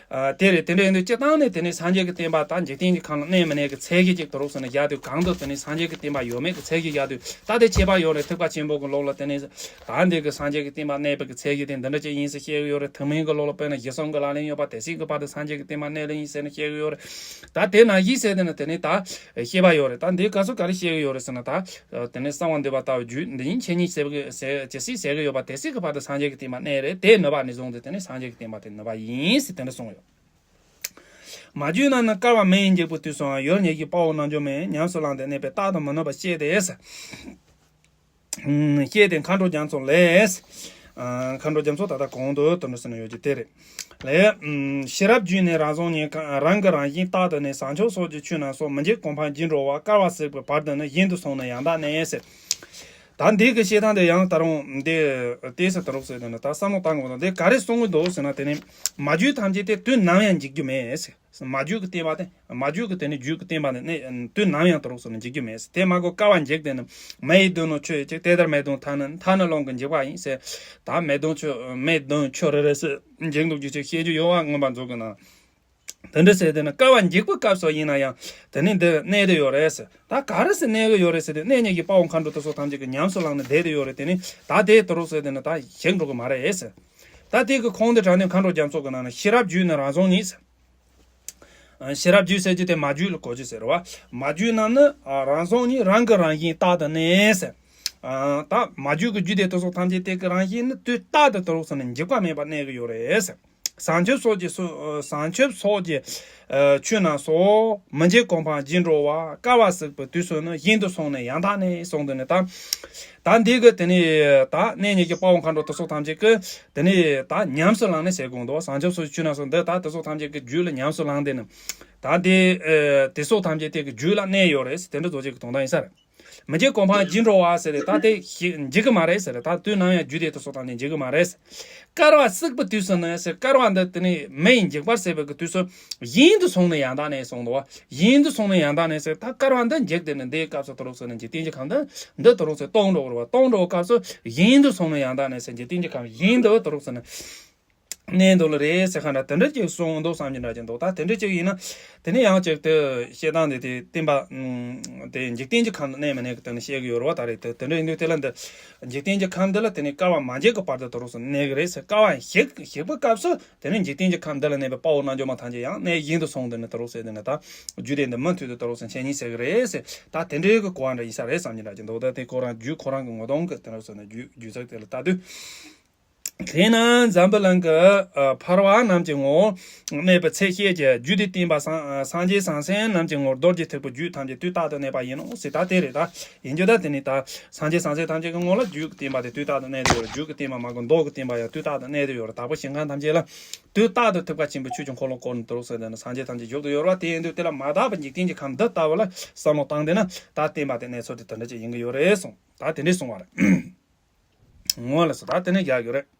ཨ། དེ་རེད། དེ་འདྲ་ཡིན་དུས་སྤྱིར་བཏང་ནས་དེ་ནས་སངས་རྒྱས་ཀྱི་བསྟན་པ་ད་འཇིག་རྟེན་གྱི་ཁམས་ལ་གནས་མི་གནས་ཀྱི་ཚད་གཞི་ཅིག་དུ་རུག་ཟེར་ནས་བཞག་དུས། གང་དུ་དེ་ནས་སངས་རྒྱས་ཀྱི་བསྟན་པ་ཡོད་མེད་ཀྱི་ཚད་གཞི་བཞག་དུས། ད་དེ་ཁྱད་པར་ཡོད་རེད། ཐེག་པ་ཆེན་པོ་གི་ལུགས་ལ་དེ་ནས་ད་འདི་གི་སངས་རྒྱས་ཀྱི་བསྟན་པ་གནས་པའི་གི་ཚད་གཞི་དེ་འདི་འདྲ་ཅིག་ཡིན་ཟེར་བཤད་ཀྱི་ཡོད་རེད། ཐུན་མིན་གྱི་ལུགས་ལ་དཔེར་ན་གཞི་གསུམ་གྱི་ལག་ལེན་ཡོད་པ་དེ་སྲིད་ཀྱི་བར་དུ་སངས་རྒྱས་ཀྱི་བསྟན་པ་གནས་ལེ་ཡིན་ཟེར་ནས་བཤད་ཀྱི་ཡོད་རེད། ད་དེ་ནང་བཞིན་ཟེར་དེ་ནི་དེ་ནས་ད་ཤེས་པ་ཡོད་རེད། ད་འདི་སྐབས་སུ་ག་རེ་བཤད་ཀྱི་ཡོད་རེད་ཟེར་ན། ད་དེ་ནས་གསང་བ་འདུས་པ་ལྟ་བུ་རྒྱུད་འདི་ཡིན་ཆེ་ཉིད་ཟེར་གི་ཟེར་ཇི་སྲིད་ཟེར་གི་ཡོད་པ་དེ་སྲིད་ཀྱི་བར་དུ་སངས་རྒྱས་ཀྱི་བསྟན་པ་གནས་རེད། དེ་ནུབ་པ་ནས་བཟུང་སྟེ་དེ་ནས་སངས་རྒྱས་ཀྱི་བསྟན་པ་དེ་ནུབ་པ་ཡིན་ཟེར་དེ་འདྲ་གསུངས་ཡོད། མ་བརྒྱུད་རྣམས་ནི་བསྐལ་པ་མེ་ཡིས་འཇིག་པའི་དུས་སུའང་ཡུལ་ཉིད་ཀྱི་དཔའ་བོ་རྣལ་འབྱོར་མས་ཉམས་སུ་བླངས་ཏེ་གནས་པས་རྟག་ཏུ་མི་ནུབ་པར་ཤེས་ཏེ། ཤེས་ཏེ་མཁའ་འགྲོ་རྒྱ་མཚོ་ལས། ཨ། མཁའ་འགྲོ་རྒྱ་མཚོ་ད་ལྟ་གོང་དུ་དུ་འགྲོ་ཟེར་ན་ཡོད་ཀྱི་དེ་རེད། ལས། ཤེས་རབ་བརྒྱུད་ནི་རང་བྱུང་ཉིད། རང་གི་རང་བཞིན་རྟག་ཏུ་གནས། བྱང་ཆུབ་སོགས་ཀྱི་ཆོས་རྣམས་སོ། མི་འཇིགས་གོ་འཕང་རྒྱུད་འགྲོ་བ། བསྐལ་པ་ཟད་པའི་བར་དུ་ནི། གཞན་དུ་སོང་ནས་ཡང་དག་གནས་ཟེར། ད་འདི་གི་བཤད་སྟངས་དེ་ཡང་ད་རུང་འདི་ལྟས་སུ་དུ་རུག་ཟེར་དེ་ནི་ད་བསམ་བློ་བཏང་དགོས་དང་། འདི་ག་རེ་གསུང་གི་འདུག་ཟེར་ན། དེ་ནི་མ་རྒྱུད་ཐམས་ཅད་དེ་དུས་ནམ་ཡང་འཇིག་རྒྱུ་མེད་ཟེར། མ་རྒྱུད་ཀྱི་བསྟན་པ་དེ། མ་རྒྱུད་ཀྱི་དེ་ནི་རྒྱུད་ཀྱི་བསྟན་པ་ནི་ནི་དུས་ནམ་ཡང་དུ་རུག་ཟེར་ན་འཇིག་རྒྱུ་མེད་ཟེར། དེ་མ་གོ་བསྐལ་པ་འཇིག་དེ་ནི། མེ་ཡིས་གདུང་ནོ་ཆུ་ཡིས་འཁྱུག་དེ་ལྟར་མེ་གདུང་མཐའ་ནི། མཐའ་ནི་རླུང་གིས་འཇིག་པ་ཡིན་ཟེར། ད་མེ་གདུང་ཆུ། མེ་གདུང་ཆུ་རེ་རེ་ཟེར་འཇིག་འདུག་རྒྱུ་ཅིག་བཤད་རྒྱུ་ཡོད་པ་མངོན་པར་མཛོད་ཀྱི་ན། དེ་འདྲ་ཟེར་དེ་ནི་བསྐལ་པ་འཇིག་པའི་སྐབས་སུ་ཡིན་ན་ཡང་དེ་ནི་འདི་གནས་བསྡད་ཡོད་རེད་ཟེར། ད་ག་རེ་ཟེར་གནས་ཀྱི་ཡོད་རེད་ཟེར་དུས། གནས་ཉིད་ཀྱི་དཔའ་བོ་མཁའ་འགྲོ་དེ་ཚོ་ཐམས་ཅད་ཀྱིས་ཉམས་སུ་བླངས་ནས་བསྡད་དེ་ཡོད་རེད། དེ་ནི་ད་དེ་དུ་རུག་ཟེར་དེ་ནི་ད་ཞིག་འགྲོ་གི་མ་རེད་ཟེར། ད་དེ་གི་ཁུངས་དེ་དྲངས་ནས་མཁའ་འགྲོ་རྒྱ་མཚོ་གི་ནང་ན། ཤེས་རབ་བརྒྱུད་ནི་རང་བྱུང་ཉིད་ཟེར། ཨ། ཤེས་རབ་བརྒྱུད་ཟེར་རྒྱུ་དེ་མ་རྒྱུད་ལ་གོ་རྒྱུ་ཟེར་བ། མ་རྒྱུད་རྣམས་ནི། ཨ། རང་བྱུང་ཉིད། རང་གི་རང་བཞིན་རྟག་ཏུ་གནས་ཟེར། ཨ། ད་མ་རྒྱུད་ཀྱི་རྒྱུད་སྡེ་དེ་ཚོ་ཐམས་ཅད་དེ་གི་རང་བཞིན་ནི་དུས་རྟག་ཏུ་དུ་རུག་ཟེར་ནས་འཇིག་པ་མེད་པར་གནས་ཀྱི་ཡོད་རེད་ཟེར། བྱང་ཆུབ་སོགས་ཀྱི་སོ། བྱང་ཆུབ་སོགས་ཀྱི་ཆོས་རྣམས་སོ། མི་འཇིགས་གོ་འཕང་རྒྱུད་འགྲོ་བ། བསྐལ་པ་ཟད་པའི་དུས་སུ་ནི། གཞན་དུ་སོང་ནས་ཡང་དག་གནས་གསུངས་དུས་ནི། ད་ད་འདི་གི་དེ་ནི་ད་གནས་ཉིད་ཀྱི་དཔའ་བོ་མཁའ་འགྲོ་དེ་ཚོ་ཐམས་ཅད་ཀྱིས་དེ་ནི་ད་ཉམས་སུ་བླངས་ནས་ཟེར་དགོས་འདུག། བྱང་ཆུབ་སོགས་ཆོས་རྣམས་སོ། འདི་ད་དེ་ཚོ་ཐམས་ཅད་ཀྱི་རྒྱུད་ལ་ཉམས་སུ་བླངས་ཏེ་ནི། ད་འདི་དེ་ཚོ་ཐམས་ཅད་དེ་གི་རྒྱུད་ལ་གནས་ཡོད་རེད་ཟེར། དེ་འདྲ་བཟོ་བྱེད་ཀྱི་དོན་དག་ཡིན་ས་རེད། མི་འཇིག་གོ་འཕང་རྒྱུ་འགྲོ་བ་ཟེར་རེད། ད་དེ་ཞིག་འཇིག་གི་མ་རེད་ཟེར་རེད། ད་དུས་ནམ་ཡང་རྒྱུ་དེ་དུ་སོགས་དང་ནི་འཇིག་གི་མ་རེད། བསྐལ་བ་བསྲེགས་པའི་དུས་སུ་ནི་ཟེར། བསྐལ་བ་འདི་དེ་ནི་མི་ཡི་འཇིག་པར་བྱེད་པའི་གི་དུས་སུ་གཞན་དུ་སོང་ནས་ཡང་དག་གནས་གསུངས་འདུག་བ། གཞན་དུ་སོང་ནས་ཡང་དག་གནས་ཟེར། ད་བསྐལ་བ་འདི་འཇིག་དེ་ནི་འདིའི་སྐབས་སུ་དུ་རུག་ཟེར་ནས་འཇིག་རྟེན་གྱི་ཁམས་འདི་འདི་དུ་རུག་ཟེར་སྟོང་འགྲོ་བར་བ། སྟོང་འགྲོ་བའི་སྐབས་སུ་གཞན་དུ་སོང་ནས་ཡང་དག་གནས་ཟེར། འཇིག་རྟེན་གྱི་ཁམས་གཞན་དུ་དུ་རུག་ཟེར་ནས། གནས་འདུག་ལ་རེད་ཟེར་ཁ་འདྲ་དེ་འདྲ་ཅིག་གསུངས་འདུག་བསམ་གྱི་འདྲ་ཅིག་འདུག་ད་དེ་འདྲ་ཅིག་ཡིན་ན། དེ་ནས་ཡང་ཅིག་དེ་བཤད་སྟངས་དེ་དེ་བསྟན་པ་དེ་འཇིག་རྟེན་གྱི་ཁམས་ལ་གནས་མི་གནས་ཀྱི་དེ་ནས་བཤད་ཀྱི་ཡོད་རེད་བ། ད་རེད་དེ་དེ་འདྲ་ཡིན་དུས་དེ་ལ་འདི་འཇིག་རྟེན་གྱི་ཁམས་འདི་ལ་དེ་ནས་བསྐལ་བ་མ་འཇིག་གི་བར་དུ་དུ་རུག་སུ་གནས་ཀྱི་རེད་ཟེར། བསྐལ་བ་ཞིག་ཞིག་པའི་སྐབས་སུ་དེ་ནས་འཇིག་རྟེན་གྱི་ཁམས་འདི་ལ་གནས་པའི་དཔའ་བོ་རྣལ་འབྱོར་མ་ཐམས་ཅད་ཡང་གནས་གཞན་དུ་སོང་དེ་ནས་དུ་རུག་ཟེར། དེ་ནས་ད་རྒྱུ་དེ་འདི་མུ་མཐུད་དུ་དུ་རུག་ཟེར་འཆད་ཉན་ཟེར་གྱི་རེད་ཟེར། ད་དེ་འདྲའི་གི་གོ་བ་འདྲ་ཡིན་ས་རེད་བསམ་གྱི་འདྲ་ཅིག་འདུག་ད་དེ་ཁོ་རང་རྒྱུད་ཁོ་རང་གི་ངོ་གདོང་གི་དེ་རུག་སུ་ནས་རྒྱུད་རྒྱུད་ཚིག་དེ་ལ་ལྟ་དུས། དེས་ན་འཛམ་བུ་གླིང་གི་ཨ་འཕགས་པ་རྣམས་ཀྱི་ངོར་གནས་པའི་ཚེ་ཤེས་ཀྱི་རྒྱུད་སྡེ་བསྟན་པ་སངས་སངས་རྒྱས་སངས་སེམས་རྣམས་ཀྱི་ངོར་རྡོ་རྗེ་ཐེག་པའི་རྒྱུད་ཐམས་ཅད་དུས་རྟག་ཏུ་གནས་པ་ཡིན་ནོ་ཟེར། ད་དེ་རེད། ད་ཡིན་རྒྱུ་ད་དེ་ནི་ད་སངས་རྒྱས་སངས་སེམས་ཐམས་ཅད་ཀྱི་ངོར་ལ་རྒྱུད་ཀྱི་བསྟན་པ་དེ་དུས་རྟག་ཏུ་གནས་ཏེ་ཡོད་རེད། རྒྱུད་ཀྱི་བསྟན་པ་མ་གཏོགས་མདོ་གི་བསྟན་པ་ཡང་དུས་རྟག་ཏུ་གནས་ཏེ་ཡོད་རེད། དག་པ་ཞིང་ཁམས་ཐམས་ཅད་ལ་དུས་རྟག་ཏུ་ཐེག་པ་ཆེན་པོའི་ཆོས་ཀྱི་འཁོར་ལོ་བསྐོར་ནས་དུ་རུག་ཟེར། དེ་ནི་སངས་རྒྱས་ཐམས་ཅད་བཞུགས་ཏེ་ཡོད་རེད་བ། དེ་ཡིན་དུས་དེ་ལ་མ་དག་པའི་འཇིག་རྟེན་གྱི་ཁམས་འདི་ལྟ་བུ་ལ་བསམ་བློ་བཏང་དེ་ན་ད་བསྟན་པ་དེ་གནས་ཚུལ་དེ་དེ་འདྲ་ཅིག་ཡིན་གྱི་ཡོད་རེད་གསུངས། ད་དེ་འདྲས་གསུངས་པ་རེད། ངོ་ལ་སོ་ད་དེ་ནས་རྒྱག་ཡོད་རེད།